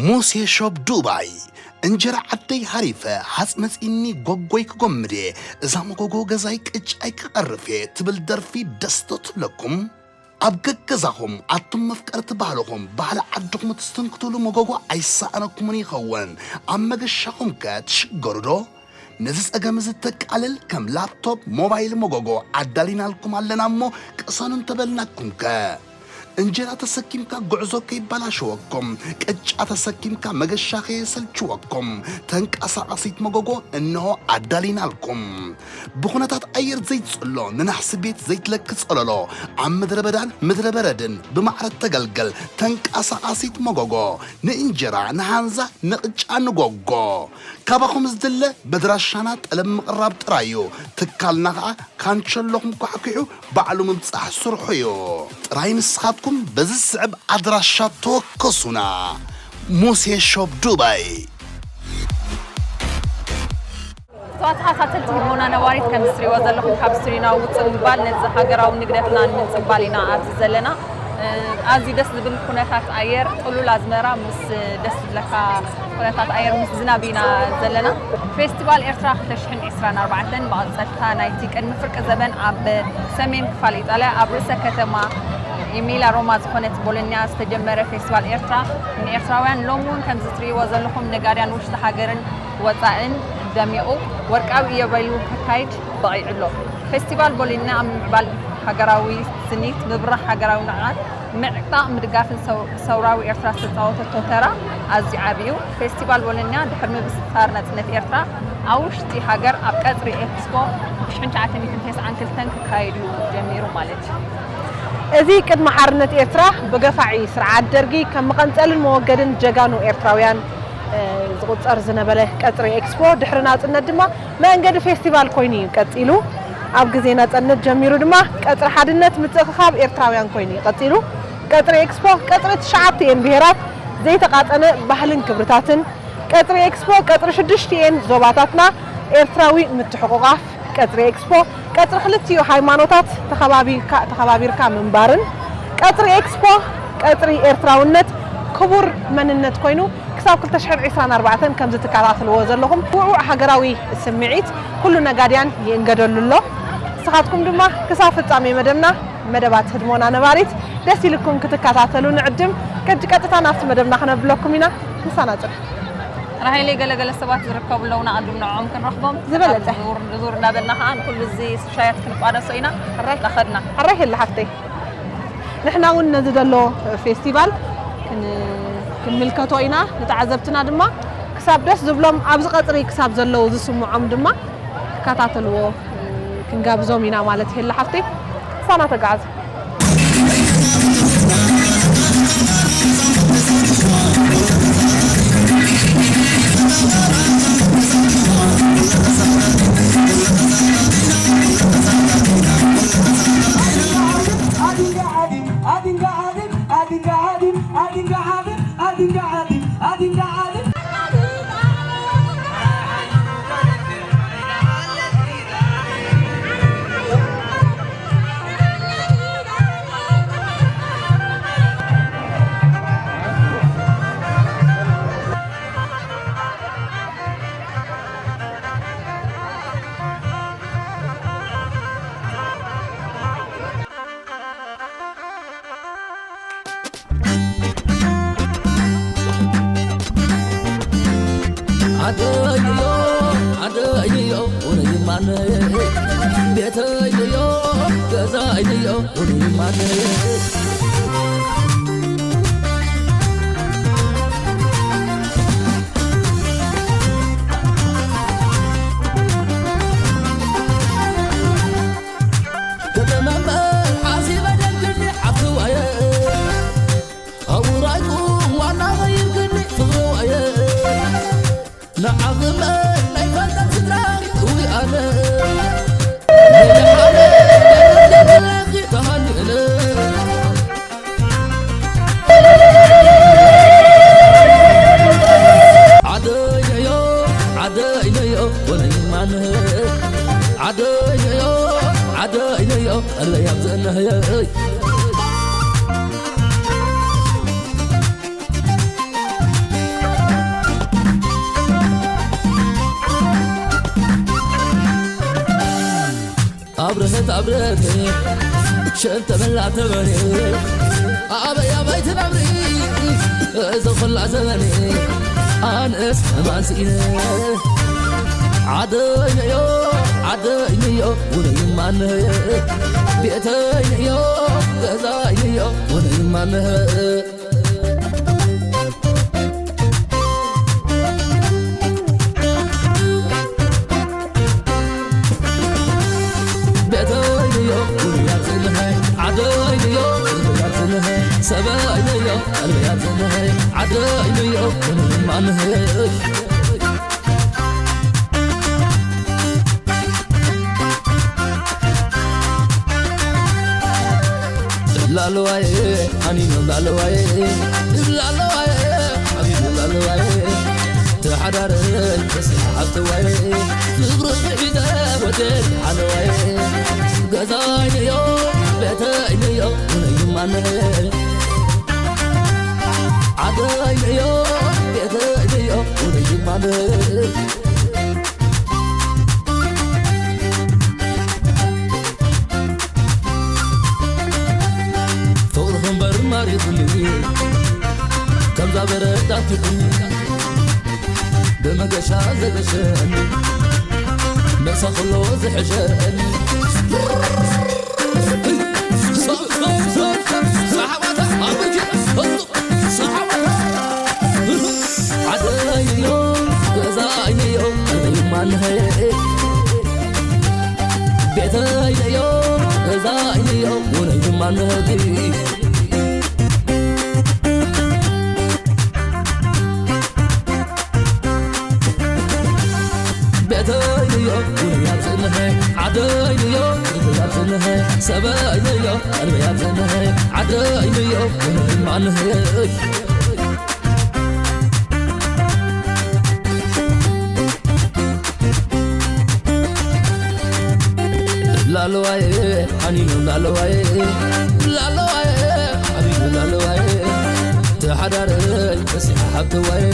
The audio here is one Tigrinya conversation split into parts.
ሙሴ ሾፕ ዱባይ። እንጀራ ዓደይ ሃሪፈ፣ ሃጽ መጺኒ ጎጎይ ክጎምድ እየ፣ እዛ መጎጎ ገዛይ ቅጫይ ክቐርፍ እየ ትብል ደርፊ ደስ ዶ ትብለኩም? ኣብ ገገዛኹም ኣቱም መፍቀርቲ ባህልኹም፣ ባህሊ ዓድኹም ትስትንክቱሉ መጎጎ ኣይሰኣነኩምን ይኸውን። ኣብ መገሻኹም ከ ትሽገሩ ዶ? ነዚ ጸገም እዚ ተቃልል ከም ላፕቶፕ፣ ሞባይል መጎጎ ኣዳሊናልኩም ኣለና እሞ ቅሰኑ እንተበልናኩም ከ? እንጀራ ተሰኪምካ ጉዕዞ ከይበላሸወኩም፣ ቅጫ ተሰኪምካ መገሻ ከየሰልችወኩም፣ ተንቀሳቓሲት መጎጎ እንሆ ኣዳሊናልኩም። ብኹነታት ኣየር ዘይትጽሎ፣ ንናሕሲ ቤት ዘይትለኪ ጸለሎ፣ ኣብ ምድረ በዳን ምድረ በረድን ብማዕረ ተገልገል ተንቀሳቓሲት መጎጎ፣ ንእንጀራ፣ ንሃንዛ፣ ንቕጫ፣ ንጎጎ። ካባኹም ዝድለ በድራሻና ጠለብ ምቕራብ ጥራይ እዩ። ትካልና ኸኣ ካንቸሎኹም ኳሕኲሑ ባዕሉ ምብጻሕ ስርሑ እዩ። ጥራይ ንስኻትኩም በዚ ዝስዕብ ኣድራሻ ተወከሱና። ሙሴ ሾፕ ዱባይ። ተኸታተልቲ ህድሞና ነባሪት፣ ከም እትሪእዎ ዘለኹም ካብ ስቱዲዮና ውፅእ ምባል ነዚ ሃገራዊ ንግደትና ንምፅንባል ኢና ኣብዚ ዘለና። እ፣ ኣዝዩ ደስ ዝብል ኩነታት ኣየር፣ ጥሉል ኣዝመራ ምስ ደስ ዝብለካ ኩነታት ኣየር ምስ ዝናብ ኢና ዘለና። ፌስቲቫል ኤርትራ ክልተ ሽሕን ዕስራን ኣርባዕተን መቐጸልታ ናይቲ ቅድሚ ፍርቂ ዘበን ኣብ ሰሜን ክፋል ኢጣልያ ኣብ ርእሰ ከተማ ኤሚላ ሮማ ዝኾነት ቦሎኛ ዝተጀመረ ፌስቲቫል ኤርትራ ንኤርትራውያን ሎሚ እውን ከምዚ ትርእይዎ ዘለኹም ነጋድያን ውሽጢ ሃገርን ወጻእን ደሚቑ ወርቃዊ ኢዮቤልዩ ከካይድ በቒዑ ኣሎ። ፌስቲቫል ቦሎኛ ኣብ ምምዕባል ሃገራዊ ስኒት፣ ምብራህ ሃገራዊ ንቕሓት፣ ምዕጣቕ ምድጋፍን ሰው-፣ ሰውራዊ ኤርትራ ዝተጻወተቶ ተራ ኣዝዩ ዓቢ እዩ። ፌስቲቫል ቦሎኛ ድሕሪ ምብስሳር ናጽነት ኤርትራ ኣብ ውሽጢ ሃገር ኣብ ቀጽሪ ኤክስፖ ብ ትሽዓተ ሚእትን ተስዓን ክልተን ክካየድ እዩ ጀሚሩ ማለት እዩ። እዚ ቅድሚ ሓርነት ኤርትራ ብገፋዒ ስርዓት ደርጊ ከም መቐንጸልን መወገድን ጀጋኑ ኤርትራውያን፣ እ፣ ዝቑጸር ዝነበረ ቀጽሪ ኤክስፖ ድሕሪ ናጽነት ድማ መእንገዲ ፌስቲቫል ኮይኑ እዩ ቀጺሉ። ኣብ ግዜ ናጽነት ጀሚሩ ድማ ቀጽሪ ሓድነት ምትእኽኻብ ኤርትራውያን ኮይኑ እዩ ቀጺሉ። ቀጽሪ ኤክስፖ ቀጽሪ ትሽዓቲኤን ብሄራት ዘይተቓጸነ ባህልን ክብርታትን፣ ቀጽሪ ኤክስፖ ቀጽሪ ሽዱሽቲኤን ዞባታትና ኤርትራዊ ምትሕቑቓፍ፣ ቀጽሪ ኤክስፖ ቀጽሪ ክልቲኡ ሃይማኖታት ተኸባቢርካ፣ ተኸባቢርካ ምንባርን፣ ቀጽሪ ኤክስፖ ቀጽሪ ኤርትራውነት ክቡር መንነት ኮይኑ ክሳብ ክልተ ሽሕን ዕስራን ኣርባዕተን ከም ዝትከታተልዎ ዘለኹም ውዕዉዕ ሃገራዊ ስምዒት ኩሉ ነጋድያን ይእንገደሉ ኣሎ። ንስኻትኩም ድማ ክሳብ ፍጻሜ መደብና፣ መደባት ህድሞና ነባሪት ደስ ኢልኩም ክትከታተሉ ንዕድም። ከጂ ቀጥታ ናብቲ መደብና ክነብለኩም ኢና። ምሳና ጽንሑ። ራሄለይ፣ ገለገለ ሰባት ዝርከቡ ኣለዉ፣ ንኣዱም ንዕኦም ክንረኽቦም። ዝበለጸ። ዙር ንዙር እናበልና ኸዓ ንኩሉ እዚ ሻያት ክንቋደሶ ኢና። ሕራይ። እናኸድና። ሕራይ ሄለ ሓፍተይ። ንሕና እውን ነዚ ዘሎ ፌስቲቫል ክን-፣ ክንምልከቶ ኢና። ንተዓዘብትና ድማ ክሳብ ደስ ዝብሎም፣ ኣብዚ ቀጽሪ ክሳብ ዘለዉ ዝስምዖም ድማ ክከታተልዎ ክንጋብዞም ኢና ማለት ሄለ ሓፍተይ። ምሳና ተጋዓዙ። ዓደይዮ፣ ዓደይዮ፣ ውነይ ማነ። ቤተይዮ፣ ገዛይዮ፣ ውነይ ማነ። ከተመመ ሓሲበ ደልግኒ ዓፍዋየ። ኣውራይኩም ዋና ኸይርክኒ ፍቕርዋየ። ንዓኽመ ናይ ፈንታ ስድራ እዊ ኣነ። ንደሓነ ደረጀ ተሃኒእነ። ዓደይነዮ፣ ዓደይነዮ፣ ወለይማነ። ዓደይነዮ፣ ዓደይነዮ፣ ቀልበይ ኣብዘነህየ። ኣብርሀት ኣብርሀት ሸብ ተበላ ተበሬ ኣበይ ኣበይ ትነብሪ እዚ ኹላ ዘበኔ ኣነስ ማንስኢነ ዓደይነዮ ዓደይነዮ ውነይማንህ ቤተይነዮ ገዛይነዮ ውነይማንህ ቤተይዮ ውንያትንሀ ዓደይዮ ውንያትንሀ ሰበይዮ ቀልብያትንሀ ዓደይዮ ውንማንሀ ላለዋይ ኣኒኖ ላለዋይ ላለዋይ ኣኒኖ ላለዋይ ተሓዳረይ ተስሓብተዋይ ፍቕሪ ብዒደ ወደድ ሓለዋይ ገዛይንዮ ቤተይንዮ ውነይማነ ዓደይንዮ ቤተይንዮ ውነይማነ ፍቕርኹም በር ማሪኹኒ ከምዛ በረድ ኣቲኹ ብመገሻ ዘገሸኒ መሳ ኩሎ ዝሕሸኒ ዓደይዮ ገዛይዮ ማንሀ ቤተይዮ ገዛይዮ ውነይ ማንሀ ቤተይዮ ውነይ ኣብፅንሀ ዓደይዮ ውነይ ኣብፅንሀ ሰበይዮ ቀልበይ ኣብፅንሀ ዓደይዮ ውነይ ማንሀ ላለዋይ ሓኒኑ ላለዋይ ላለዋይ ሓኒኑ ላለዋይ ተሓዳረይ ተሲሓ ሓብተዋይ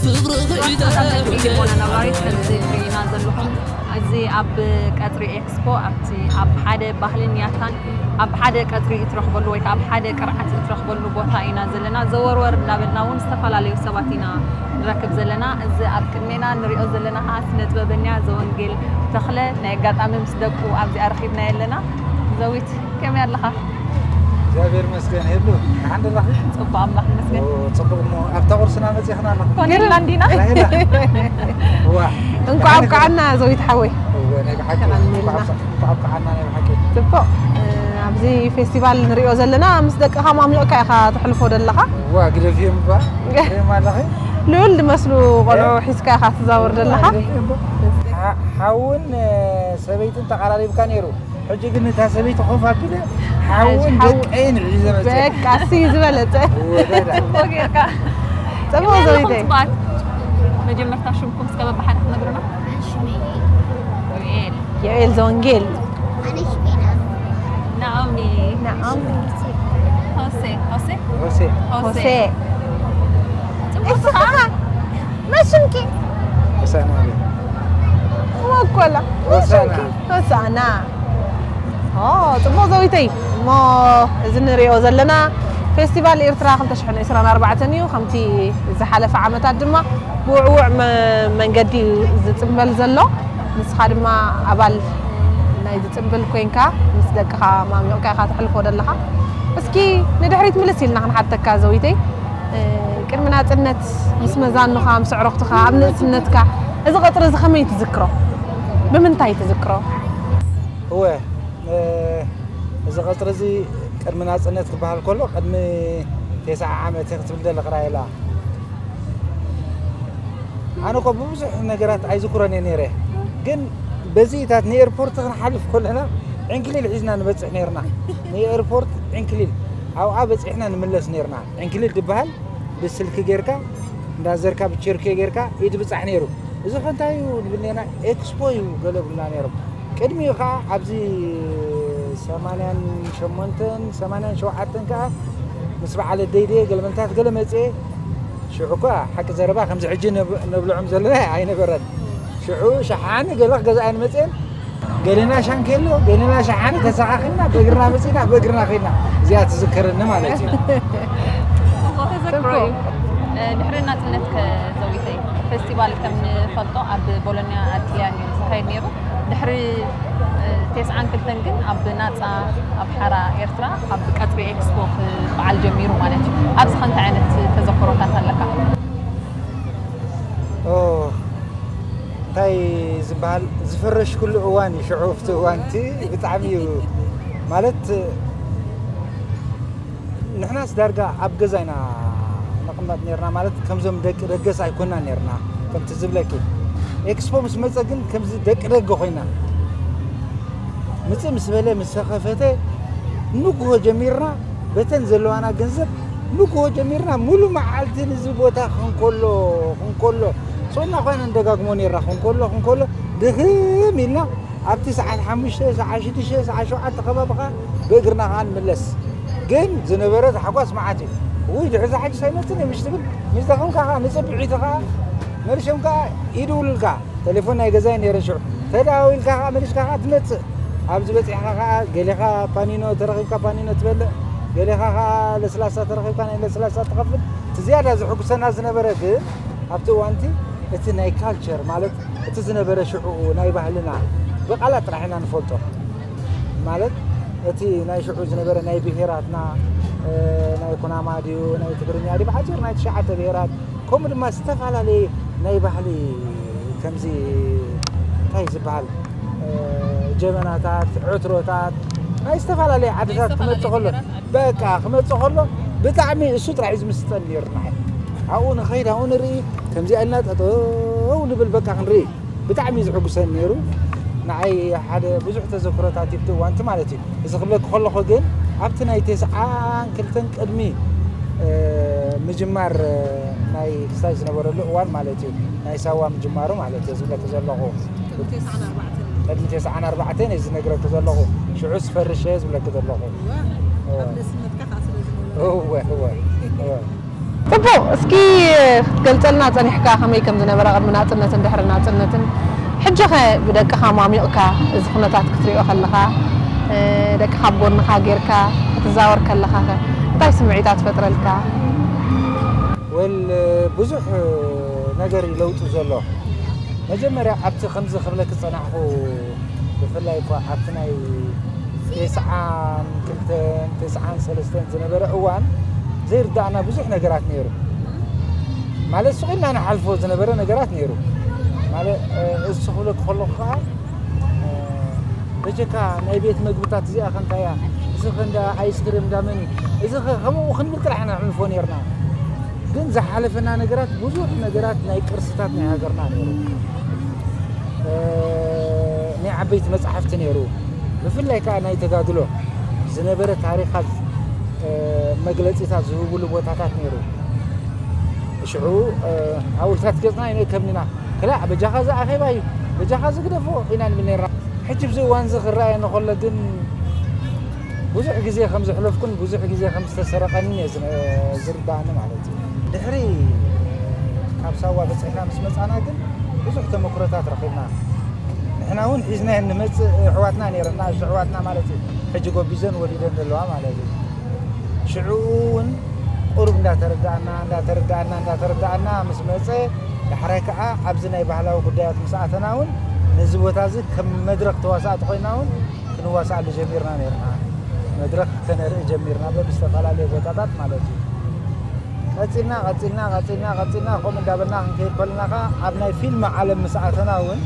ፍቕሪ ክዒዳ ሞና ነባሪት ከምዚ ትርእዩና ዘለኹም እዚ ኣብ ቀፅሪ ኤክስፖ ኣብቲ ኣብ ሓደ ባህልን ያታን ኣብ ሓደ ቀፅሪ እትረኽበሉ ወይ ከዓ ኣብ ሓደ ቅርዓት እትረኽበሉ ቦታ ኢና ዘለና። ዘወርወር እንዳበልና እውን ዝተፈላለዩ ሰባት ኢና ንረክብ ዘለና። እዚ ኣብ ቅድሜና ንሪኦ ዘለና ከዓ ስነ ጥበበኛ ዘወንጌል ተኽለ ናይ ኣጋጣሚ ምስ ደቁ ኣብዚኣ ረኺብናዮ ኣለና። ዘዊት ከመይ ኣለኻ? እግዚኣብሔር ይመስገን። ሄሉ ደሓን ደላኺ? ፅቡቅ ኣምላኽ ይመስገን። ኦ፣ ፅቡቅ እሞ ኣብታ ቁርስና መፂኽና ኣለኹ። ኮነ ኢልና እንዲና። ራሄላ። እዋ። እንኳዕ ኣብቃዓና ዘዊት ሓወይ። እወ፣ ናይ ብሓቂ እንኳዕ ኣብቃዓና። እንኳዕ ኣብቃዓና ናይ ብሓቂ። ፅቡቅ። እ፣ ኣብዚ ፌስቲቫል ንሪኦ ዘለና ምስ ደቅኻ ማሚቕካ ኢኻ ተሕልፎ ዘለኻ። እዋ፣ ግደፍዮም እባ። ግደፍዮም ኣለኺ። ልዑል ዝመስሉ ቆልዑ እ? ሒዝካ ኢኻ ትዛወር ዘለኻ። ግደፍዮም እባ። ሓ-፣ ሓውን፣ እ፣ ሰበይትን ተቓራሪብካ ነይሩ። ሕጂ ግን እታ ሰበይቲ ኮፍ ኣቢለ ሓውን ሓው-፣ ደቀይን ሒዘ መጸ። በቃ፣ እሱ እዩ ዝበለጸ። እወ፣ በላ። ጽቡቕ ጌርካ። ጽቡቕ ከመይ ዘለኹም ዘውዲተይ። ጽቡቓት? መጀመርታ ሽምኩም እስከ በብሓደ ክትነግሩና? ሽመይ። ዮኤል። ዮኤል ዘወንጌል። ኣነ ሽመይ ናኦሚ። ናኦሚ። ናኦሚ። ሆሴ። ሆሴ? ሆሴ። ሆሴ። ሆሴ። ጽቡቕ እስኻ? መን ሽምኪ? ሆሳና በል። ሞኮላ። ሆሳና። ሆሳና። ኦ፣ ጽቡቕ ዘዊተይ። እሞ እዚ ንሪኦ ዘለና ፌስቲቫል ኤርትራ ክልተ ሽሕን ዕስራን ኣርባዕተን እዩ። ከምቲ ዝሓለፈ ዓመታት ድማ ብውዕዉዕ መ-፣ መንገዲ እዩ ዝጽንበል ዘሎ። ንስኻ ድማ ኣባል ናይዚ ጽንብል ኮንካ ምስ ደቅኻ ማሚቕካ ኢኻ ተሕልፎ ዘለኻ። እስኪ ንድሕሪት ምልስ ኢልና ክንሓተካ ዘዊተይ። እ፣ ቅድሚ ናጽነት ምስ መዛኑኻ፣ ምስ ኣዕሩኽትኻ፣ ኣብ ንእስነትካ፣ እዚ ቀጽሪ እዚ ከመይ ትዝክሮ? ብምንታይ ትዝክሮ? እወ፣ እ፣ እዚ ቀጽሪ እዚ ቅድሚ ናጽነት ክበሃል ከሎ፣ ቅድሚ ተስዓ ዓመት ክትብል ደለኽ ራሄላ። ኣነ እኮ ብብዙሕ ነገራት ኣይዝክሮን እየ ነይረ፣ ግን በዚታት ንኤርፖርት ክንሓልፍ ከለና ዕንክሊል ሒዝና ንበጽሕ ነይርና። ንኤርፖርት ዕንክሊል ኣብኣ በጺሕና ንምለስ ነይርና። ዕንክሊል ዝበሃል ብስልኪ ጌርካ እንዳዘርካ ብቸርኬ ጌርካ ኢድ ብጻሕ ነይሩ። እዚ ከ እንታይ እዩ ንብል ነይርና፣ ኤክስፖ እዩ ገለ ብሉና ነይሮም። ቅድሚኡ ከኣ ኣብዚ ሰማንያን ሸሞንተን ሰማንያን ሸውዓተን ከኣ ምስ በዓል ኣደይ ድየ ገለ መልታት ገለ መጽኤ። ሽዑ እኳ ሓቂ ዘረባ ከምዚ ሕጂ ነብ-፣ ነብልዖም ዘለና ኣይነበረን። ሽዑ ሸሓኒ ገለ ክገዝኣን መጽኤን ገለና ሻንኬሎ፣ ገለና ሸሓኒ ተሰኻኺልና፣ ብእግርና መጺና፣ ብእግርና ኸይድና። እዚኣ ትዝከረኒ ማለት እዩ። ተዘክሮ እዩ። ድሕሪ ናፅነት ከዘዊተይ ፌስቲቫል ከም ንፈልጦ ኣብ ቦሎኛ ኣብ ጥልያን እዩ ዝካየድ ነይሩ። ድሕሪ ተስዓን ክልተን ግን ኣብ ናፃ ኣብ ሓራ ኤርትራ ኣብ ቀፅሪ ኤክስፖ ክበዓል ጀሚሩ ማለት እዩ። ኣብዚ ከ እንታይ ዓይነት ተዘክሮታት ኣለካ? እንታይ ዝበሃል ዝፈረሽኩሉ እዋን እዩ። ሽዑ ኣብቲ እዋን እቲ ብጣዕሚ እዩ ማለት ንሕናስ ዳርጋ ኣብ ገዛ ኢና ንቕመጥ ነርና። ማለት ከምዞም ደቂ ደገስ ኣይኮና ነርና። ከምቲ ዝብለኪ ኤክስፖ ምስ መፀ ግን ከምዚ ደቂ ደገ ኮይና ምፅእ ምስ በለ ምስ ተኸፈተ ንግሆ ጀሚርና በተን ዘለዋና ገንዘብ ንግሆ ጀሚርና ሙሉ መዓልቲ ንዚ ቦታ ክንከሎ ክንከሎ ሶና ኮይና ንደጋግሞ ነርና። ክንከሎ ክንከሎ ድኽም ኢልና ኣብቲ ሰዓት ሓሙሽተ ሰዓት ሽዱሽተ ሰዓት ሸውዓተ ከባቢ ከዓ ብእግርና ከዓ ንምለስ። ግን ዝነበረ ታሕጓስ መዓት እዩ። ውይ ድሕሪ ዛ ሕጂ ሳይመፅን እዮም ምሽ ትብል ምስ ደኸምካ ከዓ ንፅብዒቲ ከዓ መልሶም ከዓ ይድውሉልካ። ቴሌፎን ናይ ገዛይ ነይረ ሽዑ ተደዋዊልካ ከዓ መሊስካ ከዓ ትመፅእ። ኣብዚ በፂሕካ ከዓ ገሌኻ ፓኒኖ ተረኺብካ ፓኒኖ ትበልዕ፣ ገሌኻ ከዓ ለስላሳ ተረኺብካ ናይ ለስላሳ ትኸፍል። እቲ ዝያዳ ዝሕጉሰና ዝነበረ ግን ኣብቲ እዋንቲ እቲ ናይ ካልቸር ማለት እቲ ዝነበረ ሽዑ ናይ ባህልና ብቓላት ጥራሕ ኢና ንፈልጦ። ማለት እቲ ናይ ሽዑ ዝነበረ ናይ ብሄራትና ናይ ኩናማ ድዩ ናይ ትግርኛ ድዩ ብሓፂር ናይ ትሽዓተ ብሄራት ከምኡ ድማ ዝተፈላለየ ናይ ባህሊ ከምዚ እንታይ ዝበሃል ጀበናታት ዕትሮታት ናይ ዝተፈላለየ ዓድታት ክመፅእ ከሎ በቃ ክመፅእ ከሎ ብጣዕሚ እሱ ጥራሕ እዩ ዝምስጠን ነይሩ ንዓይ። ኣብኡ ንኸይድ ኣብኡ ንርኢ ከምዚኣ ኢልና ጠጠው ንብል በቃ ክንርኢ ብጣዕሚ እዩ ዝሕጉሰኒ ነይሩ። ንዓይ ሓደ ብዙሕ ተዘክሮታት ይብቲ እዋንቲ ማለት እዩ። እዚ ክብለክ ከለኹ ግን ኣብቲ ናይ ተስዓን ክልተን ቅድሚ ምጅማር ናይ ክስታይ ዝነበረሉ እዋን ማለት እዩ ናይ ሳዋ ምጅማሩ ማለት እየ ዝብለክ ዘለኹ። ቅድሚ ተስዓን ኣርባዕተን እየ ዝነግረክ ዘለኹ። ሽዑ ዝፈርሸ ዝብለክ ዘለኹ። እወ እወ እወ። ፅቡቕ፣ እስኪ ክትገልፀልና ፀኒሕካ ከመይ ከም ዝነበረ ቅድሚ ናፅነትን ድሕሪ ናፅነትን፣ ሕጂ ኸ ብደቅኻ ሟሚቕካ እዚ ኩነታት ክትሪኦ ከለኻ፣ ደቅኻ ኣብ ጎንኻ ጌርካ ክትዛወር ከለኻ ኸ እንታይ ስምዒታት ትፈጥረልካ? ወል ብዙሕ ነገር እዩ ለውጡ ዘሎ። መጀመርያ ኣብቲ ከምዚ ክብለክ ዝፀናሕኩ ብፍላይ እኳ ኣብቲ ናይ ተስዓን ክልተን ተስዓን ሰለስተን ዝነበረ እዋን ዘይርዳእና ብዙሕ ነገራት ነይሩ። ማለት ስቕ ኢልና ንሓልፎ ዝነበረ ነገራት ነይሩ። ማለት እዚ ክብለክ ከለኹ ከዓ በጀካ ናይ ቤት መግብታት እዚኣ ከ እንታይ እያ? እዚ ከ እንዳ ኣይስክሬም እንዳ መን እዩ? እዚ ከ ከምኡ ክንብል ጥራሕ ኢና ንሕልፎ ነርና። ግን ዝሓለፈና ነገራት ብዙሕ ነገራት ናይ ቅርስታት ናይ ሃገርና ነይሩ። ናይ ዓበይቲ መፅሓፍቲ ነይሩ። ብፍላይ ከዓ ናይ ተጋድሎ ዝነበረ ታሪኻት መግለፂታት ዝህብሉ ቦታታት ነይሩ። ሽዑ ሃውልታት ገፅና ይንእከብንና ክላእ በጃኻ እዚ ኣኼባ እዩ በጃኻ እዚ ግደፎ ኢና ንብል ነርና። ሕጂ ብዚ እዋን እዚ ክረኣየኒ ከሎ ግን ብዙሕ ግዜ ከም ዘሕለፍኩን ብዙሕ ግዜ ከም ዝተሰረቐንን እየ ዝርዳእኒ ማለት እዩ። ድሕሪ ካብ ሳዋ በፂሕና ምስ መፃና ግን ብዙሕ ተመክሮታት ረኺብና። ንሕና እውን ሒዝናዮ ንመፅእ ኣሕዋትና ነይረን፣ ንኣሽቱ ኣሕዋትና ማለት እዩ። ሕጂ ጎቢዘን ወሊደን ዘለዋ ማለት እዩ። ሽዑ እውን ቁሩብ እንዳተረዳእና እንዳተረዳእና እንዳተረዳእና ምስ መፀ ዳሕራይ ከዓ ኣብዚ ናይ ባህላዊ ጉዳያት ምስ ኣተና እውን ነዚ ቦታ እዚ ከም መድረክ ተዋሳእቲ ኮይና እውን ክንዋሳኣሉ ጀሚርና ነርና። መድረክ ከነርኢ ጀሚርና በብዝተፈላለየ ቦታታት ማለት እዩ። ቀፂልና ቀፂልና ቀፂልና ቀፂልና ከምኡ እንዳበልና ክንከይድ ከለና ከዓ ኣብ ናይ ፊልም ዓለም ምስ ኣተና እውን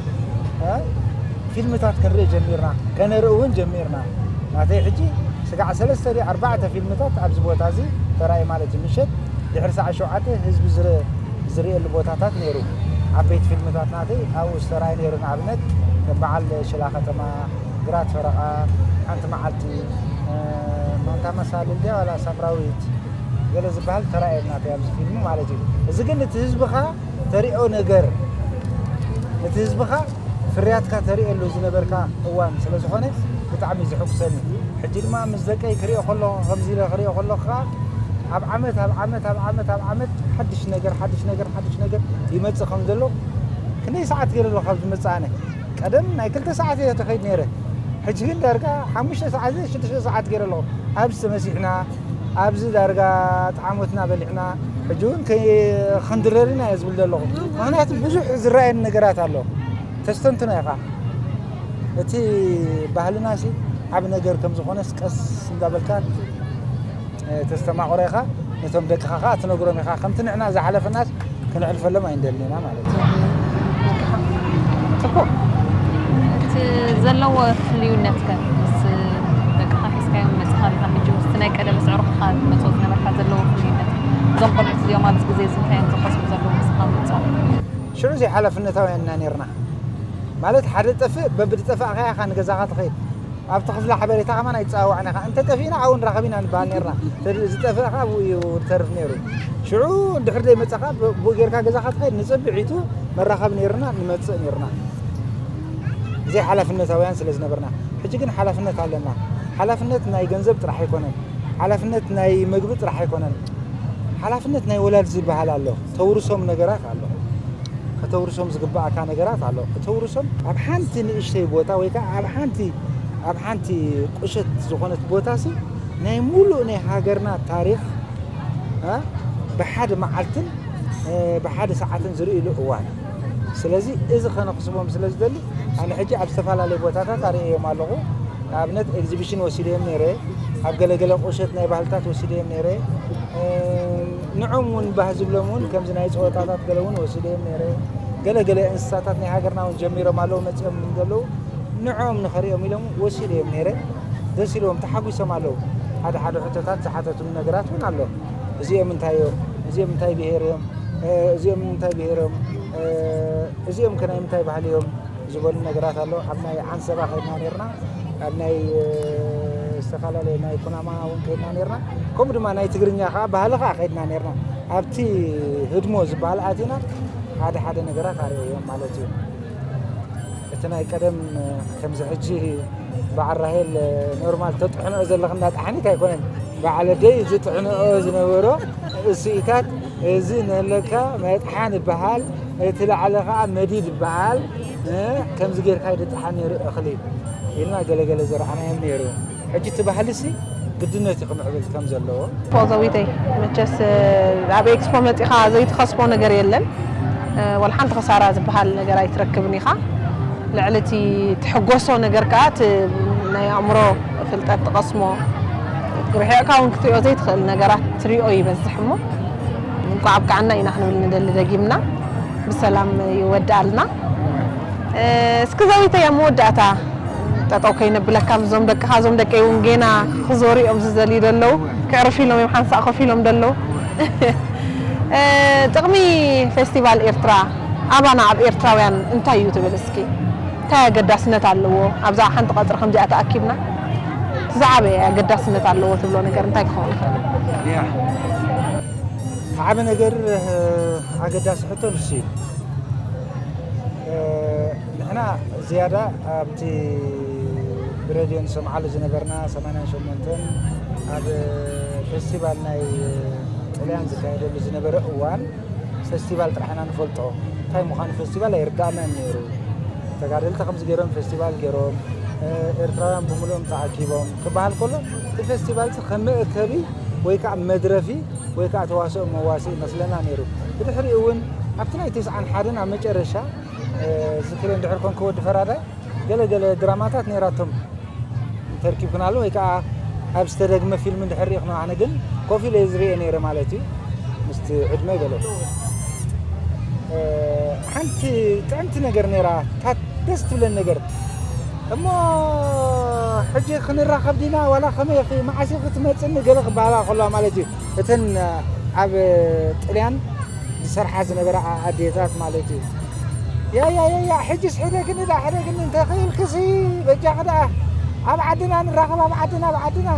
ፊልምታት ክንርኢ ጀሚርና፣ ከነርኢ እውን ጀሚርና። ናተይ ሕጂ ስጋዕ ሰለስተ ድዩ ኣርባዕተ ፊልምታት ኣብዚ ቦታ እዚ ተራእዩ ማለት እዩ። ምሸት ድሕሪ ሰዓት ሸውዓተ ህዝቢ ዝርእየሉ ቦታታት ነይሩ። ዓበይቲ ፊልምታት ናተይ ኣብኡ ዝተራእዩ ነይሩ። ንኣብነት ከም በዓል ሽላ ከተማ፣ ግራት ፈረቓ፣ ሓንቲ መዓልቲ፣ ማንታ መሳልል ድያ ዋላ ሳምራዊት ገለ ዝበሃል ተራእየን ናተይ ኣብዚ ፊልም ማለት እዩ። እዚ ግን እቲ ህዝብኻ ተሪኦ ነገር እቲ ህዝብኻ ፍርያትካ ተርእየሉ ዝነበርካ እዋን ስለ ዝኾነ ብጣዕሚ እዩ ዘሐጉሰኒ። ሕጂ ድማ ምስ ደቀይ ክሪኦ ከለኹ ከምዚ ኢለ ክሪኦ ከለኹ ከዓ ኣብ ዓመት ኣብ ዓመት ኣብ ዓመት ኣብ ዓመት ሓድሽ ነገር ሓድሽ ነገር ሓድሽ ነገር ይመፅእ ከም ዘሎ ክንደይ ሰዓት ገይረ ኣለኹ ካብ ዝመፅእ ኣነ ቀደም ናይ ክልተ ሰዓት እየ ተኸይድ ነይረ። ሕጂ ግን ዳርጋ ሓሙሽተ ሰዓት፣ ሽዱሽተ ሰዓት ገይረ ኣለኹ። ኣብዚ ተመሲሕና፣ ኣብዚ ዳርጋ ጣዕሞትና በሊዕና፣ ሕጂ እውን ከይ-፣ ክንድረር ኢና እየ ዝብል ዘለኹ። ምኽንያቱ ብዙሕ ዝረኣየኒ ነገራት ኣሎ። ተስተንትኖ ኢኻ። እቲ ባህልና ሲ ዓቢ ነገር ከም ዝኾነስ ቀስ እንዳበልካ ተስተማቕሮ ኢኻ፣ ነቶም ደቅኻ ኸዓ ትነግሮም ኢኻ። ከምቲ ንሕና ዝሓለፈናስ ክነሕልፈሎም ኣይንደልን ኢና ማለት እዩ። ጽቡቕ። እቲ ዘለዎ ፍልዩነት ከ ምስ ደቅኻ ሒዝካዮም መጽኻ ኣለኻ? ሕጂ ምስቲ ናይ ቀደም ምስ ኣዕሩኽትኻ ትመጽኦ ዝነበርካ ዘለዎ ፍልዩነት፣ እዞም ቆልዑት እዚኦም ኣብዚ ግዜ እዚ እንታይ እዮም ዝኸስቡ ዘለዉ ንስኻ ምምጽኦም? ሽዑ ዘይሓላፍነታውያን ኢና ነይርና። ማለት ሓደ ጠፍእ በብዝጠፋእካዮ ኢኻ ንገዛኻ ትኸይድ። ኣብቲ ክፍሊ ሓበሬታ ከማን ኣይትጸዋወዕን ኢኻ። እንተ ጠፊእና ኣብኡ ንራኸብ ኢና ንበሃል ነይርና። እንተ ዝጠፍእ ከኣ ኣብኡ እዩ ዝተርፍ ነይሩ። ሽዑ እንድሕር ዘይመጻኻ ብኡ ጌርካ ገዛኻ ትኸይድ፣ ንጽብዒቱ መራኸቢ ነይርና፣ ንመጽእ ነይርና። ዘይሓላፍነታውያን ስለ ዝነበርና። ሕጂ ግን ሓላፍነት ኣለና። ሓላፍነት ናይ ገንዘብ ጥራሕ ኣይኮነን። ሓላፍነት ናይ መግቢ ጥራሕ ኣይኮነን። ሓላፍነት ናይ ወላድ ዝበሃል ኣሎ። ተውርሶም ነገራት ኣሎ። ከተውርሶም ዝግባኣካ ነገራት ኣሎ። ከተውርሶም ኣብ ሓንቲ ንእሽተይ ቦታ ወይ ከዓ ኣብ ሓንቲ ኣብ ሓንቲ ቁሸት ዝኾነት ቦታ ሲ ናይ ሙሉእ ናይ ሃገርና ታሪኽ እ ብሓደ መዓልትን እ ብሓደ ሰዓትን ዝርእይሉ እዋን። ስለዚ እዚ ከነኽስቦም ስለ ዝደሊ ኣነ ሕጂ ኣብ ዝተፈላለየ ቦታታት ኣርእየዮም ኣለኹ። ንኣብነት ኤግዚቢሽን ወሲደዮም ነይረ፣ ኣብ ገለገለ ቁሸት ናይ ባህልታት ወሲደዮም ነይረ። እ ንዖም እውን ባህ ዝብሎም እውን ከምዚ ናይ ፀወታታት ገለ እውን ወሲደዮም ነይረ። ገለገለ እንስሳታት ናይ ሃገርና እውን ጀሚሮም ኣለዉ መፂኦም ዘለዉ ንዖም ንኸርእዮም ኢሎም ወሲደዮም ነይረ። ደስ ኢልዎም ተሓጒሶም ኣለዉ። ሓደ ሓደ ሕቶታት ዝሓተቱኒ ነገራት እውን ኣሎ። እዚኦም እንታይ እዮም? እዚኦም እንታይ ብሄር እዮም? እ እዚኦም እንታይ ብሄር እዮም? እ እዚኦም ከ ናይ ምንታይ ባህሊ እዮም? ዝበሉ ነገራት ኣሎ። ኣብ ናይ ዓንሰባ ከይድና ነርና፣ ኣብ ናይ እ፣ ዝተፈላለየ ናይ ኩናማ እውን ከይድና ነርና። ከምኡ ድማ ናይ ትግርኛ ከዓ ባህሊ ከዓ ከይድና ነርና። ኣብቲ ህድሞ ዝበሃል ኣቲና ሓደ ሓደ ነገራት ኣርእዮም ማለት እዩ። እቲ ናይ ቀደም እ፣ ከምዚ ሕጂ በዓል ራሄል እ፣ ኖርማል ተጥሕንኦ ዘለኽና ጣሓኒት ኣይኮነን። በዓል ኣደይ ዝጥሕንኦ ዝነበሮ እሲኢታት እዚ ነለካ መጥሓን ይበሃል፣ እቲ ላዕሊ ከዓ መዲድ ይበሃል። እ፣ ከምዚ ጌርካ ይድጥሓን ነይሩ እኽሊ ኢልና ገለገለ ዘርኣናዮም ነይሩ። ሕጂ እቲ ባህሊ ሲ ግድነት እዩ ክምዕብል ከም ዘለዎ። ፎ ዘዊተይ መቸስ ኣብ ኤክስፖ መፂኻ ዘይትኸስቦ ነገር የለን። እ፣ ወላ ሓንቲ ክሳራ ዝበሃል ነገር ኣይትረክብን ኢኻ። ልዕሊ እቲ ትሕጎሶ ነገር ከዓ እቲ ናይ ኣእምሮ ፍልጠት ትቐስሞ ርሒቕካ እውን ክትሪኦ ዘይትኽእል ነገራት ትሪኦ ይበዝሕ እሞ እንኳዕ ኣብቅዓና ኢና ክንብል ንደሊ ደጊምና ብሰላም ይወድኣልና። እ፣ እስኪ ዘዊተይ ኣብ መወዳእታ ጠጠው ከይነብለካ ምስዞም ደቅኻ እዞም ደቀይ እውን ጌና ክዞሩ እዮም ዝዘልዩ ዘለዉ ክዕርፍ ኢሎም እዮም ሓንሳእ ኮፍ ኢሎም ዘለዉ እ፣ ጥቕሚ ፌስቲቫል ኤርትራ ኣባና ኣብ ኤርትራውያን እንታይ እዩ ትብል እስኪ እንታይ ኣገዳስነት ኣለዎ ኣብዛ ሓንቲ ቀፅሪ ከምዚኣ ተኣኪብና ዝዓበየ ኣገዳስነት ኣለዎ ትብሎ ነገር እንታይ ክኸውን ይኽእል ዓቢ ነገር ኣገዳሲ ሕቶ ንሱ እዩ። ንሕና ዝያዳ ኣብቲ ብሬድዮ ንሰምዓሉ ዝነበርና ሰማንያን ሸሞንተን ኣብ ፌስቲቫል ናይ ጥልያን ዝካየደሉ ዝነበረ እዋን ፌስቲቫል ጥራሕ ኢና ንፈልጦ። እንታይ ምዃኑ ፌስቲቫል ኣይርዳእናን ነይሩ። ተጋደልቲ ከምዚ ገይሮም ፌስቲቫል ገይሮም ኤርትራውያን ብምሉኦም ተኣኪቦም ክበሃል ከሎ እቲ ፌስቲቫል ከም መእከቢ ወይ ከዓ መድረፊ ወይ ከዓ ተዋስኦ መዋስኢ ይመስለና ነይሩ። ብድሕሪኡ እውን ኣብቲ ናይ ተስዓን ሓደን ኣብ መጨረሻ ዝክሪ እንድሕር ኮንኩ ወዲ ፈራዳይ ገለ ገለ ድራማታት ነይራቶም ተርኪብክናሉ ወይ ከዓ ኣብ ዝተደግመ ፊልም እንድሕር ሪኢኽኖ ኣነ ግን ኮፍ ኢለ ዝሪኦ ነይረ ማለት እዩ ምስቲ ዕድመ ገለ ሓንቲ ጥዕምቲ ነገር ነይራ ታት ደስ ትብለን ነገር እሞ ሕጂ ክንራኸብ ዲና ዋላ ከመይ ኢኺ መዓስ ኢኺ ትመፅኒ ገለ ክበሃላ ከለዋ ማለት እዩ እተን ኣብ ጥልያን ዝሰርሓ ዝነበራ ኣዴታት ማለት እዩ ያያያያ ሕጅስ ሕደግኒ ዳ ሕደግኒ እንተኽኢልክሲ በጃኺ ዳ ኣብ ዓድና ንራኸብ ኣብ ዓድና ኣብ ዓድና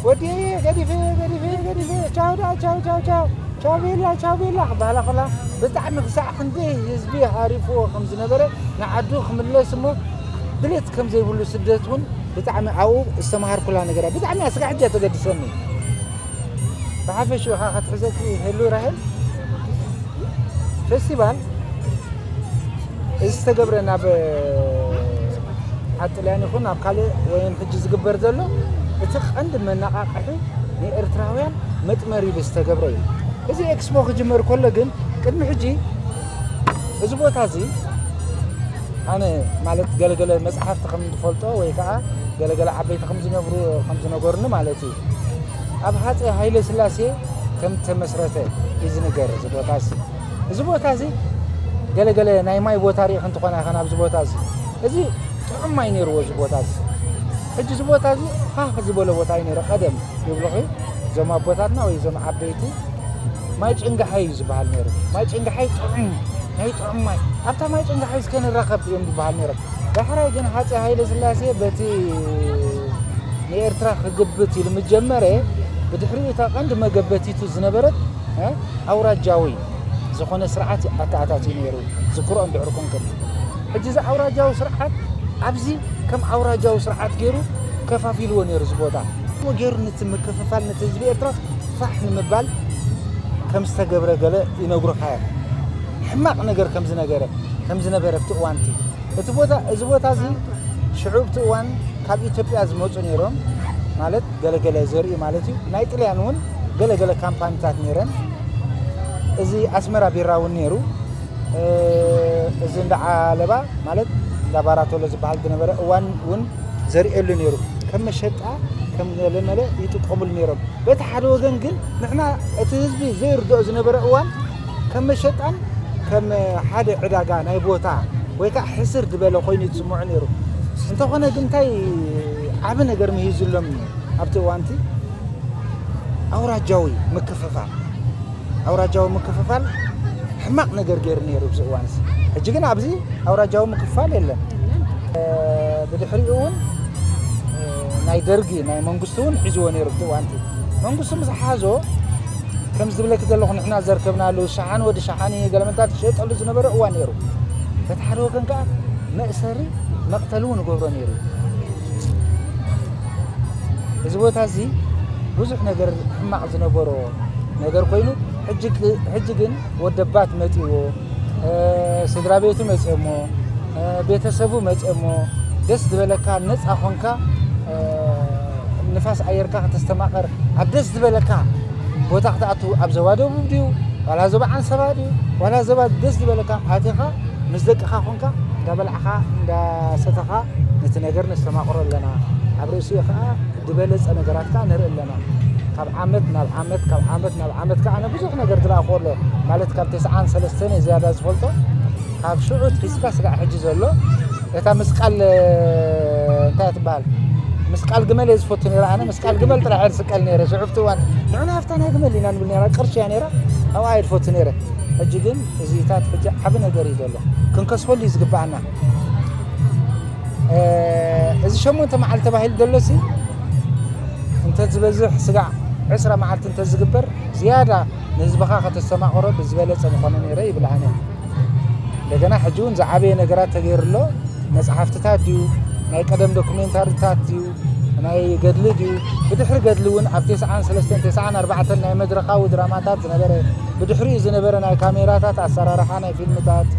ወዲየ ገዲፈ ገዲፈ ገዲፈ ቻው ዳ ቻው ቻው ቻው ቻው ቤላ ቻው ቤላ ክበሃላ ከላ ብጣዕሚ ክሳዕ ክንደይ ህዝቢ ሃሪፍዎ ከም ዝነበረ ንዓዱ ክምለስ እሞ ድሌት ከም ዘይብሉ ስደት እውን ብጣዕሚ ኣብኡ ዝተምሃርኩላ ነገራ ብጣዕሚ ኣስጋሕጃ ተገድሰኒ ብሓፈሽኡ ኸዓ ክትሕዘኪ ህሉ ራሄል ፌስቲቫል እዚ ዝተገብረ ናብ ዓዲ ጥልያን ይኹን ኣብ ካልእ ወይን ሕጂ ዝግበር ዘሎ እቲ ቀንዲ መነቓቕሒ ንኤርትራውያን መጥመር ኢሉ ዝተገብረ እዩ። እዚ ኤክስፖ ክጅመር ከሎ ግን ቅድሚ ሕጂ እዚ ቦታ እዚ ኣነ ማለት ገለገለ መጽሓፍቲ ከም ዝፈልጦ ወይ ከዓ ገለገለ ዓበይቲ ከም ዝነብሩ ከም ዝነገሩኒ ማለት እዩ። ኣብ ሃፀይ ሃይለ ስላሴ ከም ተመስረተ እዩ ዝንገር እዚ ቦታ እዚ። እዚ ቦታ እዚ ገለገለ ናይ ማይ ቦታ ሪኢኽ እንትኾና ኢኻ ናብዚ ቦታ እዚ። እዚ ጥዑም ማይ ነይርዎ እዚ ቦታ እዚ። ሕጂ እዚ ቦታ እዚ ሃህ ዝበለ ቦታ እዩ ነይሩ ቀደም ይብሉኺ እዞም ኣቦታትና ወይ እዞም ዓበይቲ። ማይ ጭንጋሓይ እዩ ዝበሃል ነይሩ። ማይ ጭንጋሓይ ጥዑም ናይ ጥዑም ማይ ኣብታ ማይ ጭንጋሓይ እስከ ንራኸብ እዮም ዝበሃል ነይሮም። ዳሕራይ ግን ሃፀይ ሃይለ ስላሴ በቲ ንኤርትራ ክግብት ኢሉ ምጀመረ ብድሕሪኡ እታ ቀንዲ መገበቲቱ ዝነበረት እ፣ ኣውራጃዊ ዝኾነ ስርዓት ኣተኣታትዩ ነይሩ። ዝክሮ እንድሕር ኮንኩም ሕጂ እዚ ኣውራጃዊ ስርዓት ኣብዚ ከም ኣውራጃዊ ስርዓት ገይሩ ከፋፊልዎ ነይሩ እዚ ቦታ። ገይሩ ነቲ ምክፍፋል ነቲ ህዝቢ ኤርትራ ፋሕ ንምባል ከም ዝተገብረ ገለ ይነግሩኻ እዮም። ሕማቕ ነገር ከም ዝነገረ ከም ዝነበረ ኣብቲ እዋንቲ እቲ ቦታ እዚ ቦታ እዚ ሽዑ ኣብቲ እዋን ካብ ኢትዮጵያ ዝመፁ ነይሮም ማለት ገለገለ ዘርኢ ማለት እዩ። ናይ ጥልያን እውን ገለገለ ካምፓኒታት ነይረን። እዚ ኣስመራ ቢራ እውን ነይሩ። እ፣ እዚ እንዳ ዓለባ ማለት እንዳ ባራቶሎ ዝበሃል ዝነበረ እዋን እውን ዘርእየሉ ነይሩ። ከም መሸጣ ከም ገለመለ ይጥቀሙሉ ነይሮም። በቲ ሓደ ወገን ግን ንሕና እቲ ህዝቢ ዘይርድኦ ዝነበረ እዋን ከም መሸጣን ከም ሓደ ዕዳጋ ናይ ቦታ ወይ ከዓ ሕስር ዝበለ ኮይኑ ዝስምዖ ነይሩ። እንተኾነ ግን እንታይ ዓቢ ነገር ምሂዙሎም ኣብቲ እዋንቲ ኣውራጃዊ ምክፍፋል ኣውራጃዊ ምክፍፋል ሕማቕ ነገር ገይሩ ነይሩ ኣብዚ እዋን እዚ። ሕጂ ግን ኣብዚ ኣውራጃዊ ምክፍፋል የለን። እ፣ ብድሕሪኡ እውን እ፣ ናይ ደርጊ ናይ መንግስቱ እውን ሒዝዎ ነይሩ ኣብቲ እዋንቲ መንግስቱ ምስ ሓዞ ከም ዝብለኪ ዘለኹ ንሕና ዘርከብናሉ ሸሓኒ ወዲ ሸሓኒ ገለመንታት ዝሸጠሉ ዝነበረ እዋን ነይሩ። በቲ ሓደ ወገን ከዓ መእሰሪ መቕተሊ እውን ይገብሮ ነይሩ። እዚ ቦታ እዚ ብዙሕ ነገር ሕማቕ ዝነበሮ ነገር ኮይኑ ሕጂ ግ- ሕጂ ግን ወደባት መፂዎ እ፣ ስድራ ቤቱ መፅኦሞ እ፣ ቤተሰቡ መፅኦሞ ደስ ዝበለካ ነፃ ኾንካ እ፣ ንፋስ ኣየርካ ከተስተማቐር ኣብ ደስ ዝበለካ ቦታ ክትኣቱ ኣብ ዘባ ደቡብ ድዩ ዋላ ዘባ ዓንሰባ ድዩ ዋላ ዘባ ደስ ዝበለካ ኣቲኻ ምስ ደቅኻ ኾንካ እንዳበላዕኻ እንዳሰተኻ ነቲ ነገር ነስተማቕሮ ኣለና። ኣብ ርእሲኡ ከዓ ዝበለፀ ነገራት ከዓ ንርኢ ኣለና። ካብ ዓመት ናብ ዓመት ካብ ዓመት ናብ ዓመት ከዓ ኣነ ብዙሕ ነገር ዝረኣኹ ኣሎ ማለት ካብ ተስዓን ሰለስተን ዝያዳ ዝፈልጦ ካብ ሽዑ ሒዝካ ስጋዕ ሕጂ ዘሎ እታ ምስቃል እንታይ ትበሃል ምስቃል ግመል እየ ዝፈቱ ነረ ኣነ ምስቃል ግመል ጥራሕ እየ ዝስቀል ነረ ሽዑ ኣብቲ እዋን ንዑ ናብታ ናይ ግመል ኢና ንብል ነራ ቅርሺ እያ ነራ ኣብኣ እየ ዝፈቱ ነረ ሕጂ ግን እዚታት ሕጂ ዓብ ነገር እዩ ዘሎ ክንከስበሉ እዩ ዝግበኣና እዚ ሸሞንተ መዓልቲ ተባሂሉ ዘሎ ሲ እንተዝበዝሕ ስጋዕ ዕስራ መዓልቲ እንተዝግበር ዝያዳ ንህዝብኻ ከተስተማቕሮ ብዝበለፀ ምኾነ ነይረ ይብል ኣነ እንደገና ሕጂ እውን ዝዓበየ ነገራት ተገይሩ ኣሎ መፅሓፍትታት ድዩ ናይ ቀደም ዶኩሜንታሪታት ድዩ ናይ ገድሊ ድዩ ብድሕሪ ገድሊ እውን ኣብ ተስዓን ሰለስተን ተስዓን ኣርባዕተን ናይ መድረኻዊ ድራማታት ዝነበረ ብድሕሪኡ ዝነበረ ናይ ካሜራታት ኣሰራርሓ ናይ ፊልምታት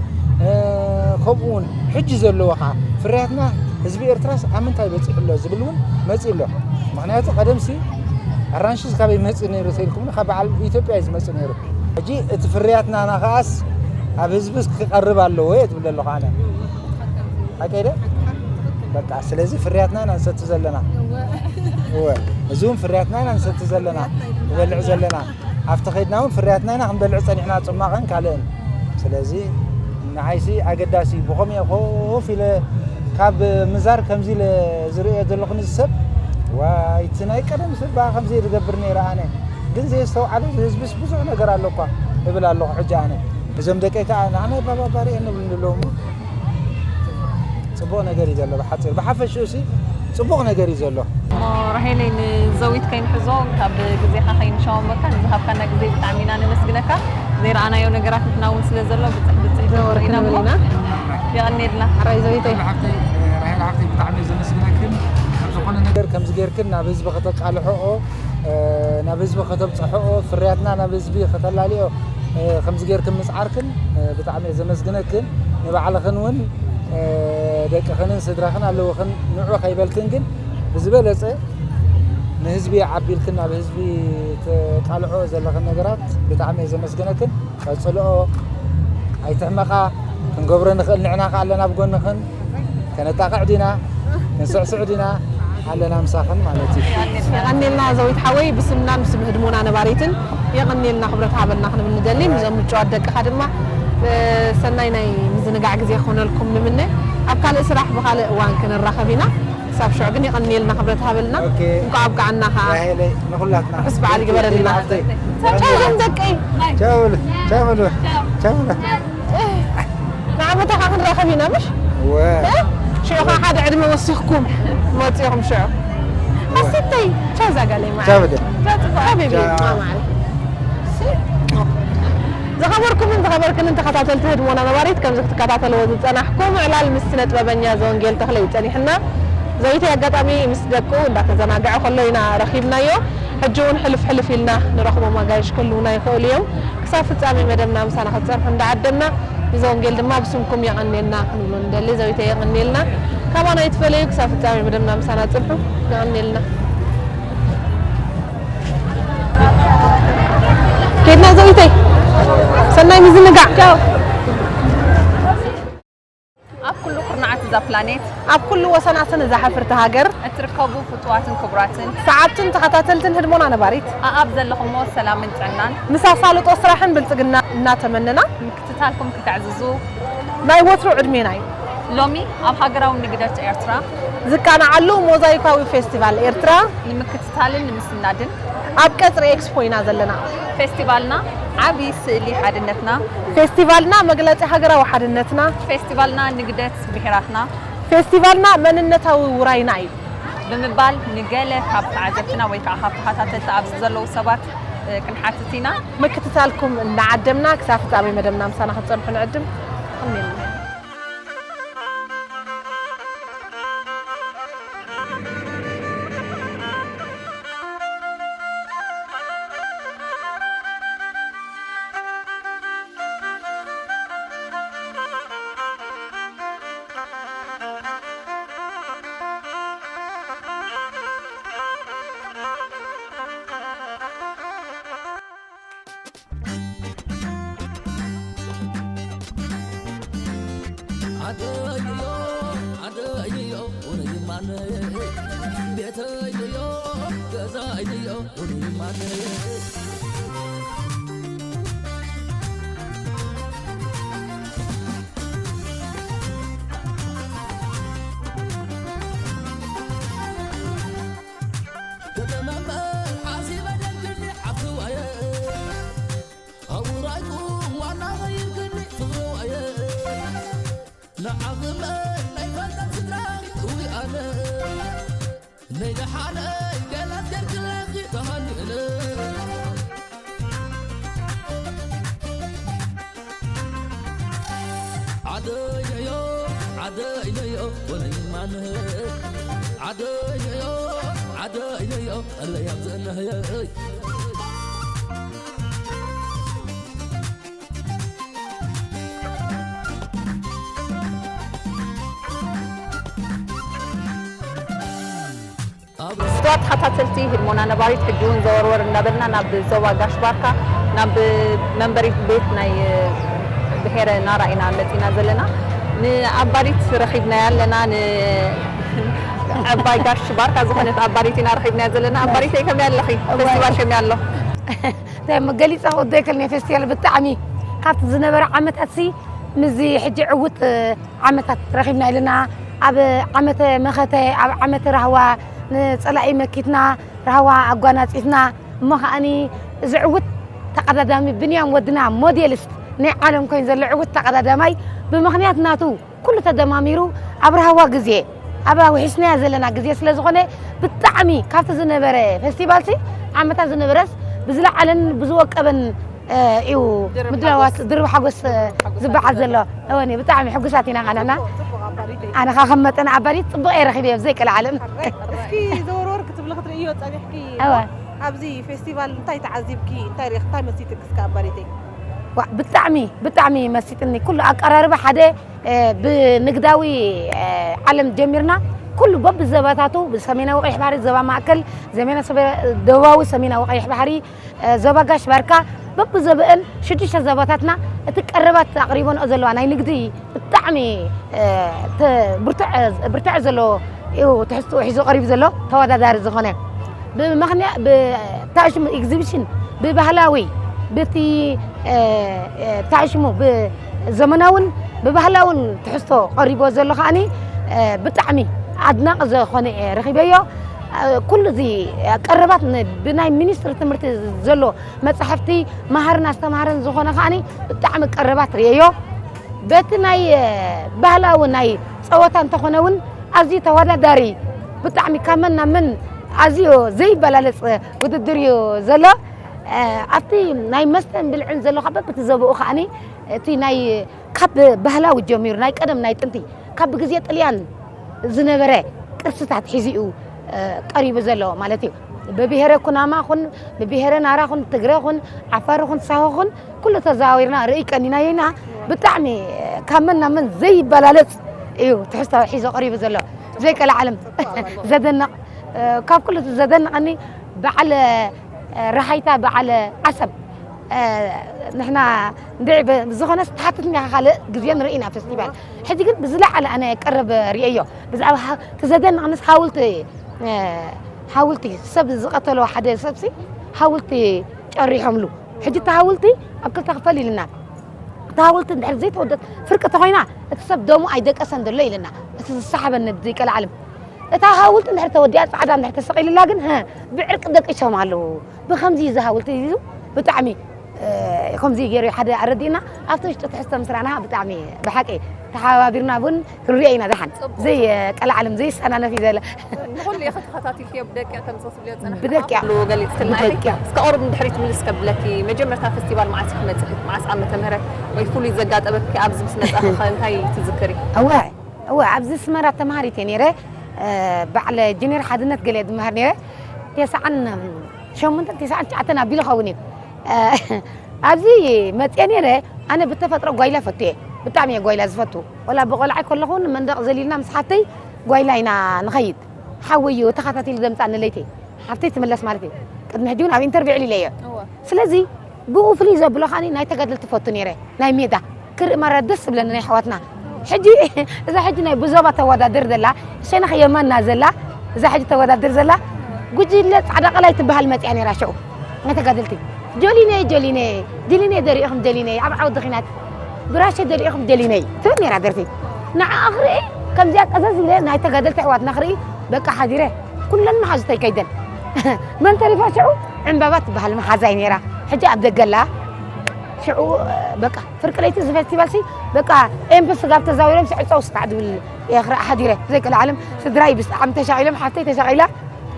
ከምኡ እውን ሕጂ ዘለዎ ከዓ ፍርያትና ህዝቢ ኤርትራስ ኣብ ምንታይ በፂሑ ኣሎ ዝብል እውን መፂ ኣሎ ምክንያቱ ቀደምሲ ኣራንሽስ ካበይ መፂ ነይሩ ተኢልኩምኒ ካብ በዓል ኢትዮጵያ እዩ ዝመፂ ነይሩ ሕጂ እቲ ፍርያትና ናኸኣስ ኣብ ህዝብስ ክቐርብ ኣለዎ እየ ትብል ኣለኹ ኣነ ሓቀይደ በቃ ስለዚ ፍርያትና ኢና ንሰቲ ዘለና እወ እዚ እውን ፍርያትና ኢና ንሰቲ ዘለና ንበልዕ ዘለና ኣብቲ ከይድና እውን ፍርያትና ኢና ክንበልዕ ፀኒሕና ፅማቕን ካልእን ስለዚ ንዓይሲ ኣገዳሲ እዩ ብኸምኡ እየ ኮፍ ኢለ ካብ ምዛር ከምዚ ኢለ ዝርእዮ ዘለኹ ንዚ ሰብ ዋይ እቲ ናይ ቀደም ሰብ በኣ ከምዚ እየ ዝገብር ነይረ ኣነ ግን ዘየስተውዓለ ህዝብስ ብዙሕ ነገር ኣሎ እኳ እብል ኣለኹ ሕጂ ኣነ እዞም ደቀይ ከዓ ንዓናይ ባባ ባሪኤ ንብል ንለዎም ፅቡቕ ነገር እዩ ዘሎ ብሓፂር ብሓፈሽኡ ሲ ፅቡቕ ነገር እዩ ዘሎ እሞ ራሄለይ ንዘዊት ከይንሕዞ ካብ ግዜኻ ከይንሻወመካ ንዝሃብካና ግዜ ብጣዕሚ ኢና ነመስግነካ ዘይረኣናዮ ነገራት ንሕና እውን ስለ ዘሎ ብፅሕ ብፅሕ ኢና እሞ የቐንየልና ሓራይ ዘዊተይ ራሄል ሓፍተይ ብጣዕሚ ዘመስግነክን ኣብ ዝኾነ ነገር ከምዚ ጌርክን ናብ ህዝቢ ከተቃልሕኦ ናብ ህዝቢ ከተብፅሕኦ ፍርያትና ናብ ህዝቢ ከተላልዮ ከምዚ ጌርክን ምፅዓርክን ብጣዕሚ ዘመስግነክን ንባዕልኽን እውን ደቅኽንን ስድራኽን ኣለውኽን። ንዑ ከይበልክን ግን ብዝበለፀ ንህዝቢ ዓቢልክን ናብ ህዝቢ ተቃልዖ ዘለኽን ነገራት ብጣዕሚ እየ ዘመስግነክን። ቀፅልኦ። ኣይትሕመቓ። ክንገብሮ ንኽእል ንዕና ከ ኣለና ብጎንኽን። ከነጣቕዕ ዲና፣ ክንስዕስዕ ዲና፣ ኣለና ምሳኽን ማለት እዩ። የቐንየልና ዘዊት ሓወይ፣ ብስምናን ብስም ህድሞና ነባሪትን የቐንየልና ክብረት ሃበልና ክንብል ንደሊ። ምስዞም ምጭዋት ደቅኻ ድማ ሰናይ ናይ ምዝንጋዕ ግዜ ክኾነልኩም ንምነ። ኣብ ካልእ ስራሕ ብኻልእ እዋን ክንራኸብ ኢና። ክሳብ ሽዑ ግን የቐንየልና ክብረት ሃበልና። እንኳዕ ኣብቅዓና ከዓ። ራሄለይ፣ ንኹላትና ርሑስ በዓል ይግበረልና። ቻው ዞም ደቀይ። ቻው በሉ፣ ቻው በሉ፣ ቻው በሉ። ንዓመታ ከዓ ክንራኸብ ኢና ምሽ? ሽዑ ከዓ ሓደ ዕድመ ወሲኽኩም መፂኹም ሽዑ። ኣሰተይ፣ ቻው ዛጋለይ ማዓረይ። ቻው በሉ። ቻው ፅቡቅ ሓቢቢ። ቻው። ማዓረይ። ዝኸበርኩምን ዝኸበርክንን ተኸታተልቲ ህድሞና ነባሪት፣ ከምዚ ክትከታተልዎ ዝፀናሕኩም ዕላል ምስ ስነ ጥበበኛ ዘወንጌል ተኽለ እዩ ፀኒሕና። ዘዊተይ ኣጋጣሚ ምስ ደቁ እንዳተዘናግዐ ከሎ ኢና ረኺብናዮ። ሕጂ እውን ሕልፍ ሕልፍ ኢልና ንረኽቦም ኣጋይሽ ክህልዉና ይኽእሉ እዮም። ክሳብ ፍጻሜ መደብና ምሳና ክትጸንሑ እንዳዓደምና፣ ንዘወንጌል ድማ ብስምኩም የቐንየልና ክንብሎ ንደሊ። ዘዊተይ የቐንየልና። ካባና ይትፈለዩ። ክሳብ ፍጻሜ መደብና ምሳና ጽንሑ። የቐንየልና። ኬድና ዘዊተይ። ሰናይ ምዝንጋዕ። ቻው። ኣብ ኩሉ ኩርናዓት እዛ ፕላኔት፣ ኣብ ኩሉ ወሰናስን እዛ ሕፍርቲ ሃገር እትርከቡ ፍቱዋትን ክቡራትን ሰዓብትን ተኸታተልትን ህድሞና ነባሪት፣ ኣኣብ ዘለኹሞ ሰላምን ጥዕናን፣ ምስ ኣሳልጦ ስራሕን ብልጽግና እናተመነና፣ ምክትታልኩም ክተዕዝዙ ናይ ወትሩ ዕድሜና እዩ። ሎሚ ኣብ ሃገራዊ ንግደት ኤርትራ ዝቃናዓሉ ሞዛይካዊ ፌስቲቫል ኤርትራ ንምክትታልን ንምስናድን ኣብ ቀጽሪ ኤክስፖ ኢና ዘለና። ፌስቲቫልና ዓቢ ስእሊ ሓድነትና። ፌስቲቫልና መግለጺ ሃገራዊ ሓድነትና። ፌስቲቫልና ንግደት ብሄራትና። ፌስቲቫልና መንነታዊ ውራይና እዩ። ብምባል ንገለ ካብ ተዓዘብትና ወይ ከዓ ካብ ተኸታተልቲ ኣብዚ ዘለዉ ሰባት፣ እ፣ ክንሓትት ኢና። ምክትታልኩም እናዓደምና ክሳብ ፍጻሜ መደብና ምሳና ክትጸንሑ ንዕድም። ኣሜን። ዓደይዮ፣ ዓደይዮ፣ ወረይማነ፣ ቤተይዮ፣ ገዛይዮ፣ ወረይማነ። ከተማ እምበር ዓሲበ ደልግኒ ዓፍዋየ። ኣውራይኩም ዋና ኸይርክኒ ፍቕርዋየ። ንዓኽመ ናይ ፈልጠት ስድራ እውይ ኣነ። ናይ ደሓነይ ገላት ገርግላኺ ተሃኒእለ። ዓደይነዮ፣ ዓደይነዮ፣ ወለይማነ። ዓደይነዮ፣ ዓደይነዮ፣ ቀለያብ ዘነህየ። ኣብ ስተዋት ተኸታተልቲ ህድሞና ነባሪት፣ ሕጂ እውን ዘወርወር እንዳበልና ናብ ዞባ ጋሽ ባርካ፣ ናብ መንበሪ ቤት ናይ ብሄረ ናራ ኢና መፂና ዘለና። ንኣባሪት ረኺብናያ ኣለና፣ ንዓባይ ጋሽ ባርካ ዝኾነት ኣባሪት ኢና ረኺብናያ ዘለና። ኣባሪተይ ከመይ ኣለኺ? እዋይ። ፌስቲቫል ከመይ ኣሎ? እንታይ እሞ ገሊፀ ክወዶ ኣይክእልን እየ። ፌስቲቫል ብጣዕሚ ካብቲ ዝነበረ ዓመታት ሲ ምስዚ ሕጂ ዕውት ዓመታት ረኺብና ኣለና። ኣብ ዓመተ መኸተ፣ ኣብ ዓመተ ራህዋ ንጸላኢ መኪትና፣ ራህዋ ኣጓናጺፍና። እሞ ከኣኒ እዚ ዕውት ተቐዳዳሚ ብንያም ወድና ሞዴሊስት ናይ ዓለም ኮይኑ ዘሎ ዕውት ተቐዳዳማይ ብምኽንያት ናቱ ኩሉ ተደማሚሩ ኣብ ራህዋ ግዜ፣ ኣብ ውሒስናያ ዘለና ግዜ ስለ ዝኾነ ብጣዕሚ ካብቲ ዝነበረ ፌስቲቫልሲ ዓመታት ዝነበረስ ብዝለዓለን ብዝወቀበን እዩ ድርብ ምድላዋት ሓጎስ። ድርብ ሓጎስ፣ እ፣ ድርብ ሓጎስ ዝበዓል ኣሎ። ዘሎ። እወኒ፣ ብጣዕሚ ሕጉሳት ኢና ኸዓ ንሕና። ጽቡቕ፣ ጽቡቕ ኣባሪተይ። ኣነ ኸዓ ከም መጠን ኣባሪት ጽቡቕ እየ ረኺበ ብዘይ ቀልዓለም። እስኪ ዘወርወር ክትብሊ ክትርእዮ ጸኒሕኪ። እወ። ኣብዚ ፌስቲቫል እንታይ ተዓዚብኪ? እንታይ ርኢኺ? እንታይ መሲጥኪ እስከ ኣባሪተይ? ዋ፣ ብጣዕሚ ብጣዕሚ መሲጥኒ። ኩሉ ኣቀራርባ ሓደ፣ እ፣ ብንግዳዊ፣ እ፣ ዓለም ጀሚርና፣ ኩሉ በብዘባታቱ፣ ብሰሜናዊ ቀይሕ ባሕሪ፣ ዘባ ማእከል፣ ዘሜና ሰበ-፣ ደቡባዊ ሰሜናዊ ቀይሕ ባሕሪ፣ እ፣ ዘባ ጋሽ ባርካ፣ በብዘበአን ሽዱሽተ ዘባታትና እቲ ቀረባት ኣቕሪቦንኦ ዘለዋ ናይ ንግዲ ብጣዕሚ፣ እ፣ ተ-፣ ብርቱዕ፣ ብርትዐ ዘለዎ እዩ ትሕዝትኡ ሒዙ ቀሪቡ ዘሎ ተወዳዳሪ ዝኾነ። ብምኽንያ-፣ ብ-፣ ታሽሙ ኤግዚቢሽን ብባህላዊ፣ ብቲ፣ እ፣ እ፣ ታሽሙ ብዘመናውን ብባህላውን ትሕዝቶ ቀሪቦ ዘሎ ከኣኒ፣ እ፣ ብጣዕሚ ኣድናቂ ዝኾነ እየ ረኺበዮ። እ፣ ኩሉ እዚ ቀረባት ን-፣ ብናይ ሚኒስትሪ ትምህርቲ ዘሎ መጻሕፍቲ መሃርን ኣስተምሃርን ዝኾነ ከኣኒ ብጣዕሚ ቀረባት ርእየዮ። በቲ ናይ፣ እ፣ ባህላዊ ናይ ጸወታ እንተኾነ እውን ኣዝዩ ተወዳዳሪ፣ ብጣዕሚ ካብ መን ናብ መን ኣዝዩ ዘይበላለጽ ውድድር እዩ ዘሎ። እ፣ ኣብቲ ናይ መስተን ብልዕን ዘሎ ካብ በብቲ ዘበኡ ከኣኒ እቲ ናይ ካብ ባህላዊ ጀሚሩ ናይ ቀደም ናይ ጥንቲ ካብ ግዜ ጥልያን ዝነበረ ቅርስታት ሒዙ እዩ፣ እ፣ ቀሪቡ ዘሎ ማለት እዩ። ብብሄረ ኩናማ ኹን፣ ብብሄረ ናራ ኹን፣ ትግረ ኹን፣ ዓፋር ኹን፣ ሳሆ ኹን፣ ኩሉ ተዘዋዊርና ርኢ ቀኒናዮ ኢና። ብጣዕሚ ካብ መን ናብ መን ዘይበላለጽ እዩ ትሕዝቶ ሒዞ ቀሪቡ ዘሎ። ዘይቀልዓለም። ዘደንቕ፣ እ፣ ካብ ኩሉ እቲ ዘደንቐኒ በዓል፣ እ፣ ረሃይታ በዓል ዓሰብ፣ እ፣ ንሕና እንድዒ ብ-፣ ብዝኾነስ ትሓትትኒ ኢኻ ካልእ ግዜ ንርኢ ኢና ፌስቲቫል። ሕጂ ግን ብዝለዓለ ኣነ ቀረብ ርእየዮ። ብዛዕባ ሃ-፣ እቲ ዘደንቕንስ ሃውልቲ፣ እ፣ ሃውልቲ ሰብ ዝቐተሎ ሓደ ሰብሲ ሃውልቲ ጨሪሖምሉ። ሕጂ እቲ ሃውልቲ ኣብ ክልተ ክፈል ኢልና። እቲ ሃውልቲ እንድሕር ዘይተወደት ፍርቂ ተኾይና፣ እቲ ሰብ ደሙ ኣይደቀሰን ዘሎ ኢልና። እቲ ዝሰሓበኒ ብዘይቀልዓለም። እታ ሃውልቲ እንድሕር ተወዲኣ፣ ጻዕዳ እንድሕር ተሰቒልላ ግን፣ ሀ፣ ብዕርቂ ደቂሶም ኣለዉ። ብኸምዚ እዚ ሃውልቲ እዚ ብጣዕሚ፣ እ፣ ከምዚ ገይሩ ሓደ ኣረዲእና፣ ኣብቲ ውሽጢ ትሕዝቶ ምስራና ብጣዕሚ ብሓቂ ተሓባቢርና እውን ክንሪኦ ኢና ደሓን። ጽቡቕ። ዘይቀልዓለም፣ ዘይሰናነፍ እዩ ዘለ። ንኹሉ ኢኺ ተኸታቲልክዮ ብደቂቕ ከምጽእ ትብልዮ ጸኒሕኪ ብደቂቕ። ኩሉ ገሊጽክልና ኢኺ። ብደቂቕ። እስከ ቁሩብ ንድሕሪት ምልስ ከብለኪ፣ መጀመርታ ፈስቲቫል መዓስ ኢኺ መጺኺ? መዓስ ዓመተ ምህረት? ወይ ፍሉይ ዘጋጠመኪ ኣብዚ ምስ መጻኺ ከ እንታይ ትዝክሪ? እወ፣ እወ፣ ኣብዚ ኣስመራ ተማሃሪት እየ ነይረ። እ፣ በዓል ጂኒየር ሓድነት ገለ እየ ዝመሃር ነይረ። ተስዓን ሸሞንተን ተስዓን ትሽዓተን ኣቢሉ ይኸውን እዩ። እ፣ ኣብዚ መጽየ ነይረ። ኣነ ብተፈጥሮ ጓይላ ፈቱ እየ። ብጣዕሚ እየ ጓይላ ዝፈቱ። ወላ ብቆልዓይ ከለኹ እውን መንደቕ ዘሊልና ምስ ሓፍተይ ጓይላ ኢና ንኸይድ። ሓወይ እዩ ተኸታቲሉ ዘምጻኒ ለይቲ። ሓፍተይ ትምለስ ማለት እዩ። ቅድሚ ሕጂ እውን ኣብ ኢንተርቪው ኣዕሊለዮ። እወ። ስለዚ ብኡ ፍልይ ዘብሎ ከኣኒ ናይ ተጋደልቲ ፈቱ ነይረ። ናይ ሜዳ ክርኢ ማራ ደስ ዝብለኒ ናይ ኣሕዋትና። ሕጂ እዛ ሕጂ ናይ ብዞባ ተወዳድር ዘላ፣ ሸነኽ የማና ዘላ፣ እዛ ሕጂ ተወዳድር ዘላ ጉጅለ ጻዕዳ ቀላይ ትበሃል መጽያ ነይራ ሽዑ። ናይ ተጋደልቲ ጆሊነ፣ ጆሊነ፣ ጆሊነ ደሪእኹም ጆሊነ፣ ኣብ ዓውዲ ኺናት ብራሸ ደሪእኹም ጆሊነ ትብል ነይራ ደርፊ። ንዓኣ ክርኢ ከምዚኣ ቀዘዝ ኢለ ናይ ተጋደልቲ ኣሕዋትና ክርኢ በቃ ሓዲረ። ኩለን መሓዙተይ ከይደን። መን ተሪፋ ሽዑ? ዕምባባ ትበሃል መሓዛይ ነይራ። ሕጂ ኣብ ደገ ኣላ። ሽዑ በቃ ፍርቂ ለይቲ እዚ ፌስቲቫል ሲ በቃ ኤምፕ ስጋብ ተዛዊሮም ሲ ዕጸው ስታዕ ዝብል እየ ክርኢ ሓዲረ። ዘይቀልዓለም ስድራይ ብጣዕሚ ተሻቒሎም፣ ሓፍተይ ተሻቒላ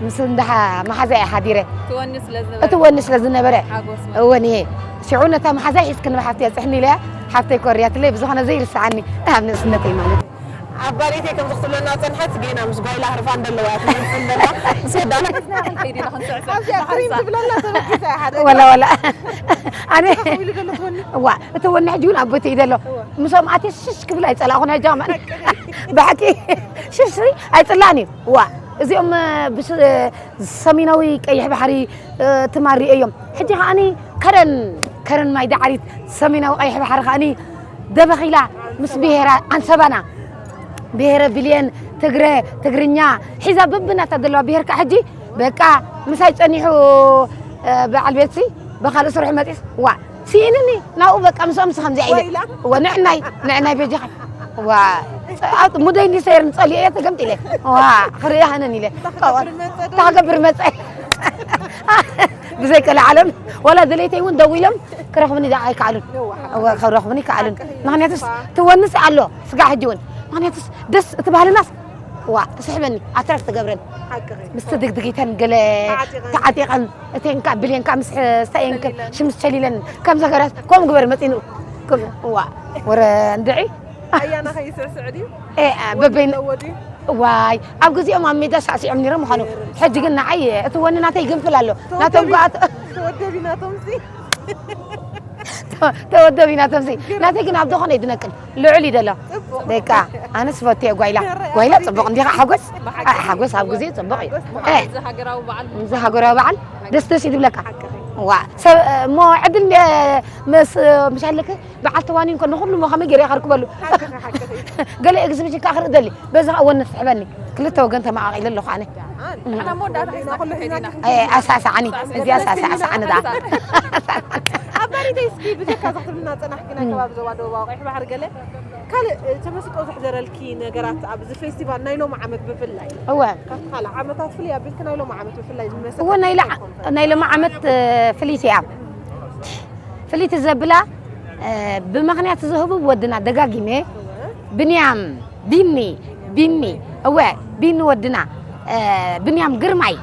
ምስ እንዳ መሓዛይ እየ ሓዲረ። ትወኒ ስለ ዝነበረ። እቲ ወኒ ስለ ዝነበረ። ሓጎስ ማለት። እወ፣ ንሄ። ሽዑ ነታ መሓዛይ ሒዝክኒ ብሓፍተይ ኣብጽሕኒ ኢለያ፣ ሓፍተይ ኮርያትለይ፣ ብዝኾነ ዘይርስዓኒ ኣብ ንእስነተይ ማለት እዩ። ኣብ ባሌተይ ከምዚ ክትብለና ጸንሐት፣ ጌና ምስ ጓይላ ህርፋን ዘለዋ እያ ትመጽእ ዘላ። ምስ ወዳእና ከይዲ ኢና ክንስዕስዕ። ኣብዚኣ ትሪም ትብለላ ተበጊሳ እያ ሓደ። ወላ፣ ወላ። ኣነ ከፍ ኢሉ ዘሎ ትወኒ። እዋ፣ እቲ ወኒ ሕጂ እውን ኣብ ቦተይ ዘሎ። እዋ። ምስኦም ኣትየ ሽሽ ክብል ኣይጸላእኹን ሕጂ ከማን። ብሓቂ ሽሽ ኣይጽላእን እዩ። እዋ፣ እዚኦም፣ እ፣ ብስ-፣ እ፣ ሰሜናዊ ቀይሕ ባሕሪ፣ እ፣ ትማሪ እዮም። ሕጂ ከኣኒ ከረን፣ ከረን ማይ ዳዕሪት ሰሜናዊ ቀይሕ ባሕሪ ከኣኒ ደበኺላ ምስ ብሄራ ዓንሰባና፣ ብሄረ ብልየን፣ ትግረ፣ ትግርኛ ሒዛ በብናታ ዘለዋ ብሄር ከኣ ሕጂ በቃ ምሳይ ጸኒሑ፣ እ፣ በዓል ቤትሲ ብኻልእ ስርሑ መጺስ፣ ዋ፣ ስኢንኒ ናብኡ በቃ ምስኦም ምስ ከምዚኣ ኢለ። ዋይላ። ዋ፣ ንዕናይ፣ ንዕናይ በጃኻ። ዋ፣ ጸ-፣ ኣብ ሙደይ እንዲ ሰይር ንጸልዮ እየ ተገምጢለ። ዋ፣ ክርእያ ሃነን ኢለ። እንታይ ክገብር መጸ ዶ? እንታይ ክገብር መጸ? ብዘይ ቀልዓለም፣ ዋላ ደለይተይ እውን ደዊሎም ክረኽቡኒ ደኣ ኣይከኣሉን። እዋ፣ ሓቂ። እዋ፣ ክረኽቡኒ ኣይከኣሉን። ሓቂ። ምኽንያቱስ፣ እዋ። ትወንስ ኣሎ፣ ስጋ ሕጂ እውን። ምኽንያቱስ፣ ደስ እቲ ባህልናስ፣ ዋ፣ ትስሕበኒ፣ ኣትራክት ትገብረን። ሓቂ። ምስቲ ድግድጊተን ገለ ተዓጢቐን። ተዓጢቐን፣ እተን ከኣ ብሌን ከኣ ምስ ሕ-፣ ስታየን ከ-፣ ሰሊለን። ሽምስ ሰሊለን፣ ከም ዘገራት፣ ከምኡ ግበር መጺኑ። ከም-፣ ዋ፣ ወረ እንድዒ። ኣያና ከይስዕስዕ ድዩ? ኤ፣ አ፣ ወዲ በበይን-፣ ኣለዎ ድዩ? ዋይ፣ ኣብ ግዜኦም ኣብ ሜዳ ሳዕሲዖም ነይሮም ምዃኑ። ነይሮም። ሕጂ ግን ንዓይ እቲ ወኒ ናተይ ይግንፍል ኣሎ። ተወደቢ-፣ ናቶም ከኣ ተ-፣ ተወደቢ ናቶም ሲ። ተወደብ ኢና ተምሲ ናተይ ግን ኣብ ዝኾነ ይድነቅል ልዑል ይደሎ ደቃ ኣነስ ፈትየ ጓይላ ጓይላ ጽቡቕ እንዲኻ ሓጎስ ሓጎስ ኣብ ግዜ ጽቡቕ እዩ እዚ ሃገራዊ በዓል ደስ ደስ ይትብለካ ዋ ሰብ እሞ ዕድል ምስ ምሻለክ በዓል ተዋኒ እንኮ ንኹሉ ሞ ከመይ ገይረ ከርክበሉ ገለ ኤግዚቢሽን ከዓ ክርኢ ደሊ በዚ ከዓ ወነት ትሕበኒ ክልተ ወገን ተመቃቂለ ኣለኹ ኣነ ኣሳሳዓኒ እዚኣ ኣሳሳዓኒ ዳ ኣባሪተይ እስኪ ብጀካ ዘክትብልና ፀናሕኪ ናይ ከባቢ ዞባ ደቡብ ኣውቂሕ ባሕሪ ገለ ካልእ ተመስጦ ዘሕደረልኪ ነገራት ኣብዚ ፌስቲቫል ናይ ሎሚ ዓመት ብፍላይ እወ ካብቲ ካልእ ዓመታት ፍልይ ኣቢልኪ ናይ ሎሚ ዓመት ብፍላይ ዝመሰ እወ ናይ ሎሚ ዓመት ፍልይቲ እያ ፍልይቲ ዘብላ ብምኽንያት ዝህቡ ወድና ደጋጊመ ብንያም ቢኒ ቢኒ እወ ቢኒ ወድና ብንያም ግርማይ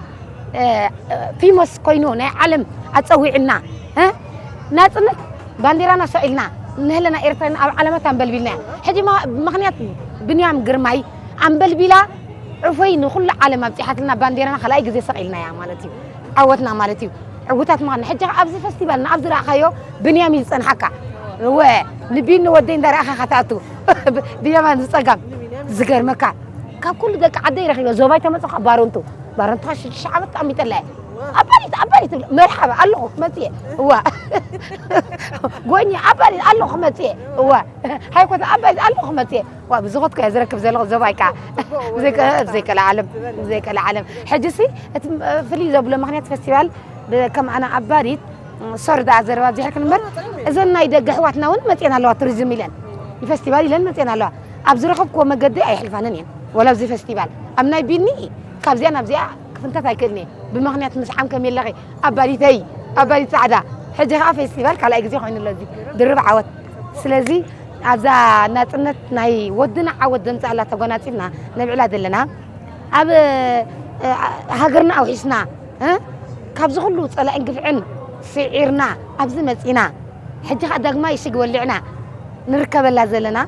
ፊሞስ ኮይኑ ናይ ዓለም ኣፀዊዕና ናፅነት ባንዴራና ሰቂልና ንህለና ኤርትራና ኣብ ዓለማት ኣንበልቢልና ሕጂ ምክንያት ብንያም ግርማይ ኣንበልቢላ ዕፎይ ንኩሉ ዓለም ኣብፂሓትልና ባንዴራና ካልኣይ ግዜ ሰቂልና እያ ማለት እዩ ዓወትና ማለት እዩ ዕውታት ምዃን ሕጂ ኣብዚ ፈስቲቫል ንኣብ ዝረእኻዮ ብንያም እዩ ዝፀንሓካ እወ ንቢኒ ወደይ እንዳረእኻ ካትኣቱ ብየማን ዝፀጋም ዝገርመካ ካብ ኩሉ ደቂ ዓደይ ረኺበ ዞባይ ተመፅኻ ባረንቱ ባረንቱ ሽዱሽተ ዓመት ተቐሚጠላ እየ ኣባዲት ኣባዲት ትብል መርሓባ ኣለኹ ክመፅእ እየ እዋ ጎኝ ኣባዲት ኣለኹ ክመፅእ እየ እዋ ሃይኮት ኣባዲት ኣለኹ ክመፅእ እየ ዋ ብዝኾትኩ እየ ዝረክብ ዘለኹ ዞባይ ከዓ ዘይቀለ ዓለም ዘይቀለ ዓለም ሕጂ ሲ እቲ ፍልይ ዘብሎ ምክንያት ፈስቲቫል ከም ኣነ ኣባዲት ሶሪ ደኣ ዘረባ ኣብዚሐልክን እምበር እዘን ናይ ደገ ኣሕዋትና እውን መፅኤን ኣለዋ ቱሪዝም ኢለን ንፈስቲቫል ኢለን መፅኤን ኣለዋ ኣብ ዝረኸብክዎ መገዲ ኣየሕልፋንን እየን ወላ ኣብዚ ፈስቲቫል ኣብ ናይ ቢኒ ካብዚኣ ናብዚኣ ክፍንታት ኣይክእልን እየ ብምኽንያት ምስዓም ከም የለኺ ኣባዲተይ ኣባዲት ፃዕዳ ሕጂ ከዓ ፌስቲቫል ካልኣይ ግዜ ኮይኑ ኣሎ እዚ ድርብ ዓወት ስለዚ ኣብዛ ናፅነት ናይ ወድና ዓወት ዘምፅኣላ ተጎናፂፍና ነብዕላ ዘለና ኣብ ሃገርና ኣውሒስና እ? ካብዚ ኩሉ ፀላእን ግፍዕን ስዒርና ኣብዚ መፂና ሕጂ ከዓ ዳግማይ እሽግ ወሊዕና ንርከበላ ዘለና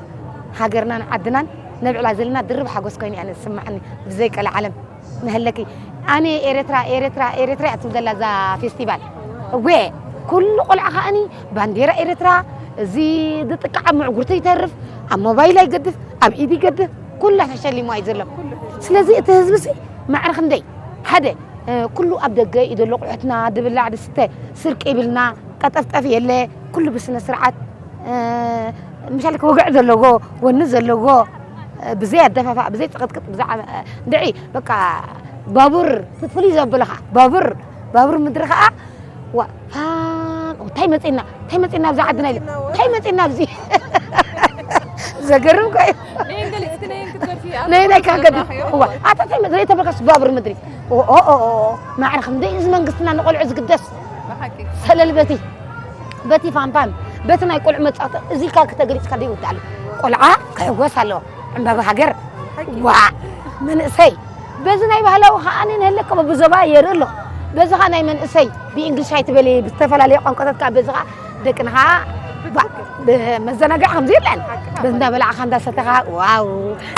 ሃገርናን ዓድናን ነብዕላ ዘለና ድርብ ሓጎስ ኮይኑ እያ ዝስማዓኒ ብዘይ ቀልዓለም ንሀለኪ ኣነ ኤረትራ ኤረትራ ኤረትራ እያ ትብል ዘላ እዛ ፌስቲቫል እወ ኩሉ ቆልዓ ከዓኒ ባንዴራ ኤረትራ እዚ ዝጥቃዕ ኣብ ምዕጉርቱ ይተርፍ ኣብ ሞባይል ኣይገድፍ ኣብ ኢድ ይገድፍ ኩላ ተሸሊሙ እዩ ዘሎ ስለዚ እቲ ህዝቢ ሲ ማዕረ ክንደይ ሓደ ኩሉ ኣብ ደገ እዩ ዘሎ ቁሑትና ድብላዕ ድስተ ስርቂ ይብልና ቀጠፍጠፍ የለ ኩሉ ብስነ ስርዓት ምሻል ክወግዕ ዘለዎ ወኒ ዘለዎ ብዘይ ኣደፋፋ ብዘይ ጸቕጥቅጥ ብዛዕ እንድዒ በቃ ባቡር ትፍሊ ዘብልኻ ባቡር ባቡር ምድሪ ኸዓ ዋ ፋን እንታይ መጺና እንታይ መጺና ኣብዚ ዓድና ኢለ እንታይ መጺና ኣብዚ ዘገርም ኮ ነይናይ ካንገዲ ዋ ኣታ እንታይ መጽ ዘይተበከስ ባቡር ምድሪ ማዕረ ክንደይ እዚ መንግስትና ንቆልዑ ዝግደስ ሰለል በቲ በቲ ፋንፋን በቲ ናይ ቆልዑ መጻወቲ እዚ ኢልካ ክተገሊጽካ ዘይውዳእ ኣሎ ቆልዓ ክሕጎስ ኣለዎ ዕምባባ ሃገር ዋ መንእሰይ በዚ ናይ ባህላዊ ከዓ ንህለከ ብዞባ የርኢ ኣሎ በዚ ከዓ ናይ መንእሰይ ብእንግሊሽ ኣይትበሊ ብዝተፈላለየ ቋንቋታት ከዓ በዚ ከዓ ደቅንኻ ብመዘናግዒ ከምዚ የለን በዚ እንዳበላዕኻ እንዳሰተኻ ዋው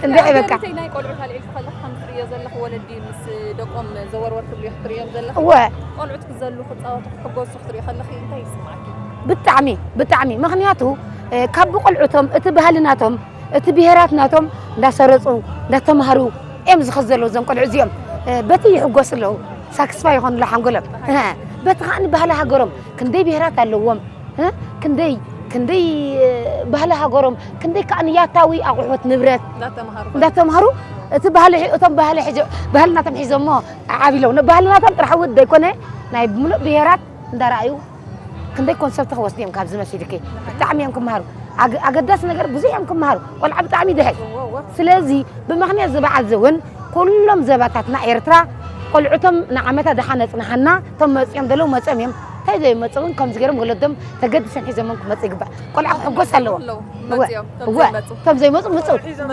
እንድዒ በቃ ናይ ቆልዑ ካልዒልቲ ከለካ ከምትርእዮ ዘለኺ ወለዲ ምስ ደቆም ዘወርወር ክብሉ ክትርእዮም ዘለኺ እወ ቆልዑት ክዘሉ ክፃወቱ ክሕጎሱ ክትርኢ ከለኺ እንታይ ይስማዓኪ? ብጣዕሚ ብጣዕሚ ምኽንያቱ ካብ ብቆልዑቶም እቲ ባህሊ ናቶም እቲ ብሄራት ናቶም እንዳሰረፁ እንዳተምሃሩ እዮም ዝኸ ዘለዉ እዞም ቆልዑ እዚኦም በቲ ይሕጎሱ ኣለዉ ሳክስፋ ይኾኑ ኣሎ ሓንጎሎም በቲ ከዓ ባህሊ ሃገሮም ክንደይ ብሄራት ኣለዎም ክንደይ ክንደይ ባህሊ ሃገሮም ክንደይ ከዓ ንያታዊ ኣቑሑት ንብረት እንዳተምሃሩ እቲ ባህሊ እቶም ባህሊ ሕጂ ባህልናቶም ሒዞሞ ዓቢለው ባህልናቶም ጥራሕ ውድ ዘይኮነ ናይ ብምሉእ ብሄራት እንዳረኣዩ ክንደይ ኮንሰፕት ክወስዱ እዮም ካብዚ መሲልኪ ብጣዕሚ እዮም ክመሃሩ ኣገዳሲ ነገር ብዙሕ እዮም ክመሃሩ ቆልዓ ብጣዕሚ ድሕል ስለዚ ብምኽንያት ዝበዓል እዚ እውን ኩሎም ዘባታትና ኤርትራ ቆልዑቶም ንዓመታ ደሓን ኣፅንሓና እቶም መፅኦም ዘለዉ መፅኦም እዮም እንታይ ዘይመፅኡ እውን ከምዚ ገይሮም ወለዶም ተገዲሶም ሒዞሞም ክመፁ ይግባእ ቆልዓ ክሕጎስ ኣለዎ እወ እቶም ዘይመፁ ምፁ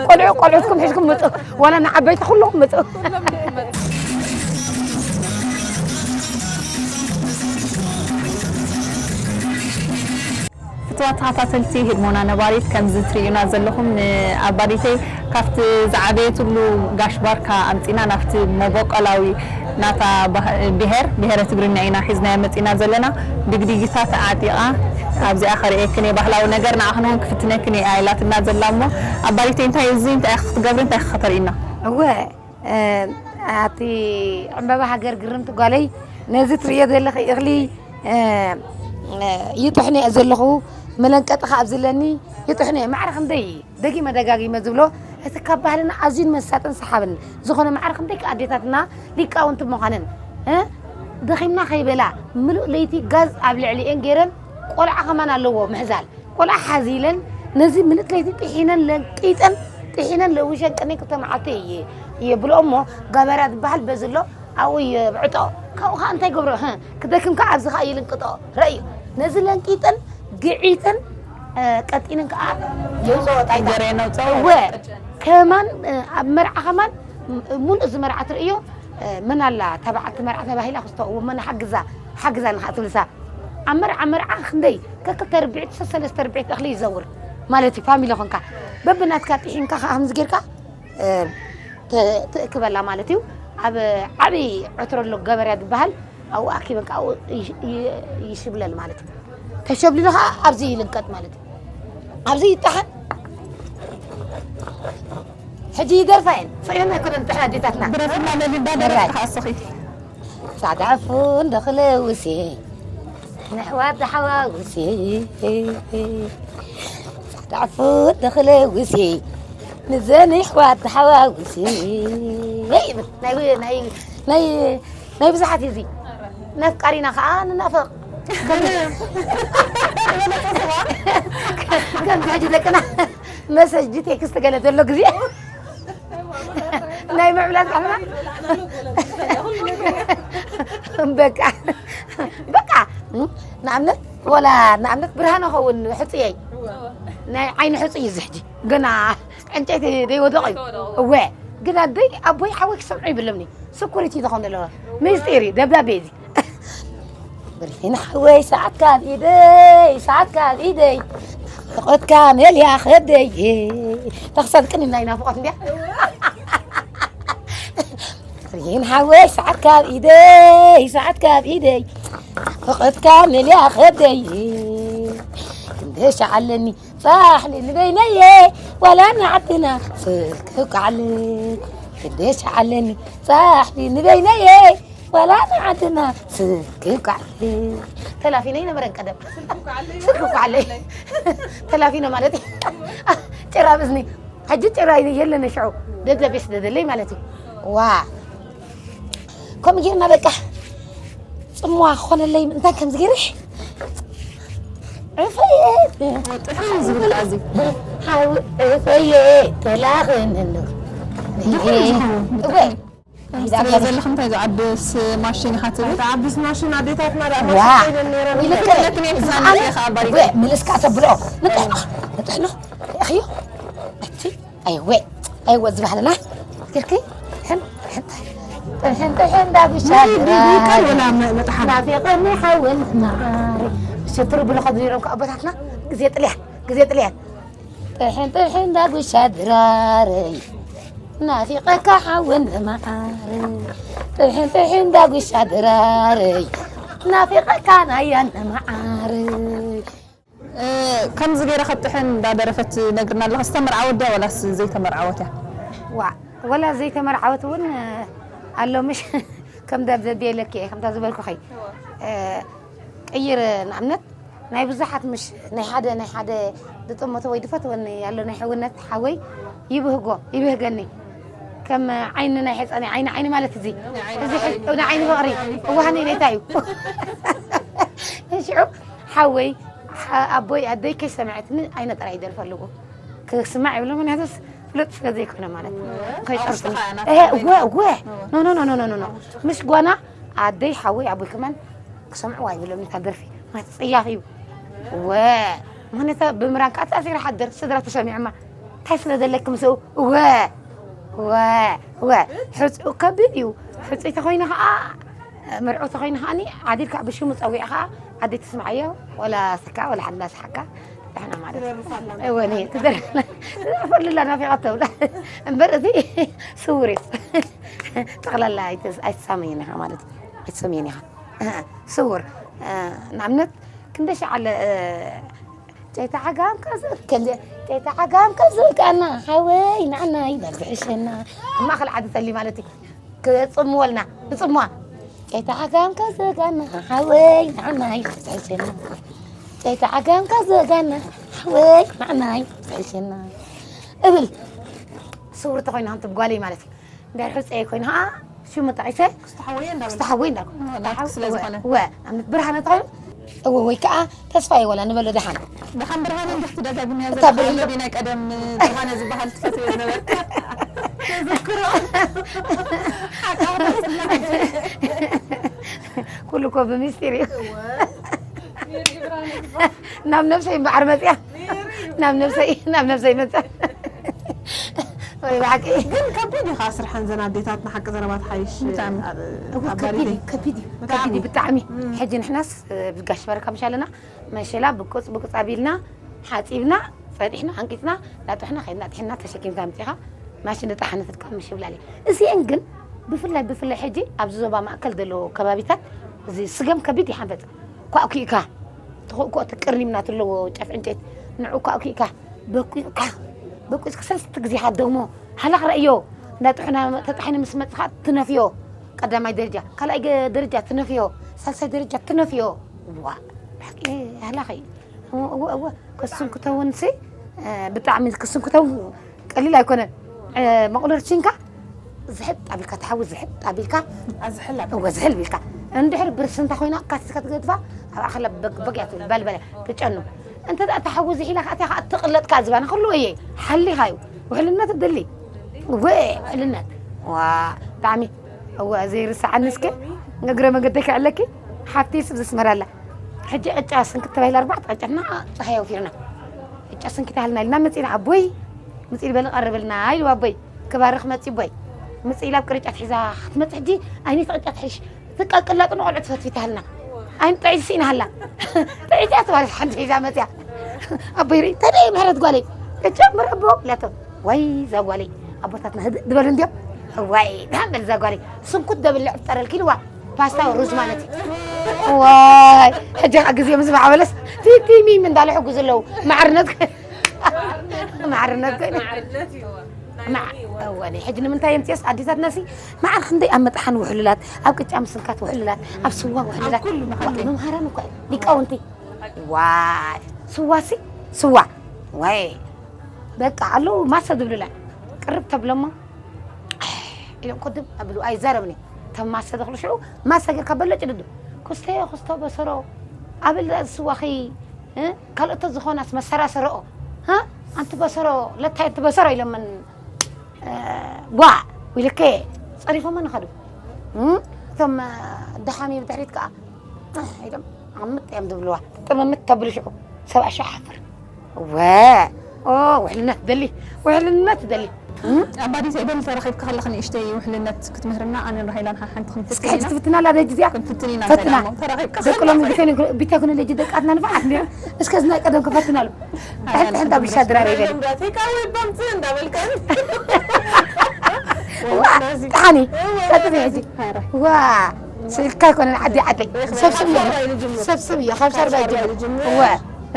ቆልዑ ቆልዑትኩም ሒዝኩም ምፁ ዋላ ንዓበይቲ ኩለኩም ምፁ ክቡራት ተኸታተልቲ ህድሞና ነባሪት፣ ከምዚ ትርእዩና ዘለኹም ንኣባዲተይ ካብቲ ዝዓበየትሉ ጋሽ ባርካ ኣምጺና ናብቲ መበቆላዊ ናታ ብሄር ብሄረ ትግርኛ ኢና ሒዝናዮ መጺና ዘለና። ድግዲጊታ ተዓጢቓ ኣብዚኣ ከርእየክን እየ ባህላዊ ነገር ንዓኽን እውን ክፍትነክን እየ ኢላትና ዘላ። እሞ ኣባዲተይ እንታይ እዚ እንታይ ክትገብሪ እንታይ ከተርእይና? እወ ኣቲ ዕምበባ ሃገር ግርምቲ ጓለይ፣ ነዚ ትርእዮ ዘለኺ እኽሊ ይጥሕነ እየ ዘለኹ። መለንቀጢ ከኣ ኣብዚ ኣለኒ። ይጥሕነ እየ። ማዕረ ክንደይ ደጊመ ደጋጊመ ዝብሎ፣ እቲ ካብ ባህልና ኣዝዩ መሳጥን ሰሓብን ዝኾነ ማዕረ ክንደይ ኣዴታትና ሊቃውንቲ ምዃነን ደኺምና ከይበላ ምሉእ ለይቲ ጋዝ ኣብ ልዕሊኤን ገይረን። ቆልዓ ከማን ኣለዎ ምሕዛል። ቆልዓ ሓዚለን ነዚ ምልእቲ ለይቲ ጥሒነን ለንቂጠን ጥሒነን ለዊሸን ቅኒ ክልተ መዓልቲ እየ የብልኦ እሞ ገበርያ ዝበሃል በዚ ኣሎ ኣብኡ የብዕጦ። ካብኡ ከዓ እንታይ ገብሮ ክደክም ከዓ ኣብዚ ከዓ ይልንቅጦ። ረእዩ ነዚ ለንቂጠን ግዒተን ቀጢንን ከዓ የውፅኦ ጣይታ። ገሬ ነውፀኦ። እወ ከማን ኣብ መርዓ ከማን ሙሉእ እዚ መርዓ ትርእዮ መን ኣላ ተባዓልቲ መርዓ ተባሂላ ክስተውዎ መን ሓግዛ ሓግዛ ንካ ትብልሳ ኣብ መርዓ መርዓ ክንደይ ከክልተ ርብዒት ሰለስተ ርብዒት እኽሊ ይዘውር ማለት እዩ። ፋሚሊ ኾንካ በብናትካ ጥሒንካ ከዓ ከምዚ ጌርካ ትእክበላ ማለት እዩ። ኣብ ዓብዪ ዕትሮ ኣሎ ገበርያ ዝበሃል ኣብኡ ኣኪበን ከዓ ይሽብለል ማለት እዩ። ተሸብሊሉ ከዓ ኣብዚ ይልንቀጥ ማለት እዩ። ኣብዚ ይጠሓን ሕጂ ይደርፋ እየን ሰዮን ኣይኮነን ጥሕና ኣዴታትና ብረፍና ለሊዳ ደረፍካ ኣስኺ ጻዕዳ ዕፉን ደኽለውሲ ንሕዋት ዝሓዋውሲ ጻዕዳ ዕፉን ደኽለውሲ ንዘን ኣሕዋት ዝሓዋውሲ ይብል ናይ ናይ ናይ ናይ ብዙሓት እዩ እዚ ነፍቃሪና ከዓ ንናፈቕ ከምዚ ሕጂ ደቅና መሰጅ ቴክስት ገለ ዘሎ ግዜ ናይ ምዕብላት ቃልና በቃ በቃ ንኣብነት ወላ ንኣብነት ብርሃነ ኸውን ሕፅየይ ናይ ዓይኒ ሕፁይ እዩ ዝሕጂ ገና ዕንጨይቲ ዘይወደቐ እዩ እወ ግን ኣደይ ኣቦይ ሓወይ ክሰምዑ ይብለምኒ ስኩሪቲ ዝኾን ዘለዎ ምስጢር እዩ ደብዳቤ እዚ ብርሂን ሓወይ ሰዓት ካብ ኢደይ ሰዓት ካብ ኢደይ ናፍቆትካ መልያ ከብደይ ተኽሰብ ቅን ናይ ናፍቆት እንድያ ብርሂን ሓወይ ሰዓት ካብ ኢደይ ሰዓት ካብ ኢደይ ናፍቆትካ መልያ ከብደይ ክንደሻ ኣለኒ ጻሕሊ ንበይነየ ዋላ ንዓድና ስልኪ ውቃዓለይ ክንደሻ ኣለኒ ጻሕሊ ንበይነየ ዋላ ንዓድና ስልኪ ውቃዓለይ ተላፊነ ይነበረን ቀደም ስልኪ ውቃዓለይ ተላፊነ ማለት እዩ ጭራ ብዝኒ ሕጂ ጭራ የለነ ሽዑ ደደቤስ ደደለይ ማለት እዩ ዋ ከምኡ ጌርና በቃ ፅምዋ ክኾነለይ ምእንታን ከምዚ ገይረ ዕፈየ ጥሕን ዝብል ቃዚ ሓዊ ዕፈየ ተላኸነሉ እወ ትሪኦ ዘለኹ እንታይ ዝዓብስ ማሽን ኢኻ ትብል ዓብስ ማሽን ኣዴታትና ደኣ ዋ ማሽን ኮይነን ነይረን ይልክለክን እየ ክሳን ኢኻ ባሪኻ ምልስካ ተብሎ ንጥሕኖ ንጥሕኖ ሪእኽዮ እቲ ኣይወ ኣይወ ዝበሃለና ግርኪ ሕን ጥሕን ጥሕን ዳጉሻ ቢቢካል ወላ መጥሓን ናፊቐኒ ሓውን መዓሪ ሸትሩ ብሎ ከዱ ነይሮም ኣቦታትና ግዜ ጥልያን ግዜ ጥልያን ጥሕን ጥሕን ዳጉሻ ድራረይ ናፊቐካ ሓውን መዓሪ ጥሕን ጥሕን ዳጉሻ ድራረይ ናፊቐካ ናያን መዓሪ ከምዚ ገይረ ከጥሕን እንዳደረፈት ነግርና ኣለኻ ዝተመርዓወት ድያ ወላስ ዘይተመርዓወት እያ ዋ ወላ ዘይተመርዓወት እውን ኣሎ ምሽ ከም ደብደብ የለኪ ከምታ ዝበልኩኸይ ቅይር ንኣብነት ናይ ብዙሓት ምሽ ናይ ሓደ ናይ ሓደ ዝጠመቶ ወይ ዝፈትወኒ ኣሎ ናይ ሕውነት ሓወይ ይብህጎ ይብህገኒ ከም ዓይኒ ናይ ሕፀኒ ዓይኒ ዓይኒ ማለት እዚ እዚ ናይ ዓይኒ ፍቕሪ እዋህኒ ኢለታ እዩ ሽዑ ሓወይ ኣቦይ ኣደይ ከይሰምዐትኒ ኣይነ ጥራይ ይደርፈ ኣለዎ ክስማዕ ይብሎ ምክንያቱስ ፍሉጥ ስለ ዘይኮነ ማለት ከይጠርፍኒ እወ እወ ኖ ኖ ኖ ኖ ኖ ምሽ ጓና ኣደይ ሓወይ ኣቦይ ከማን ክሰምዕዋ ይብሎም ነታ ደርፊ ማለት ፀያፍ እዩ እወ ምክንያታ ብምራን ከዓ ተኣሲራ ሓደር ስድራ ተሰሚዕማ እንታይ ስለ ዘለኪ ምስኡ እወ እወ እወ ሕፁ ከቢድ እዩ ሕፁይ ተኮይኑ ከዓ መርዑ ተኾይኑ ከዓኒ ዓዲልካ ብሽሙ ጸዊዕኻ ኣደይ ትስምዓዮ፣ ወላ ስካ ወላ ሓላ ስሓካ፣ ንሕና ማለት። ትደርፍ ኣላ። እወ፣ ኒ-፣ ትደርፍ ኣላ። ትደርፈሉ ኣላ፣ ናፊቓቶ ብላ። እምበር እዚ ስውር እዩ። ጠቕላላ ኣይትስ-፣ ኣይትሳመየን ኢኻ ማለት እዩ። ኣይትሰምየን ኢኻ። ስውር። ንኣብነት ክንደይ ሻዕ ኣለ፣ ጨይታ ዓጋም ከዝእከል፣ ጨይታ ዓጋም ከዝእከልና፣ ሓወይ ንዓና ይበል ዝሕሸና። ኣብ ማእከል ዓዲ ተሊ ማለት እዩ። ክጽምወልና፣ ንጽምዋ። ጨይታ ዓጋም ከዝእከልና፣ ሓወይ ንዓና ይበል ዝሕሸና። ጨይታ ዓጋም ከዝእከልና፣ ሓወይ ንዓና ይበል ዝሕሸና። እብል። ስውር ተኾይኑ፣ ሃንቱ ጓለይ ማለት እዩ። እንድሕር ሕፀየ ኮይኑ ከዓ ሽሙ ጠቒሰ ክስተ ሓወየ እንዳበልኩ። ክስተ ሓወየ እንዳበልኩ። እወ፣ ናትኪ ስለ ዝኾነ። እወ፣ ኣብነት ብርሃነ ተኾይኑ፣ እወ፣ ወይ ከዓ ተስፋየ ወላ ንበሎ ደሓን። ደሓን ብርሃነ እንዲሕ ትደጋግምያ እታ ዘለኻ ብርሃነ። ኣለቢ ናይ ቀደም ብርሃነ ዝበሃል ትፈትዮ ዝነበርካ። ተዘክሮ። ሓቃ ተጽናዕቲ። ኩሉ እኮ ብምስጢር እዩ። እወ። ይርኢ ብርሃነ ዝበሃል። ናብ ነብሰይ እምበዓር መፅያ። ይርኢ። ናብ ነብሰይ፣ ናብ ነብሰይ መፅያ። ወይ ብሓቂ። ግን ከቢድ እዩ ከዓ ስርሐን ዘን ኣዴታትና ሓቂ ዘረባ ትሓይሽ። ብጣዕሚ። ኣብ፣ እወ፣ ኣብ ከቢድ ባሪተይ። እዩ፣ ከቢድ እዩ፣ ብጣዕሚ። ከቢድ እዩ ብጣዕሚ። እም። ሕጂ ንሕናስ፣ እ፣ ብጋሽ በረካ ምሽ ኣለና፣ መሸላ ብቁፅ ብቁፅ ኣቢልና፣ ሓፂብና፣ ፀዲሕና፣ ኣንቂፅና፣ ላጥሕና፣ ከይድና፣ ጥሒና፣ ተሸኪምካ ኣምፂኻ፣ ማሽን ዝጠሓነትልካ ምሽ ይብላል እዩ። እዚአን ግን ብፍላይ፣ ብፍላይ ሕጂ ኣብዚ ዞባ ማእከል ዘለዎ ከባቢታት፣ እዚ ስገም ከቢድ ይሓንፈፅ። ኳእኩእካ፣ ተኾእኮ እቲ ቅርኒም ናቱ ኣለዎ ጨፍ ዕንጨይቲ፣ ንዑ ኳእኩእካ፣ በቂቕካ፣ በቂፅካ ሰለስተ ግዜ ሃደሞ፣ ሃላኽ ረእዮ፣ እንዳ ጥሑና ተጣሒኑ ምስ መፅኻ ትነፍዮ፣ ቀዳማይ ደረጃ፣ ካልኣይ ገ-፣ ደረጃ ትነፍዮ፣ ሳልሳይ ደረጃ ትነፍዮ። ዋ፣ ብሓቂ ሃላኽ እዩ። እወ፣ እወ፣ እወ፣ ክስንክተውንሲ፣ እ፣ ብጣዕሚ ክስንክተውን ቀሊል ኣይኮነን። እ፣ መቑሎ ርቺንካ ዝሕጥ ኣቢልካ፣ ተሓዊ ዝሕጥ ኣቢልካ፣ ኣዝሕል ኣቢልካ። እወ፣ ዝሕል ቢልካ። እንድሕር ብርስንታ ኮይና፣ ካቲትካ ትገድፋ፣ ኣብ ኣኸላ በግ-፣ በግ እያ ትብል፣ በልበለ፣ ትጨኑ። እንተ ደኣ ተሓዊ ዝሒላ፣ ከኣ እቲኣ ከኣ ትቕለጥካ ዝባና፣ ኩሉ እየ፣ ሓሊኻ እዩ። ውሕልነት ትደሊ። እወ፣ ውሕልነት። ዋ፣ ብጣዕሚ። እወ፣ ዘይርስዓኒ እስከ፣ እግረ መገደይ ከዕለኪ፣ ሓፍቲ ስብ ዘስመራ ኣላ። ሕጂ ዕጫ ስንክት ተባሂላ ኣርባዕተ ዕጫ እና ጸሓይ ኣውፊርና። ዕጫ ስንክት ሃልና ኢልና መጺና ኣቦይ፣ ምጺ በሊ ቀርብልና ኢሉ ኣቦይ፣ ክባርኽ መጺ ኣቦይ። ምጺ ኢላ ኣብ ቅርጫት ሒዛ ክትመጽ ሕጂ፣ ኣይነቲ ቅርጫት ሕሽ፣ ትቃቅላጡ ንቆልዑ ትፈትፊት ሃልና። ኣይን ጥዒት ሲኢና ሃላ። ጥዒት እያ ትባል ሓንቲ ሒዛ መጽያ። ኣቦይ ርኢ፣ ተደይ ምሕረት ጓለይ፣ ዕጫ ምረቦ ኢላቶ። ዋይ፣ እዛ ጓለይ፣ ኣቦታትና ህድእ ዝበሉ እንድዮም። ዋይ፣ ደሓን በል እዛ ጓለይ፣ ስንኩት ደብል ዕፍጠረልኪ ኢልዋ። ፓስታ ሩዝ ማለት እዩ። ዋይ፣ ሕጂ ኸዓ ግዜ ምስ ማዕበለስ ቲቲ ሚሚ እንዳለ ሕጉዝ ኣለዉ። ማዕርነት፣ ማዕርነት ኮይኑ። ማዕርነት እዩ። ማ-፣ እወ፣ ናይ ሕጂ ንምንታይ የምፅኦስ ኣዴታትናሲ መዓር ክንደይ ኣብ መጥሓን ውሕሉላት፣ ኣብ ቅጫ ምስንካት ውሕሉላት፣ ኣብ ስዋ ውሕሉላት። ኣብ ኩሉ መሓሉ። መምሃራን እኮ እዮም፣ ሊቃውንቲ። ዋይ፣ ስዋሲ፣ ስዋ። ዋይ፣ በቃ ኣለዉ ማሰ ዝብሉላ። ቅርብ ተብሎሞ፣ ኢሎም ቅድም ኣብሉ ኣይዛረብን እዩ። ተም ማሰ ተኽሉ ሽዑ ማሰ ጌርካ በሎ ጭድዱ። ኩስተ፣ ኩስቶ በሰሮ፣ ኣብል ስዋኺ፣ እ? ካልኦቶ ዝኾናስ መሰራሰረኦ። እ? ኣንቲ በሰሮ፣ ለታይ ኣንቲ በሰሮ ኢሎመን፣ እ፣ ጓዕ፣ ኢልከ ጸሪፎመን ኸዱ። እ? እቶም፣ እ፣ ደሓሚ ብድሕሪት ከኣ፣ እ፣ ኢሎም ዓምጥ እዮም ዝብልዋ። ጥምምት ተብሉ ሽዑ፣ ሰብኣ ሽዑ ሓፍር። ወ-፣ ኦ፣ ውሕልነት ደሊ፣ ውሕልነት ደሊ። እ? ኣባዲት ኢደል ተረኺብኪ ከለኺ ንእሽተይ ውሕልነት ክትምህርና ኣነን ራሄላን ሓ-፣ ሓንቲ እስከ ክንፍትን ሕጂ ኢና። ትፍትና ኣላ ደጅ እዚኣ? ክንፍትን ኢና ፈትና። እንታይ ደኣ እሞ ተረኺብካ ደቂ ሎሚ ከለኻ? ቢቴ-፣ ቢቴ ኩነ ደጅ ደቃትና ንፋዓት እንዲያ። እስከ ዝናይ ቀደም ክፈትና ኣሎ። ኣይ፣ ሕንቲ፣ ሕንቲ ኣብ ኣልሓምዱሊላህ። ሻድራ ሬ በል። ቴካዌ ባምፅ እንዳበልካ። ዋ፣ ወላሂ። ጣኒ፣ እወ፣ ቀጥታ ወላሂ። ሕጂ። ዋ፣ ስልካ ኣይኮነን ዓዲ ዓደይ። ሬክ ሰብስብ እዩ። ሻርባ ኢሉ ጅምር። ሰብስብ እዩ፣ ካብ ካብ ሻርባ ሻርባ ይጅምር። ኢሉ ጅምር። እወ።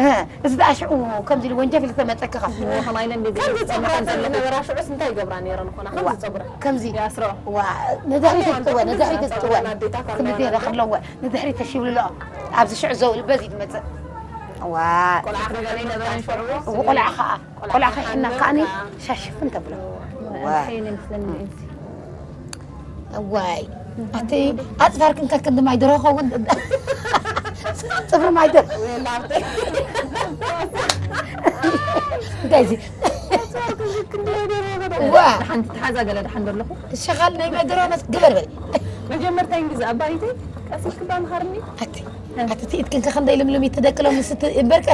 እህ፣ እዚ ደኣ ሽዑ ከምዚ ኢሉ ወንጀፍ ኢሉ ተመጸኪ ኸ? እወ፣ ኸማይ ኢለን ቤት ከምዚ ጸጉራ ዘጸመኻን ዘለኹ። ዝነበራ ሽዑስ እንታይ ይገብራ ነይረን ኾና? ዋ፣ ከምዚ ጸጉራ ከምዚ። ይኣስረኦ። ዋ፣ ንድሕሪት ኣነ ትጥወ፣ ኣነ ንድሕሪት ኣነ ትጥወ። ኣነ ኣዴታት ኣነ ክንዲ ኣነ ገለ ከለዎ፣ ንድሕሪት ተሽብልሎ። ኣብዚ ሽዑ ዘውል በዚ ትመጽእ። ዋ። ቆልዓ ክረጋገ ነበረን ሽዑ። እወ፣ ቆልዓ ኸኣ። ቆልዓ ቆልዓ ኸሒና ከኣ ከኣ ሻሽፍን ተብሎ። ዋ። ኣንተ ይመስለኒ እዚ። እዋይ፣ ኣቲ ኣጽፋርክን ከክንዲ ማይ ደሮ ኸውን። ጽፍሪ ማይ ደሮ። ወይ ላብተ። እንታይ እዚ? ኣጽፋርክን ከክንዲ ማይ ደሮ ኸውን። ዋ። ሓንቲ ተሓዛ ገለ ደሓን ዶ ኣለኹ? ሸኻል ናይ ማይ ደሮ ነስ ግበር በል። መጀመርታ እንግዛ ኣባይተይ ቀስ ኢልክባ ምሃርኒ። ኣቲ፣ ኣቲ ትኢትክን ከክንደይ ልምልም ይትደቅሎም ንስቲ እምበርከ።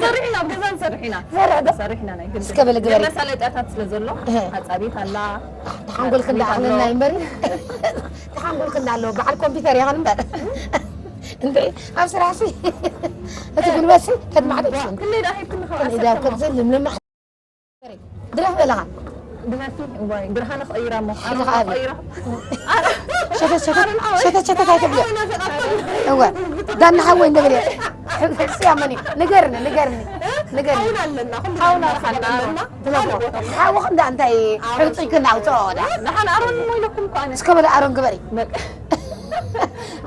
ሰሪሕና፣ ኣብ ገዛ ንሰርሕ ኢና። ዘርሕ ዶ? ሰሪሕና ናይ ግድን። እስከ በለ ግበሪ። መሳለጥያታት ስለ ዘሎ፣ እህ። ሓጻቢት ኣላ፣ ተሓንጎልክ ሓጽቢት እንዳኣኽለና ኣሎ። እምበሪ። ሓንጎልክ እንዳለዎ በዓል ኮምፒተር ይኹን እምበር። እንዴ፣ ኣብ ስራሕሲ እቲ ጉልበትሲ ተድማዕዶ ይሽን። ክንደይ ደኣ ሂብክኒ ካብ ዓሰርተ እሞ? ከምዚ ልምልም ድረፍ በለኻ። ድረፊ፣ እዋይ፣ ብርሃነ ክቕይራ እሞ። ሓይልኻ ኣነ ኣቢ። ክቕይራ። ሸተት፣ ሸተት፣ ኣረ፣ ኣረ፣ ሸተት፣ ሸተት ኣይትብልዮ። ኣረ፣ ናፈቓት። እወ፣ ዳና ሓወይ እንደበለ። ሕጽያ መን እዩ? ንገርኒ፣ ንገርኒ፣ ንገርኒ። ሓውና ኣለና፣ ኩሉ ሓውና ዘለና ኣለና። ኣለና። ድረፎ። ሓደ ቦታ። ሓውኽ እንዳ እንታይ ኣረ። ሕጹይ ክናውጽኦ ወዳ። ንሓን ኣሮን እሞ ኢለኩም እኮ ኣነ። እስከ በለ ኣሮን ግበሪ። በቃ።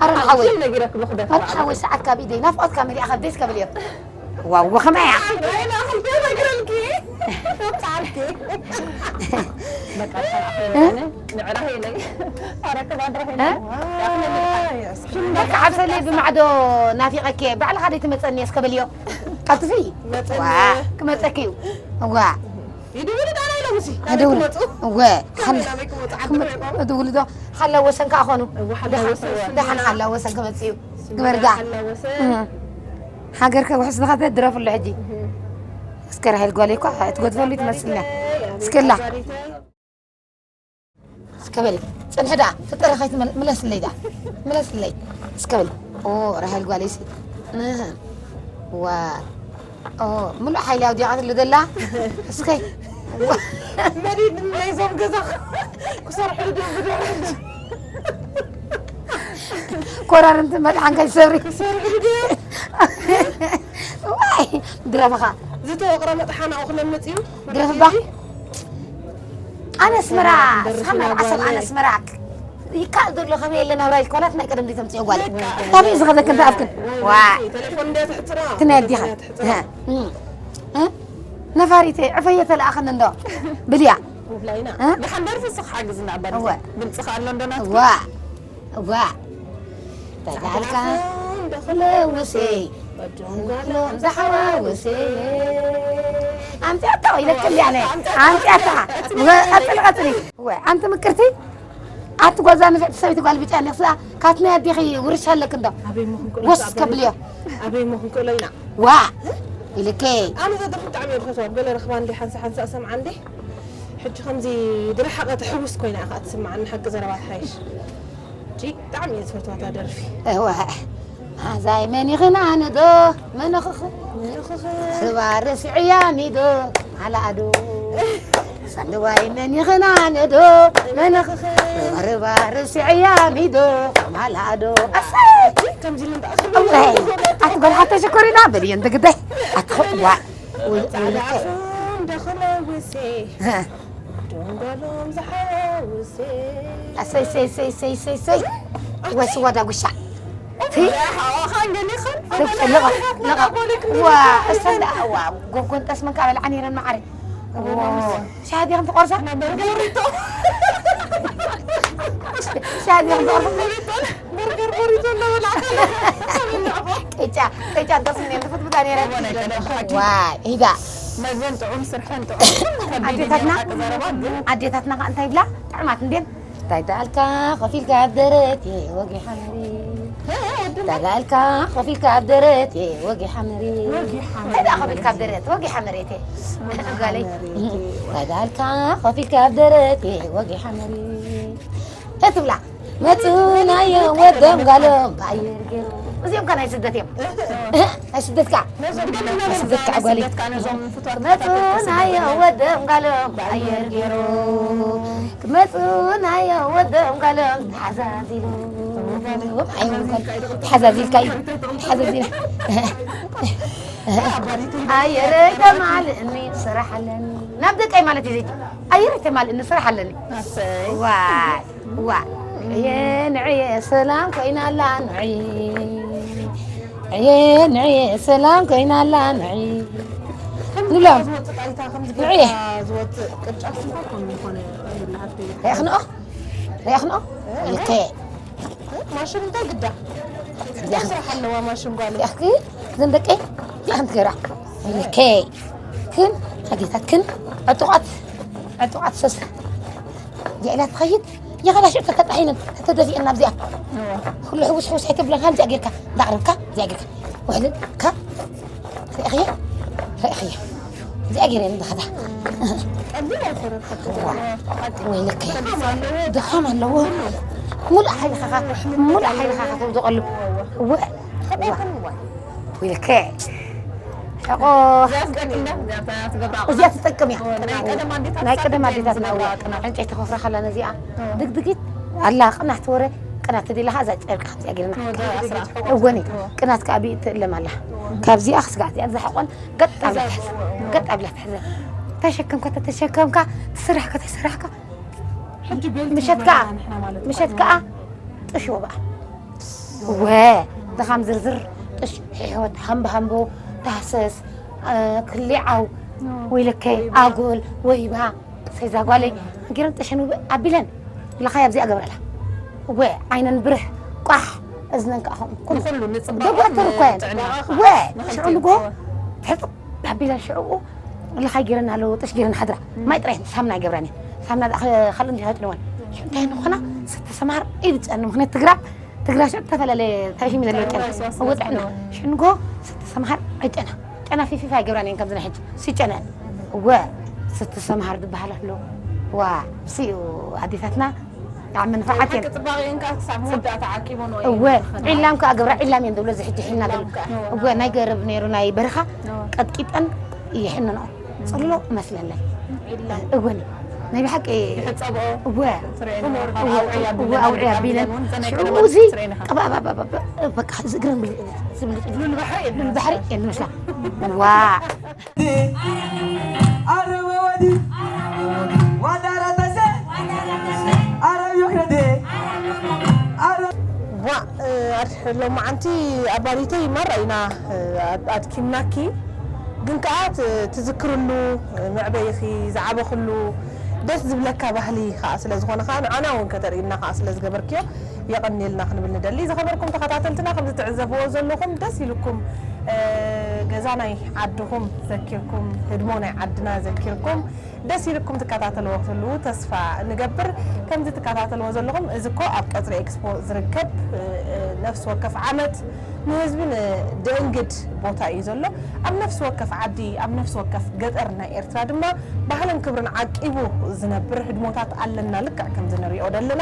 ኣሮን ሓወይ። ኣክሽን ነጊረክ ብኽደት ኣሮን ሓወይ ሰዓት ካብ ኢደይ ናፍቆት ካብ መሊኣ ካብ ደስ ከብል እዮ። ዋው፣ ከመይ እያ? ኣይ፣ ናእኽል ተነግረልኪ። ወጻልኪ። በቃ፣ ንዕራህ ኢለይ። ኣረ፣ ክባድረህ እ? ኢለይ። በቃ፣ ዓብሰለይ ብማዕዶ ናፊቐኪ። ባዕልኻ ደይ ትመጸኒ እስከ በልዮ። ቀልጥፊ። መጸኒ። ዋ፣ ክመጸኪ እዩ። ዋ። ይድውሉ ዳና ኢሎም እሲ። ኣደውሉ። ናበይ ክመጹ? እወ። ናበይ፣ ናበይ ክመጹ? ዓዲ ክመ-፣ ርሒቖም? እደውሉ ዶ? ሓላ ወሰን ከኣ ኾኑ። እወ፣ ሓላ ደሓን፣ ወሰን። ደሓን ሓላ ወሰን ክመጽእ እዩ። ግበርጋ። ሓላ ወሰን። እህ። ሃገር ከውሕስ ዝኸተ ድረፍሉ ሕጂ። እህ። እስከ ራሄል ጓለይ እኳ እትጎድፈሉ ትመስልና። እስከላ። እስከ በሊ፣ ጽንሒ ደኣ፣ ፍጠረ ከይትመል-፣ ምለስለይ ደኣ። ምለስለይ። እስከ በሊ። ኦ፣ ራሄል ጓለይሲ። እህ። ዋ። ኦ፣ ምሉእ ሓይሊ ኣውዲቓትሉ ዘላ። እስከይ። መዲድ ናይዞም ገዛ ክሰርሑ ድዮም ብድሕሪት? ኮራርንቲ መጥሓን ከይሰብሪ። ክሰርሑ ድዮም? ዋይ፣ ድረፍኻ። ዝተወቕረ መጥሓን ኣብኡ ክነምጽ እዩ። ድረፍባ። ኣነ ኣስመራ፣ ደርፊ ስኻ ናይ ናጓለ። ዓሰብ ኣነ ኣስመራ። ይካል ዘሎ ከመይ የለ ናብራ ኢልኮናት ናይ ቀደም ዲተምጽዮ ጓል። በቃ። ታበይ ዝኸደክን ተኣፍክን? ዋ። ቴሌፎን እንድያ ትሕጽራ። እቲ ናይ ኣዲኻ። ቴሌፎን እንድያ ትሕጽራ። እ? እ? እ? ነፋሪተይ፣ ዕፈየ ተለኣኸኒ እንዶ። ብልያ። ውፍላይና። እ? ደሓን ደርፊ እስኻ ሓግዝና እባ እወ። ድምፅኻ ኣሎ እንዶ ናትኪ? ዋ። ዋ። ተጋልካ ለውሴ፣ ወዶም ጓሎም ዝሓዋውሴ። ኣምፅኣቶ ኢለክን ድያ ኣነ። ኣምፅኣታ። ወ-፣ ቀፅሊ፣ ቀፅሊ። ወ-፣ ኣንቲ ምቅርቲ፣ ኣቲ ጓዛ ንፍዕቲ ሰበይቲ ጓል ብጫ ኣለክሳ፣ ካት ናይ ኣዴኺ ውርሻ ኣለክ እንዶ። ኣበይ ምኹን ክእሎ ወስ እዛ ከብልዮ። ኣበይ ምኹን ክእሎ ኢና። ዋ። ኢልከ። ኣነ ዘደርፍ ብጣዕሚ እየ ዝፈትዋ። ገለ ረኽባ እንዲ ሓንሳ ሓንሳ እሰምዓ እንዲ። ሕጂ ከምዚ ዝረሓቐ ትሕውስ ኮይና ኢኻ ትስምዓኒ፣ ሓቂ ዘረባ ትሓይሽ። ሕጂ ብጣዕሚ እየ ዝፈትዋ እታ ደርፊ። እወ፣ መሓዛይ መን ይኽናኒ ዶ? መን ኽኽ-? መን ኽኽ-? ርባ ርስዕያ ሚዶ? ማላዶ። ሳንድዋይ መን ይኽናኒ ዶ? መን ኽኽ-? ርባ ርስዕያ ሚዶ? ማላዶ። ኣሰይ! ከምዚ ኢሉ እንዳ-፣ እወይ፣ ኣቲ ጓል ሓፍተይ ሽኮሪና በልዮ እንደ ግዳይ። ኣቲ ዋ። ወይ፣ ወይ፣ ጻዕዳ ወይ። ኣፉ እንደ ኸለውሴ። ሀ። ደንጓሎም ዝሓውሴ። ኣሰይ፣ ሰይ፣ ሰይ፣ ሰይ፣ ሰይ፣ ሰይ። ወስ ወዳ ጉሻ። ቲ? ያ፣ ሓዋኻን ገሊኻን? ልቕ፣ ልቕ፣ ልቕ። ዋ፣ ኣስተንዳ፣ ዋ፣ ጎጎን ጠስምን ካብ በልዓ ነይረን መዓረይ። ዋ፣ ሻሂ ዲኽን ትቆርሳ? ነበር ጎሪቶ። ሻሂ ዲኽን ትቆርሳ? ጎሪቶ። በርገር ቦሪቶ እናበላዕካ። ቅጫ፣ ቅጫ እንተስንየን ትፍትፍታ ነይረ። እወ፣ ናይ ቀደም ሓቂ። ዋይ፣ ሂዳ። መግብን ጥዑም ስርሕን ጥዑም። ከቢድ ኣዴታትና፣ እዩ፣ ሓቂ ዘረባ ግን። ኣዴታትና ከ እንታይ ይብላ? ጥዑማት እንዴን? እንታይ ደኣልካ ኮፍ ኢልካ ኣብ ደረቴ ወጊሓ መሬት። እንታይ ደኣልካ ኮፍ ኢልካ ኣብ ደረቴ ወጊሓ መሬት። ወጊሓ እንታይ ደኣ ኮፍ ኢልካ ኣብ ደረት ወጊሓ መሬቴ። ወጊሓ ጓለይ። መሬቴ። እንታይ ደኣልካ ኮፍ ኢልካ ኣብ ደረቴ ወጊሓ መሬት። እትብላ መጹ ናዮም ወዶም ጓሎም ብኣየር ገይሮም። እዚኦም ከ ናይ ስደት እዮም። ናይ ስደት ከ? ናይ ስደት ከ ጓለይ? መጹ ናዮም ወዶም ጓሎም ብኣየር ገይሮም። ክመጹ ናዮም ወዶም ጓሎም ተሓዛዚሎም። ተሓዛዚልካ እዩ። ተሓዛዚል-፣ ኣየረይ ከማልእኒ ስራሕ ኣለኒ። ናብ ደቀይ ማለት እዩ ዘይቲ። ኣየረይ ከማልእኒ ስራሕ ኣለኒ። ኣሰይ። ዋይ። ዋ፣ ዕየ ንዕየ ሰላም ኮይና ኣላ ንዕየ። ዕየ ንዕየ ሰላም ኮይና ኣላ ንዕየ። ንብሎም። ዝወጽእ ጣይታ ከምዚ ንዕየ። ጌርካ ዝወጽእ ቅርጫ ሽንኳ ከም ዝኾነ ይብልሃት። ሪኣኽንኦ? ሪኣኽንኦ? ልከ። ማሽን እንታይ ግዳ? እንታይ ስራሕ ኣለዋ ማሽን ጓለይ? ያኽኪ፣ እዘን ደቀይ፣ ያኽን ትገራ። ልከ። ክን፣ ኣዴታትክን፣ ዕጡቓት፣ ዕጡቓት ሰስ። ዲዕላ ትኸይድ። የኸዳ ሽዑ ተተጣሒነን፣ ተተደፊአን ናብዚኣ። እወ። ኩሉ ሕውስ ሕውስ ኣይተብለን፣ ከምዚኣ ጌርካ፣ እንዳቕረብካ፣ እዚኣ ጌርካ። ውሕልን፣ ከ፣ ርኢኽዮ? ርኢኽዮ? እዚኣ ጌረ እንዳኸዳ። ቀሊል ኣይኮነን፣ ሓቂ እዋ። ወይለከ። ድኻም ኣለዎ። ድኻም ኣለዎ። ሙሉእ ሓይልኻ ሙሉእ ሓይልኻ ከተውድቐሉ። እወ፣ እወ። ወይልከ ሕቆ እዚኣ ትጠቅም እያ። ናይ ቀደም ኣዴታትና እወ። ዕንጨይቲ ከፍራ ከላ ነዚኣ ድግድጊት ኣላ። ቅናት ወረ ቅናት ተደለኻ እዛ ጨርቂ ከምዚኣ ገይርና እወ፣ እወ። እወኒ ቅናት ከኣ ብኢድ ትእለም ኣላ። ካብዚኣ ክስጋዕ እዚኣ ዝሓቆን ገጥ ኣብላ ትሕዘ። ገጥ ኣብላ ትሕዘ። ተሸከምካ ተተሸከምካ ትስራሕካ ተስራሕካ ምሸት ከኣ ምሸት ከኣ ጥሽ ወባኣ። እወ ድኻም ዝርዝር ጥሽ ሕሕወት ሃምቦ ሃምቦ ታህሰስ ክሊዓው ወይለከይ ኣጎል ወይባ ሰይዛ ጓለይ ገይረን ጥሸን ውብእ ኣቢለን ለኻይ ኣብዚኣ ገብረላ። እወ ዓይነን ብርህ ቋሕ እዝነን ከኣ ኸም ኩሉ ንኹሉ ንጽባቐ ደጓተር እኮ እየን። ጥዕና እወ ንኽልቲኡ። ሽዑ ንጎ ትሕጽብ ኣቢለን ሽዑ ለኻይ ገይረን ኣለዎ ጥሽ ገይረን ሓድራ። ማይ ጥራይ ሳምና ይገብረን እየን። ሳምና ደኣ ከ-፣ ካልእ እንዲህ ኣይጥልወን። ሽዑ እንታይ ንኾና ስተሰማር ኢድ ጨን ምኽንያት ትግራ ትግራ ሽዑ ዝተፈላለየ ታሽም ይለለ ጨን። እወ ጥዕና ሽዑ ንጎ ስተሰማር ኣይጨና ጨና ፊፊፋ ይገብራን እየን ከምዚ ናይ ሕጂ ሲጨነን። እወ ስትሰምሃር ዝበሃል ኣሎ። ዋ፣ እሱ እዩ ኣዴታትና ብጣዕሚ ንፋዓት እየን። ሓቂ ጽባቐ እየን ከዓ ክሳብ መወዳእታ ዓቂቦንኦ እየን እወ፣ ዝኸዳ። ዒላም ከዓ ገብራ ዒላም እየን ዝብሎ፣ እዚ ሕጂ ሒና ዒላም ዝብል። ከዓ። እወ፣ ናይ ገረብ ነይሩ፣ ናይ በረኻ እወ። ቀጥቂጠን ይሕንንኦ። ጽልሎ እመስለለይ። ዒላም። እወ፣ ናይ ብሓቂ ይሕጸብኦ። እወ። ትርእየኒ እወ፣ ኣለኻ። እወ፣ ኣውዕያ እወ፣ ቢለን ኣውዕያ ኣቢለን ቢለን። እውን ዘናይ ሽዑ ቀደም እዚ ትርእየኒ ኢኻ። ቀባባባባ፣ በቃ፣ እዚ እግረን ብልጭ፣ እዚ ብልጭ። ሉል ባሕሪ እየን ሉል ባሕሪ እየን ዝመስላ። ዋ። ዋ፣ እ፣ ኣድ-፣ ሎማዓንቲ ኣባሪተይ ማራ ኢና፣ እ፣ ኣድ-፣ ኣድኪምናኪ። ግን ከኣ ት-፣ ትዝክርሉ፣ እ፣ መዕበይኺ ዝዓበኽሉ ደስ ዝብለካ ባህሊ ከኣ ስለ ዝኾነ ከኣ ንዓና እውን ከተርእይና ከኣ ስለ ዝገበርክዮ የቐንየልና ክንብል ንደሊ። ዝኸበርኩም ተኸታተልትና፣ ከምዚ ትዕዘብዎ ዘለኹም ደስ ኢልኩም፣ እ፣ ገዛ ናይ ዓድኹም ዘኪርኩም፣ ህድሞ ናይ ዓድና ዘኪርኩም፣ ደስ ኢልኩም ትከታተልዎ ክትህልዉ ተስፋ ንገብር። ከምዚ ትከታተልዎ ዘለኹም፣ እዚ እኮ ኣብ ቀጽሪ ኤክስፖ ዝርከብ፣ እ፣ እ፣ ነፍሲ ወከፍ ዓመት ንህዝቢ ን-፣ ድእንግድ ቦታ እዩ ዘሎ። ኣብ ነፍሲ ወከፍ ዓዲ፣ ኣብ ነፍሲ ወከፍ ገጠር ናይ ኤርትራ ድማ ባህልን ክብርን ዓቂቡ ዝነብር ህድሞታት ኣለና። ልክዕ ከምዚ ንሪኦ ዘለና፣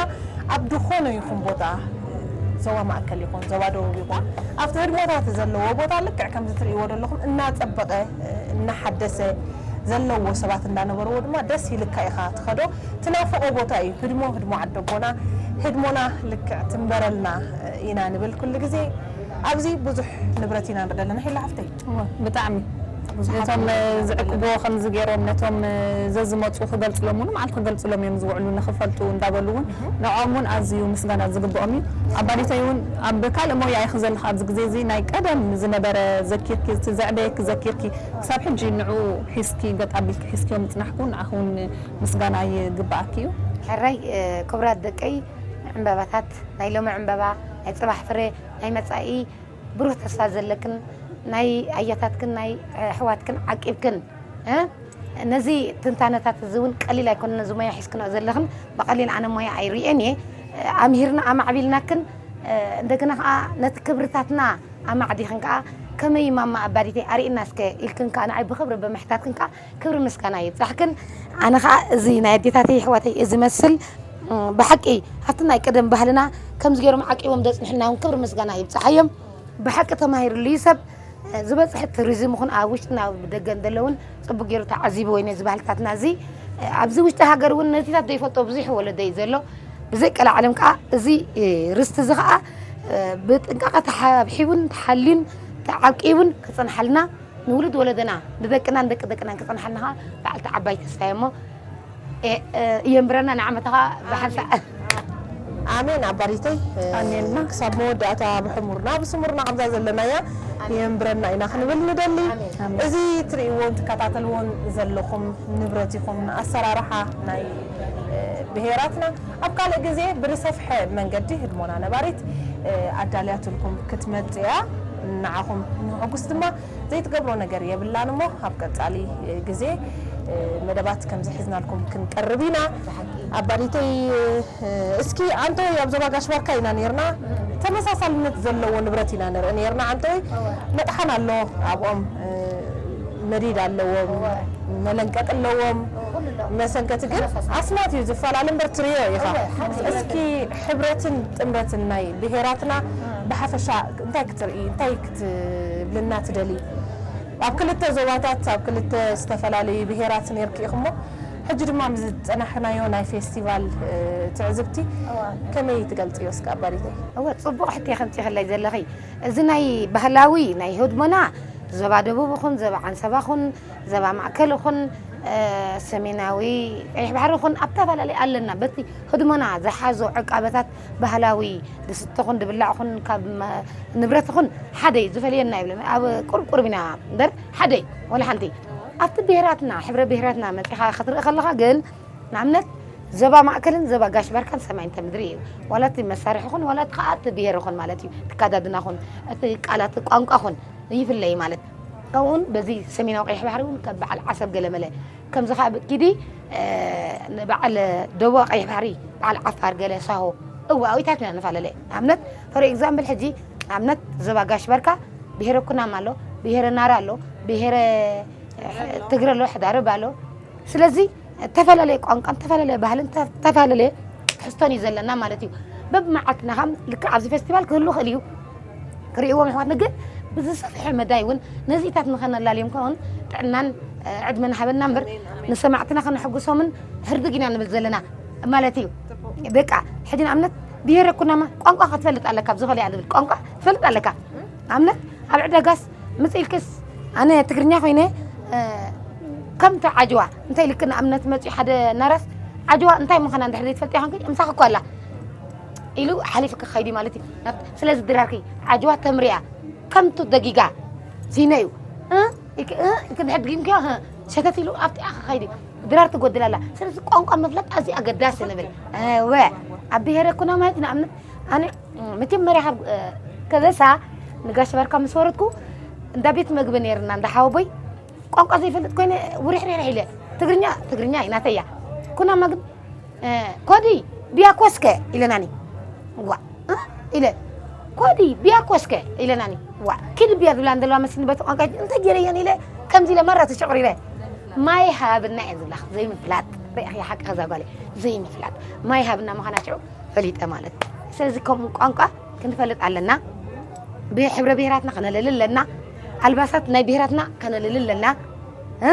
ኣብ ዝኾነ ይኹን ቦታ፣ ዞባ ማእከል ይኹን፣ ዞባ ደቡብ ይኹን፣ ኣብቲ ህድሞታት ዘለዎ ቦታ ልክዕ ከምዚ ትርእይዎ ዘለኹም እናጸበቐ፣ እናሓደሰ ዘለዎ ሰባት እንዳነበርዎ ድማ ደስ ኢልካ ኢኻ ትኸዶ። ትናፍቖ ቦታ እዩ። ህድሞ፣ ህድሞ ዓደቦና፣ ህድሞና ልክዕ ትንበረልና ኢና ንብል ኩሉ ግዜ። ኣብዚ ብዙሕ ንብረት ኢና ንርኢ ኣለና። ሄላ ሓፍተይ። እወ፣ ብጣዕሚ። ብዙሓት እቶም ንብረት ዝዕቅብዎ ከምዚ ገይሮም ነቶም ዘዝመጹ ክገልጽሎም እውን መዓልቲ ክገልጽሎም እዮም ዝውዕሉ፣ ንኽፈልጡ እንዳበሉ እውን ንዕኦም እውን ኣዝዩ ምስጋና ዝግብኦም እዩ። ኣባዲተይ እውን ኣብ ካልእ ሞያ ኢኺ ዘለኻ ኣብዚ ግዜ እዚ ናይ ቀደም ዝነበረ ዘኪርኪ፣ እቲ ዘዕበየኪ ዘኪርኪ፣ ክሳብ ሕጂ ንዕኡ ሒዝኪ ገጥ ኣቢልኪ ሒዝክዮ ምጽናሕኪ እውን ንዓኺ እውን ምስጋና ይግብኣኪ እዩ። ሕራይ፣ እ፣ ክቡራት ደቀይ፣ ዕምበባታት፣ ናይ ሎሚ ዕምበባ፣ ናይ ጽባሕ ፍረ፣ ናይ መጻኢ ብሩህ ተስፋ ዘለክን፣ ናይ ኣያታትክን፣ ናይ ኣሕዋትክን ዓቂብክን፣ እ፣ ነዚ ትንታነታት እዚ እውን ቀሊል ኣይኮነን። ነዚ ሞያ ሒዝክንኦ ዘለኽን ብቐሊል ኣነ ሞያ ኣይርእየን እየ። ኣምሂርና ኣማዕቢልናክን፣ እ፣ እንደገና ከኣ ነቲ ክብርታትና ኣማዕዲኽን ከኣ ከመይ ማማ ኣባዲተይ ኣርእና እስከ ኢልክን ከኣ ንዓይ ብኽብሪ ብምሕታትክን ከኣ ክብሪ ምስጋና ይብጻሕክን። ኣነ ከኣ እዚ ናይ ኣዴታተይ ኣሕዋተይ እዚ መስል፣ እ፣ ብሓቂ ኣብቲ ናይ ቀደም ባህልና ከምዚ ገይሮም ዓቂቦም ዘጽንሕልና እውን ክብሪ ምስጋና ይብጻሓዮም። ብሓቂ ተማሂርሉ እዩ ሰብ፣ እ፣ ዝበጽሐ ቱሪዝም ይኹን ኣብ ውሽጥን ኣብ ደገን ዘሎ እውን ጽቡቅ ገይሩ ተዓዚብዎ እዩ ነዚ ባህልታትና እዚ። እ፣ ኣብዚ ውሽጢ ሃገር እውን ነዚታት ዘይፈልጦ ብዙሕ ወለዶ እዩ ዘሎ። ብዘይ ቀልዓለም ከኣ እዚ፣ እ፣ ርስቲ እዚ ከኣ፣ እ፣ ብጥንቃቐ ተሓብሒቡን ተሓልዩን ተዓቂቡን ክጸንሓልና ንውሉድ ወለደና ንደቅናን ደቂ ደቅናን ክጸንሓልና ከኣ በዓልቲ ዓባይ ተስፋ እየ እሞ፣ እ፣ እ፣ እየንብረና ንዓመታ ከኣ ብሓንሳእ። ኣሜን ኣባዲተይ፣ እ፣ ኣሜንና። ክሳብ መወዳእታ ብሕሙርና ብስሙርና ከምዛ ዘለናያ ኣሜን። የንብረና ኢና ክንብል ንደሊ። ኣሜን። ኣሜን። እዚ ትርእይዎን ትከታተልዎን ዘለኹም ንብረት ይኹን ኣሰራርሓ ናይ፣ እ፣ ብሄራትና ኣብ ካልእ ግዜ ብዝሰፍሐ መንገዲ ህድሞና ነባሪት፣ እ፣ ኣዳልያትልኩም ክትመጽእ እያ። ንዓኹም ንምሕጉስ ድማ ዘይትገብሮ ነገር የብላን እሞ ኣብ ቀጻሊ፣ እ፣ ግዜ፣ እ፣ መደባት ከም ዝሒዝናልኩም ክንቀርብ ኢና። ኣባዲተይ፣ እ፣ እስኪ ዓንተወይ ኣብ ዞባ ጋሽ ባርካ ኢና ኔርና። ተመሳሳልነት ዘለዎ ንብረት ኢና ንርኢ ኔርና። ዓንተወይ መጥሓን ኣሎ ኣብኦም፣ እ፣ መዲድ ኣለዎም፣ መለንቀጢ ኣለዎም። መሰንከቲ ግን ኣስማት እዩ ዝፈላለ እምበር ትሪዮ ኢኻ። እስኪ ሕብረትን ጥምረትን ናይ ብሄራትና ብሓፈሻ እንታይ ክትርኢ እንታይ ክትብልና ትደሊ? ኣብ ክልተ ዞባታት ኣብ ክልተ ዝተፈላለዩ ብሄራት ነርኪ ኢኹሞ፣ ሕጂ ድማ ምስ ዝፀናሕናዮ ናይ ፌስቲቫል ትዕዝብቲ ከመይ ትገልፅዮ እስኪ ኣባዲተይ? እወ፣ ፅቡቕ ሕቶ ከምፂ ከላይ ዘለኺ፣ እዚ ናይ ባህላዊ ናይ ህድሞና ዘባ ደቡብ ይኹን ዘባ ዓንሰባ ኹን ዘባ ማእከል ይኹን ሰሜናዊ ቀይሕ ባሕሪ ይኹን ኣብ ተፈላለየ ኣለና። በቲ ህድሞና ዝሓዞ ዕቃበታት ባህላዊ ድስቲ ኹን ድብላዕ ኹን ካብ ንብረት ኹን ሓደ እዩ፣ ዝፈልየና ይብለ። ኣብ ቁርብ ቁርብ ኢና እምበር ሓደ እዩ፣ ወላ ሓንቲ። ኣብቲ ብሄራትና ሕብረ ብሄራትና መፂኻ ክትርኢ ከለኻ ግን ንኣብነት ዘባ ማእከልን ዘባ ጋሽ ባርካን ሰማይ እንተ ምድሪ እዩ። ዋላ እቲ መሳርሒ ኹን ዋላ እቲ ከዓ እቲ ብሄር ኹን ማለት እዩ። እቲ ካዳድና ኹን እቲ ቃላት ቋንቋ ኹን ይፍለይ ማለት ከምኡውን በዚ ሰሜናዊ ቀይሕ ባሕሪ እውን ከም በዓል ዓሰብ ገለመለ ከምዚ ከዓ ኪዲ ንበዓል ደቡብ ቀይሕ ባሕሪ በዓል ዓፋር ገለ ሳሆ እዋ ኣዊታት ኢና ንፈላለ። ኣብነት for example ሕጂ ኣብነት ዘባ ጋሽ በርካ ብሄረ ኩናማ ኣሎ፣ ብሄረ ናራ ኣሎ፣ ብሄረ ትግረ ኣሎ፣ ሕዳርብ ኣሎ። ስለዚ ተፈላለየ ቋንቋን ተፈላለየ ባህልን ተፈላለየ ትሕዝቶን እዩ ዘለና ማለት እዩ። በብመዓልትና ከም ልክዕ ኣብዚ ፌስቲቫል ክህሉ ክእል እዩ። ክርእዎም ኣሕዋትና ግን ብዝሰፍሐ መዳይ እውን ነዚታት ንኸነላልዮም ከውን ጥዕናን ዕድመን ሃበና እምበር ንሰማዕትና ከነሐጉሶምን ህርድግ ኢና ንብል ዘለና ማለት እዩ። በቃ ሕጂ ንኣብነት ብሄረ ኩናማ ቋንቋ ክትፈልጥ ኣለካ፣ ኣብዚ ኸሊኣ ዝብል ቋንቋ ትፈልጥ ኣለካ። ኣብነት ኣብ ዕዳጋስ ምጽእ ኢልክስ ኣነ ትግርኛ ኮይነ ከምቲ ዓጅዋ እንታይ ኢልክ ንኣብነት መጺኡ ሓደ ናራስ ዓጅዋ እንታይ ምዃና እንድሕር ዘይትፈልጥ ይኾንክ ምሳኽ እኮ ኣላ ኢሉ ሓሊፍክ ክኸይድ እዩ ማለት እዩ። ስለዚ ድራርኪ ዓጅዋ ተምርያ ከምቱ ደጊጋ ዚነ እዩ። እንድሕር ድጊምክዮ ሸተት ኢሉ ኣብቲ ኣኸ ኸይድ እዩ። ድራር ትጎድል ኣላ። ስለዚ ቋንቋ ምፍላጥ ኣዝዩ ኣገዳሲ ንብል። እወ ኣብ ብሄረ ኩና ማለት ንኣብነት ኣነ መጀመርያ ካብ ከበሳ ንጋሽ ባርካ ምስ ወረድኩ እንዳ ቤት መግቢ ነይርና እንዳ ሓወቦይ ቋንቋ ዘይፈልጥ ኮይነ ውርሕርሕርሕ ኢለ ትግርኛ ትግርኛ እዩ ናተያ ኩናማ ግን ኮዲ ቢያ ኮስከ ኢለናኒ ዋ ኢለ ኮዲ ቢያ ኮስከ ኢለናኒ ዋ ኪድ ቢያ ዝብላ እንደለዋ መስኒ በቲ ቋንቋ እንታይ ገይረየን ኢለ ከምዚ ኢለ መራ ተሸቕሪረ ማይ ሃብና እየ ዝብላ ዘይምፍላጥ ሪእኺ ሓቂ ከዛ ጓለ ዘይምፍላጥ ማይ ሃብና ምዃና ሽዑ ፈሊጠ ማለት። ስለዚ ከምኡ ቋንቋ ክንፈልጥ ኣለና። ብሕብረ ብሄራትና ከነለሊ ኣለና። ኣልባሳት ናይ ብሄራትና ከነለሊ ኣለና። እ?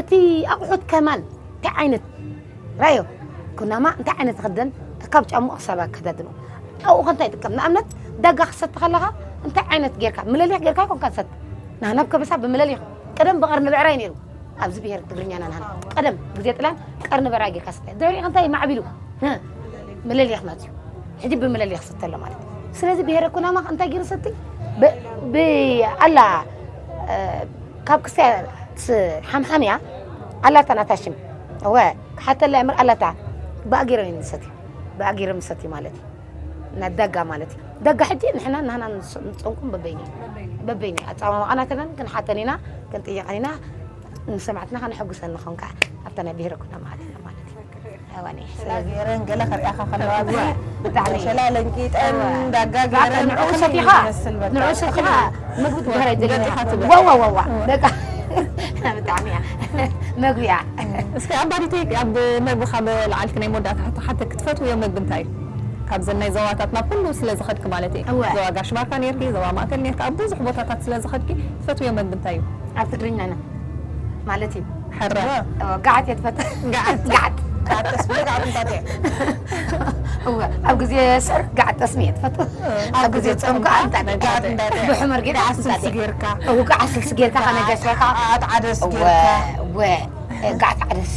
እቲ ኣቑሑት ከማን እንታይ ዓይነት ራዮ ኩናማ እንታይ ዓይነት ክደን ካብ ጫሙ ክሳብ ኣከዳድኑ ኣብኡ ከ እንታይ ይጥቀም ንኣብነት ዳጋ ክሰቲ ከለኻ እንታይ ዓይነት ጌርካ ምለሊኽ ጌርካ ይኮንካ ሰቲ ናህና ኣብ ከበሳ ብምለሊኽ ቀደም ብቐርኒ ብዕራይ ነይሩ ኣብዚ ብሄር ትግርኛና ናህና ቀደም ግዜ ጥልያን ቀርኒ ብዕራይ ጌርካ ሰቲ ድሕሪኡ እንታይ ማዕቢሉ ምለሊኽ መፅዩ ሕጂ ብምለሊኽ ሰቲ ኣሎ ማለት እዩ ስለዚ ብሄረ ኩናማ እንታይ ገይሩ ሰቲ ብኣላ ካብ ክስታይ ሓምሓም እያ ኣላታ ናታ ሽም እወ ክሓተላ እምር ኣላታ ብኣጊሮም እዩ ንሰትዩ ብኣጊሮም ንሰትዩ ማለት እዩ ናዳጋ ማለት እዩ ዳጋ ሕጂ ንሕና ናህና ንፀንቁም በበይኒ በበይኒ ኣፀማማቕና ተለን ክንሓተን ኢና ክንጥይቐን ኢና ንሰማዕትና ከነሐጉሰን ንኸውን ከዓ ኣብታ ናይ ብሄረ ኩና ማለት ኢና ማለት እዩ ኣዋኒ ገይረን ገለ ከርእያኻ ከለዋ ብጣዕሚ ሸላ ለንቂጠን ዳጋ ገይረን ንዑ ሰቲኻ ንዑ ሰቲኻ ምግቢ ትበህር ኣይደልን ዋዋዋዋ በቃ ብጣዕሚ እያ መግቢ እያ እስኪ ኣባዲተይ ኣብ መግቢ ካብ ለዓልቲ ናይ መወዳእታ ሕቶ ሓተ ክትፈትውዮ መግቢ እንታይ እዩ ካብዘን ናይ ዘዋታት ናብ ኩሉ ስለ ዝኸድኪ ማለት እዩ ዘዋ ጋሽ ባርካ ነርኪ ዘዋ ማእከል ነርኪ ኣብ ብዙሕ ቦታታት ስለ ዝኸድኪ ትፈትውዮ መግቢ እንታይ እዩ ኣብ ትግርኛና ማለት እዩ ሕረ ጋዓት እየ ትፈት ጋዓት ጋዓት ጋዓት ተስፋ ጋዓት እንታይ እየ እወ ኣብ ግዜ ስዕር ጋዓት ጠስሚ እየ ትፈት ኣብ ግዜ ጾም ከዓ እንታይ ጋዓት እንታይ ብሕመር ጌዳ ዓስልሲ ጌርካ እወ ጋዓት ስልሲ ጌርካ ከነገሰካ ኣት ዓደስ ጌርካ እወ ጋዓት ዓደስ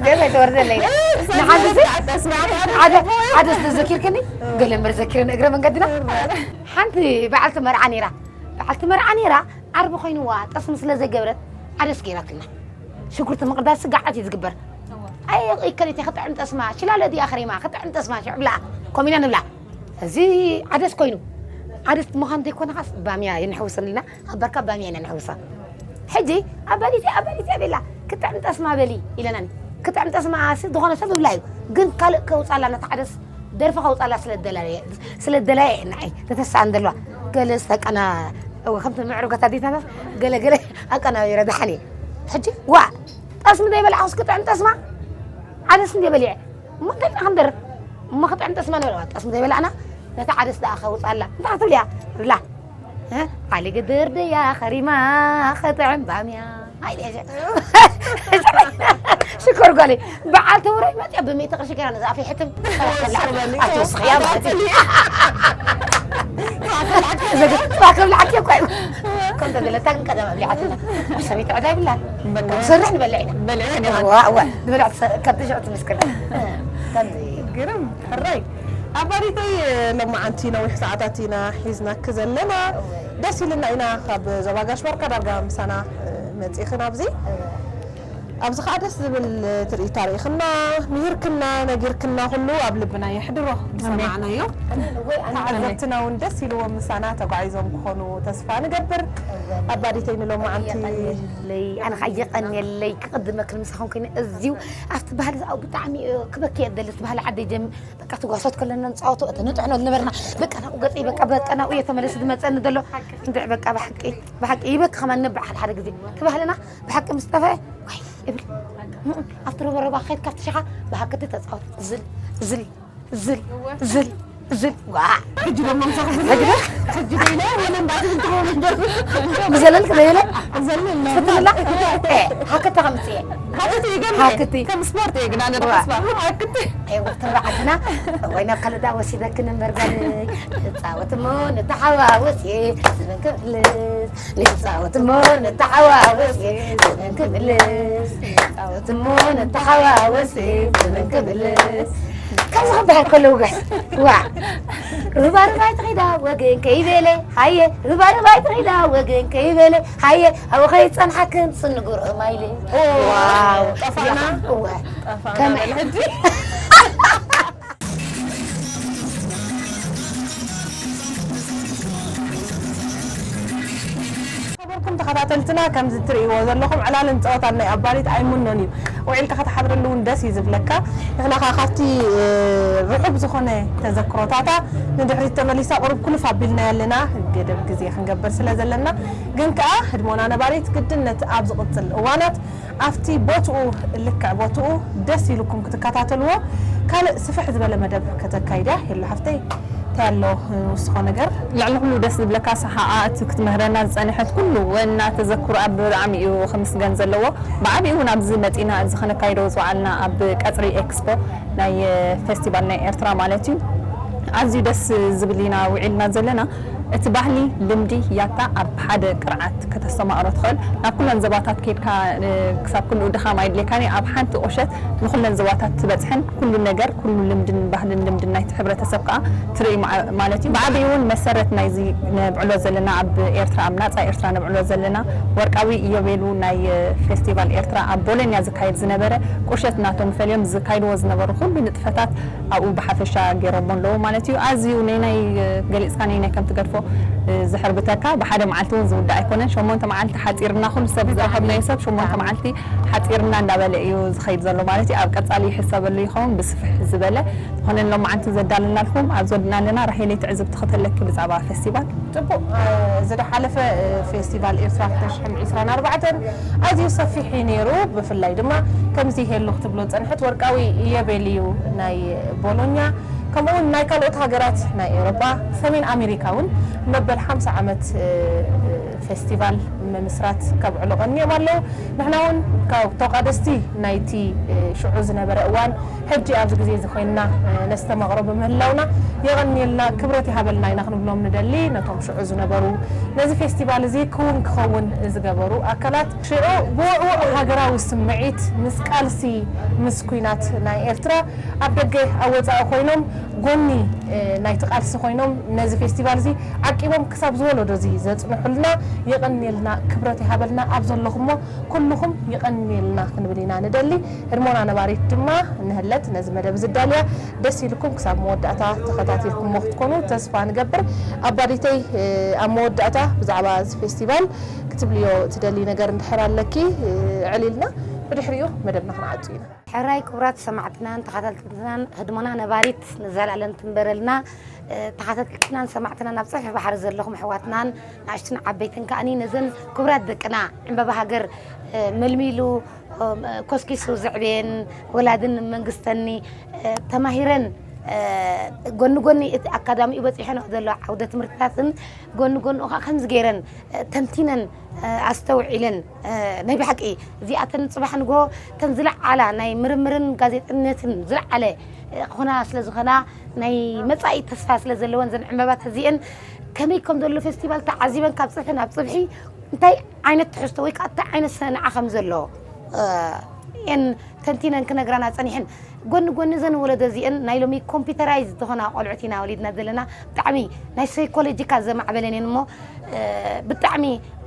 ዘመይ ተወርደለይ ንሓንቲ ዓደስ ተዘኪርክኒ ገለ እምበር ዘኪረን እግረ መንገድና ሓንቲ በዓልቲ መርዓ ነይራ በዓልቲ መርዓ ነይራ ዓርቢ ኮይንዋ ጠስሚ ስለ ዘይገበረት ዓደስ ገይራትና ሽጉርቲ ምቕዳስ ስጋዓት እዩ ዝግበር ኣይ ይከሊት ክጥዕም ጠስማ ሽላለ ድያ ክሬማ ክጥዕም ጠስማ ሽዕብላ ኮሚና ንብላ እዚ ዓደስ ኮይኑ ዓደስ ምዃን ዘይኮነ ኻስ ባምያ ይንሕውሰን ኢልና ኣብ በርካ ባምያ ኢና ንሕውሳ ሕጂ ኣባዲት ኣባዲት ኣቤላ ክጥዕም ጠስማ በሊ ኢለናኒ ክጥዕም ጠስማ ሲ ዝኾነ ሰብ ብላ እዩ ግን ካልእ ከውፃላ ነታ ዓደስ ደርፊ ከውፃላ ስለ ደላየ ስለ ደላየ ንዓይ ተተስኣን ዘለዋ ገለ ዝተቀና እወ፣ ከምቲ ምዕሩጋት ኣዴታታት ገለ ገለ ኣቀናቢረ ደሓን እየ። ሕጂ ዋእ፣ ጠስሚ ዘይበላዕኹስ ክጥዕም ጠስማ? ዓደስ እንደ በሊዐ እሞ እንታይ ኢልና ክንደርፍ? እሞ ክጥዕም ጠስማ ንበል። ጠስሚ ዘይበላዕና ነታ ዓደስ ደኣ ከውፅኣላ እንታይ ክትብል እያ? ብላ። እ? ዓሊ ግድር ድያ ኸሪማ ክጥዕም ባምያ። ኣይደ ሽኮር ጓለይ፣ በዓል ተውረድ መፅያ ብሚእቲ ቅርሺ ገይራ ነዛ ኣፈይ ሕትም። ኣትወስኽያ ማለት እዩ። ዘግጥ ባክብ ላዕኪ እኮ እዩ። ከምቶ ገለታ ግን ቀደም ኣብሊዓትና። ሰበይቲ ዕዳ ይብላን። በቃ። ንሰርሕ ንበልዕ ኢና። በልዕ ኢና። እዋ፣ እዋ። ንበልዕ ትሰ-፣ ከብቲ ሽዑ ትምስክር። ከምዚ። ግርም፣ ሕራይ። ኣባዲተይ፣ ሎማዓንቲ ነዊሕ ሰዓታት ኢና ሒዝናኪ ዘለና። እወ። ደስ ኢልና ኢና ካብ ዞባ ጋሽ ባርካ ዳርጋ ምሳና፣ እ፣ መጺእኽን ኣብዚ። እወ። ኣብዚ ኸዓ ደስ ዝብል ትርኢት ኣርኢኽና፣ ምሂርክና፣ ነጊርክና፣ ኩሉ ኣብ ልብና የሕድሮ። ዝሰማዕናዮ ኣሜን። ወይ ኣነ ተዓዘብትና እውን ደስ ኢልዎም ምሳና ተጓዒዞም ክኾኑ ተስፋ ንገብር። ኣባዲተይ ንሎማዓንቲ የቐንየለይ፣ ኣነ ኸዓ የቐንየለይ፣ ክቕድመክን ምሳኹም ኮይነ እዝዩ ኣብቲ ባህሊ ዝኣው ብጣዕሚ፣ እ፣ ክበኪ እየ ደሊ፣ እቲ ባህሊ ዓደይ ጀም-፣ በቃ ትጓሶት ከለና ንጻወቶ፣ እቲ ንጥሕኖ ዝነበርና፣ በቃ ናብኡ ገጸይ፣ በቃ፣ በቃ ናብኡ እየ ተመለሱ ዝመጸኒ ዘሎ። እንድዒ በቃ ብሓቂ፣ ብሓቂ ይበኪ ከማን ነብዕ ሓደ ሓደ ግዜ። እቲ ባህልና ብሓቂ ምስ ጠፍአ፣ ዋይ እብል። ኣብቲ ሩባ ሩባ ከይድካ ኣብቲ ሸኻ ብሓቂ ተጻወት። ዝል፣ ዝል፣ ዝል፣ ዝል፣ ዝል። ዋ። ሕጂ ደሞ ምሳኹም ሕጂ ዶ? ሕጂ ዶ ኢለ ወለ እንዳትብል ትኸውን እምበር። ብዘለልክ ዘይለ? ዘለል ነው። ትፍትንላ? እ፣ ሃክታ ከምጽእ እየ። ሃክቲ ይገርም። ሃክቲ። ከም ስፖርት እየ ግን ኣነ ዋ። ደሓስባ። ሃክቲ። ኣይ፣ ወቅቲ ንባዓልና፣ ወይ ናብ ካልእ ደኣ ወሲደክን እምበር ጓለይ። ንጻወት እሞ ንተሓዋወስ እየ፣ ዘመን ክምልስ። ንጻወት እሞ ንተሓዋወስ እየ፣ ዘመን ክምልስ። ንጻወት እሞ ንተሓዋወስ እየ፣ ዘመን ክምልስ። ከምዚ ክበሃል ከሎ ውግሕ፣ ዋ። ሩባ ሩባ ኣይትኺዳ ወገን ከይበለ፣ ሃየ፣ ሩባ ሩባ ኣይትኺዳ ወገን ከይበለ፣ ሃየ፣ ኣብኡ ከይጸንሓክን ስንጉር ማይለ። ዋው፣ ጠፋና። እዋ። ጠፋና ከመይ? በል ሕጂ። ነበርኩም ተኸታተልትና፣ ከምዚ ትርእይዎ ዘለኹም ዕላልን ጸወታን ናይ ኣባዲት ኣይምኖን እዩ። ውዒልካ ከተሓድረሉ እውን ደስ እዩ ዝብለካ። ንሕና ኸዓ ካብቲ፣ እ፣ ርሑብ ዝኾነ ተዘክሮታታ ንድሕሪት ተመሊሳ ቁሩብ ኩልፍ ኣቢልናያ ኣለና፣ ገደብ ግዜ ክንገብር ስለ ዘለና። ግን ከኣ ህድሞና ነባሪት ግድነት ኣብ ዝቕጽል እዋናት ኣብቲ ቦትኡ፣ ልክዕ ቦትኡ ደስ ኢሉኩም ክትከታተልዎ፣ ካልእ ስፍሕ ዝበለ መደብ ከተካይድያ። ሄሉ ሓፍተይ፣ እንታይ ኣሎ ንውስኾ ነገር? ልዕሊ ኩሉ ደስ ዝብለካ ሰሓቓ፣ እቲ ክትምህረና ዝጸንሐት ኩሉ ወና ተዘክሮኣ ብጣዕሚ እዩ ክምስገን ዘለዎ። ብዓቢኡ እውን ኣብዚ መጺና እዚ ከነካይዶ ዝወዓልና ኣብ ቀጽሪ ኤክስፖ ናይ ፌስቲቫል ናይ ኤርትራ ማለት እዩ። ኣዝዩ ደስ ዝብል ኢና ውዒልና ዘለና። እቲ ባህሊ፣ ልምዲ፣ ያታ ኣብ ሓደ ቅርዓት ከተስተማቕሮ ትኽእል። ናብ ኩለን ዞባታት ከይድካ፣ እ፣ ክሳብ ክንኡ ድኻም ኣይድልየካን እዩ። ኣብ ሓንቲ ቁሸት ንኩለን ዞባታት ትበጽሕን ኩሉ ነገር፣ ኩሉ ልምድን ባህልን ልምድን ናይቲ ሕብረተሰብ ከኣ ትርኢ ማ-፣ ማለት እዩ። ብዓቢኡ እውን መሰረት ናይዚ ነብዕሎ ዘለና፣ ኣብ ኤርትራ፣ ኣብ ናጻ ኤርትራ ነብዕሎ ዘለና ወርቃዊ ኢዮቤሉ ናይ፣ እ፣ ፌስቲቫል ኤርትራ ኣብ ቦሎኛ ዝካየድ ዝነበረ ቁሸት ናቶም ፈልዮም ዝካይድዎ ዝነበሩ ኩሉ ንጥፈታት ኣብኡ ብሓፈሻ ገይሮሞ ኣለዉ ማለት እዩ። ኣዝዩ ነናይ፣ እ፣ ገሊጽካ ነናይ ከም ትገድፎ፣ እ፣ ዘሕርብተካ፣ ብሓደ መዓልቲ እውን ዝውዳእ ኣይኮነን። ሸሞንተ መዓልቲ ሓጺርና፣ ኩሉ ሰብ ብጣዕሚ። ዝረኸብናዮ ሰብ ሸሞንተ ብጣዕሚ። መዓልቲ ሓጺርና እንዳበለ እዩ ዝኸይድ ዘሎ ማለት እዩ። ኣብ ቀጻሊ ይሕሰበሉ ይኸውን ብስፍሕ ዝበለ። ዝኾነ ሎማዓንቲ ዘዳለናልኩም ኣብዚ ወድና ኣለና። ራሄለይ ትዕዝብቲ ከተለኪ ብዛዕባ ፌስቲቫል። ጽቡቕ፣ እ፣ ዝሓለፈ፣ እ፣ ፌስቲቫል ኤርትራ ክልተ ሽሕን ዕስራን ኣርባዕተን ኣዝዩ ሰፊሕ እዩ ነይሩ። ብፍላይ ድማ ከምዚ ሄሉ ክትብሎ ዝጸንሐት ወርቃዊ ኢዮቤልዩ ናይ ቦሎኛ፣ ከምኡ እውን ናይ ካልኦት ሃገራት ናይ ኤውሮጳ፣ ሰሜን ኣሜሪካ እውን መበል ሓምሳ ዓመት፣ እ፣ እ፣ ፌስቲቫል ምምስራት ከብዕሉ ቀንዮም ኣለዉ። ንሕና እውን ካብ ተቋደስቲ ናይቲ፣ እ፣ ሽዑ ዝነበረ እዋን ሕጂ ኣብዚ ግዜ እዚ ኮይንና፣ እ፣ ነስተማቕሮ ብምህላውና የቐንየልና፣ ክብረት ይሃበልና ኢና ክንብሎም ንደሊ። ነቶም ሽዑ ዝነበሩ፣ ነዚ ፌስቲቫል እዚ ክውን ክኸውን ዝገበሩ ኣካላት፣ ሽዑ ብውዕዉዕ ሃገራዊ ስምዒት፣ ምስ ቃልሲ፣ ምስ ኲናት ናይ ኤርትራ ኣብ ደገ ኣብ ወጻኢ ኮይኖም፣ ጎኒ፣ እ፣ ናይቲ ቃልሲ ኮይኖም፣ ነዚ ፌስቲቫል እዚ ዓቂቦም ክሳብ ዝወለዶ እዚ ዘጽንሑልና፣ የቐንየልና፣ ክብረት ይሃበልና። ኣብ ዘለኹሞ ኩልኹም የቐንየልና ክንብል ኢና ንደሊ። ህድሞና ነባሪት ድማ ንህለት ነዚ መደብ ዝዳልያ ደስ ኢልኩም ክሳብ መወዳእታ ተኸታቲልኩሞ ክትኮኑ ተስፋ ንገብር። ኣባዲተይ፣ እ፣ ኣብ መወዳእታ ብዛዕባ እዚ ፌስቲቫል ክትብልዮ ትደሊ ነገር እንድሕር ኣለኪ፣ እ፣ ዕሊልና። ብድሕሪኡ መደብና ክንዓጹ ኢና። ሕራይ ክቡራት ሰማዕትናን ተኸታተልትናን ህድሞና ነባሪት ንዘለኣለም ትንበረልና። እ፣ ተኸታተልትናን ሰማዕትናን ኣብ ጽፍሒ ባሕሪ ዘለኹም ኣሕዋትናን ንኣሽቱን ዓበይትን ከኣኒ ነዘን ክቡራት ደቅና ዕምባባ ሃገር፣ እ፣ መልሚሉ፣ እ፣ ኮስኪሱ ዘዕብየን ወላድን መንግስተኒ፣ እ፣ ተማሂረን፣ እ፣ ጎኒ ጎኒ እቲ ኣካዳሚኡ በጺሐንኦ ዘሎ ዓውደ ትምህርትታትን ጎኒ ጎንኡ ከዓ ከምዚ ገይረን፣ እ፣ ተንቲነን፣ እ፣ ኣስተውዒለን፣ እ፣ ናይ ብሓቂ እዚኣተን ጽባሕ ንግሆ እተን ዝለዓላ ናይ ምርምርን ጋዜጠነትን ዝለዓለ፣ እ፣ ክኾና ስለ ዝኾና ናይ መጻኢ ተስፋ ስለ ዘለወን ዘን ዕምባባት እዚአን ከመይ ከም ዘሎ ፌስቲቫል ተዓዚበን ካብ ጽፍሒ ናብ ጽፍሒ እንታይ ዓይነት ትሕዝቶ ወይ ከዓ እንታይ ዓይነት ሰነዓ ከም ዘሎ፣ እ፣ እየን ተንቲነን ክነግራና ጸኒሐን። ጎኒ ጎኒ ዘን ወለዶ እዚአን ናይ ሎሚ ኮምፒውተራይዝ ዝኾና ቆልዑት ኢና ወሊድና ዘለና። ብጣዕሚ ናይ ሳይኮሎጂካል ዘማዕበለን እየን እሞ፣ እ፣ ብጣዕሚ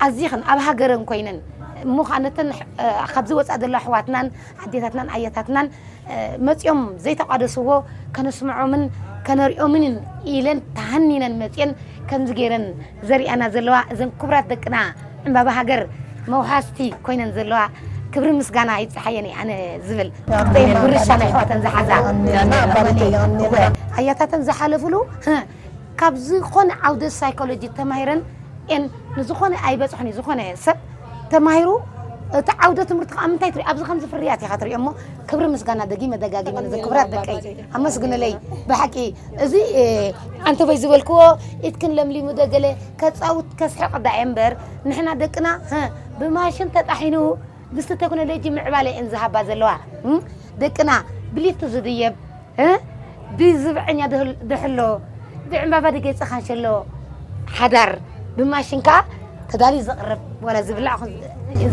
ኣዚኽን ኣብ ሃገረን ኮይነን እሞ ከዓ ነተን፣ እ፣ ካብዚ ወፃእ ዘለዋ ኣሕዋትናን ኣዴታትናን ኣያታትናን፣ እ፣ መፂኦም ዘይተቋደስዎ ከነስምዖምን ከነሪኦምን ኢለን ተሃኒነን መፂአን ከምዚ ገይረን ዘሪኣና ዘለዋ እዘን ክቡራት ደቅና ዕምባባ ሃገር መውሃስቲ ኮይነን ዘለዋ ክብሪ ምስጋና ይብፅሓየን እየ ኣነ ዝብል። ኣሜን። ብርሻ ናይ ኣሕዋተን ዝሓዛ። ኣሜን። ኣሜን። ኣሜን። እወ፣ ኣያታተን ዝሓለፍሉ፣ ህ፣ ካብ ዝኾነ ዓውደ ሳይኮሎጂ ተማሂረን እየን ንዝኾነ ኣይበፅሑን እዩ። ዝኾነ ሰብ ተማሂሩ እቲ ዓውደ ትምህርቲ ከዓ ምንታይ ትሪኦ? ኣብዚ ከምዚ ፍርያት ኢኻ ትሪኦ እሞ ክብሪ ምስጋና ደጊመ ደጋጊመ ነዘን ክቡራት ደቀይ ኣመስግንለይ። ብሓቂ እዚ፣ እ፣ ኣንተበይ ዝበልክዎ ኢድክን ለምሊሙ ደገለ ከጻውት ከስሕቕ ዳኣ እምበር ንሕና ደቅና፣ ህ፣ ብማሽን ተጣሒኑ ምስቲ ቴክኖሎጂ ምዕባለ እየን ዝሃባ ዘለዋ። እ፣ ደቅና ብሊፍት ዝድየብ፣ እ፣ ብዝብዐኛ ድህል-፣ ድሕሎ፣ ብዕምባባ ድገጽ ካንሸሎ ሓዳር ብማሽን ከኣ ተዳልዩ ዝቕርብ ወላ ዝብላዕ ኹን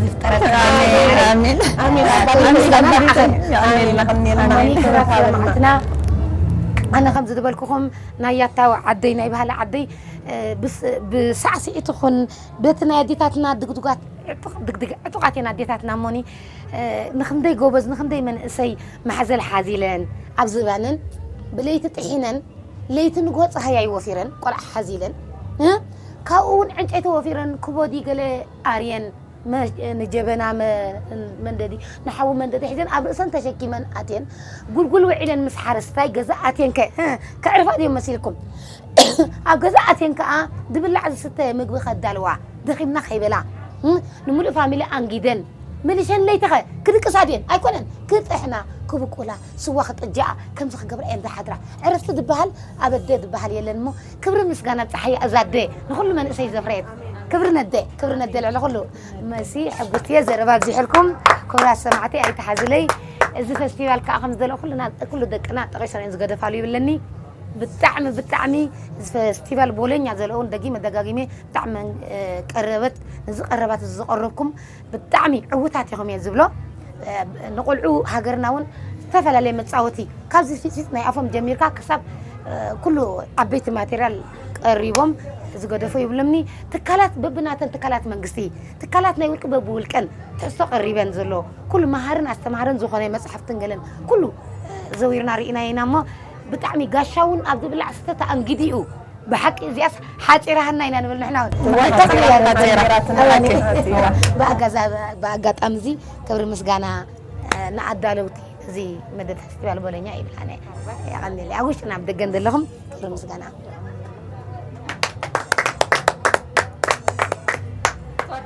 ዝፍጠረልና። ኣሜን፣ ኣሜን። ኣሜን። ኣሜን። ኣሜን። ኣሜን። ኣሜን። ኣሜን። ኣሜን። ክብራት ኣሜን። ኣሜን። ኣሜን። ኣነ ከም ዝድበልኩኹም ናይ ያታው ዓደይ፣ ናይ ባህሊ ዓደይ፣ እ፣ ብስ-፣ ብሳዕስዒት ይኹን በቲ ናይ ኣዴታትና ድግዱጋት ዕጡቕ-፣ ድግድግ ዕጡቓት እየን ኣዴታትና እሞኒ፣ እ፣ ንኽንደይ ጎበዝ፣ ንኽንደይ መንእሰይ ማሕዘል ሓዚለን ኣብ ዝባነን ብለይቲ ጥሒነን፣ ለይቲ ንግሆ ጸሃያይ ወፊረን፣ ቆልዓ ሓዚለን፣ እ፣ ካብኡ እውን ዕንጨይቲ ወፊረን፣ ክቦዲ ገለ ኣርየን፣ መ-፣ ንጀበና መ-፣ መንደዲ፣ ንሓዊ መንደዲ ሒዘን ኣብ ርእሰን ተሸኪመን ኣትየን፣ ጉልጉል ውዒለን ምስ ሓረስታይ ገዛ ኣትየን ከ-፣ እ፣ ከዕርፋ ድዮም መሲልኩም? ኣብ ገዛ ኣትየን ከኣ ዝብላዕ ዝስተ ምግቢ ከዳልዋ፣ ደኺምና ከይበላ፣ እ፣ ንምሉእ ፋሚሊ ኣንጊደን፣ መሊሸን ለይትኸ ክድቅሳ ድየን? ኣይኮነን። ክጥሕና፣ ክብቁላ፣ ስዋ ክጥጃኣ፣ ከምዚ ክገብራ እየን ዝሓድራ። ዕረፍቲ ዝበሃል ኣብ ኣደ ዝበሃል የለን እሞ፣ ክብሪ ምስጋና ኣብ ጸሓይ እዛ ኣደ፣ ንኹሉ መንእሰይ ዘፍረየት። ክብሪ ነደ፣ ክብሪ ነደ ልዕሊ ኩሉ። መሲ፣ ሕጉስቲ እየ፣ ዘረባ ኣብዚሕልኩም። ክቡራት ሰማዕቲ፣ ኣይተሓዝለይ። እዚ ፈስቲቫል ከኣ ከም ዝደለኹ ኩልና፣ ኩሉ ደቅና ጠቒሶም እዮም ዝገደፋሉ ይብለኒ። ብጣዕሚ፣ ብጣዕሚ እዚ ፈስቲቫል ቦሎኛ ዘለውን ደጊመ ደጋጊመ ብጣዕሚ፣ እ፣ ቀረበት፣ ንዚ ቀረባት እዚ ዝቐረብኩም ብጣዕሚ ዕዉታት ኢኹም እየ ዝብሎ። እ፣ ንቆልዑ ሃገርና እውን ዝተፈላለየ መጻወቲ ካብዚ ፊጽፊጽ ናይ ኣፎም ጀሚርካ ክሳብ፣ እ፣ ኩሉ ዓበይቲ ማቴርያል ቀሪቦም ዝገደፉ ይብሎምኒ። ትካላት በብናተን ትካላት መንግስቲ፣ ትካላት ናይ ውልቂ በብውልቀን ትሕዝቶ ቀሪበን ዘሎ ኩሉ መሃርን ኣስተምሃርን ዝኾነ መጽሓፍትን ገለን ኩሉ፣ እ፣ ዘዊርና ርኢና ኢና እሞ ብጣዕሚ ጋሻ እውን ኣብ ዝብላዕ ስተ ተኣንጊዱ እዩ። ብሓቂ እዚኣስ ሓጺራሃና ኢና ንብል ንሕና እውን። እዋይ፣ ብጣዕሚ ሓጺራ፣ እያ ሓጺራ፣ ሓጺራ። እዋይ። ሓጺራ። ብኣጋዛ-፣ ብኣጋጣሚ እዚ ክብሪ ምስጋና፣ እ፣ ንኣዳለውቲ እዚ መደብ ፈስቲቫል ቦሎኛ ይብላነ። የቐንየለይ። ኣብ ውሽጥን ኣብ ደገን ዘለኹም ክብሪ ምስጋና።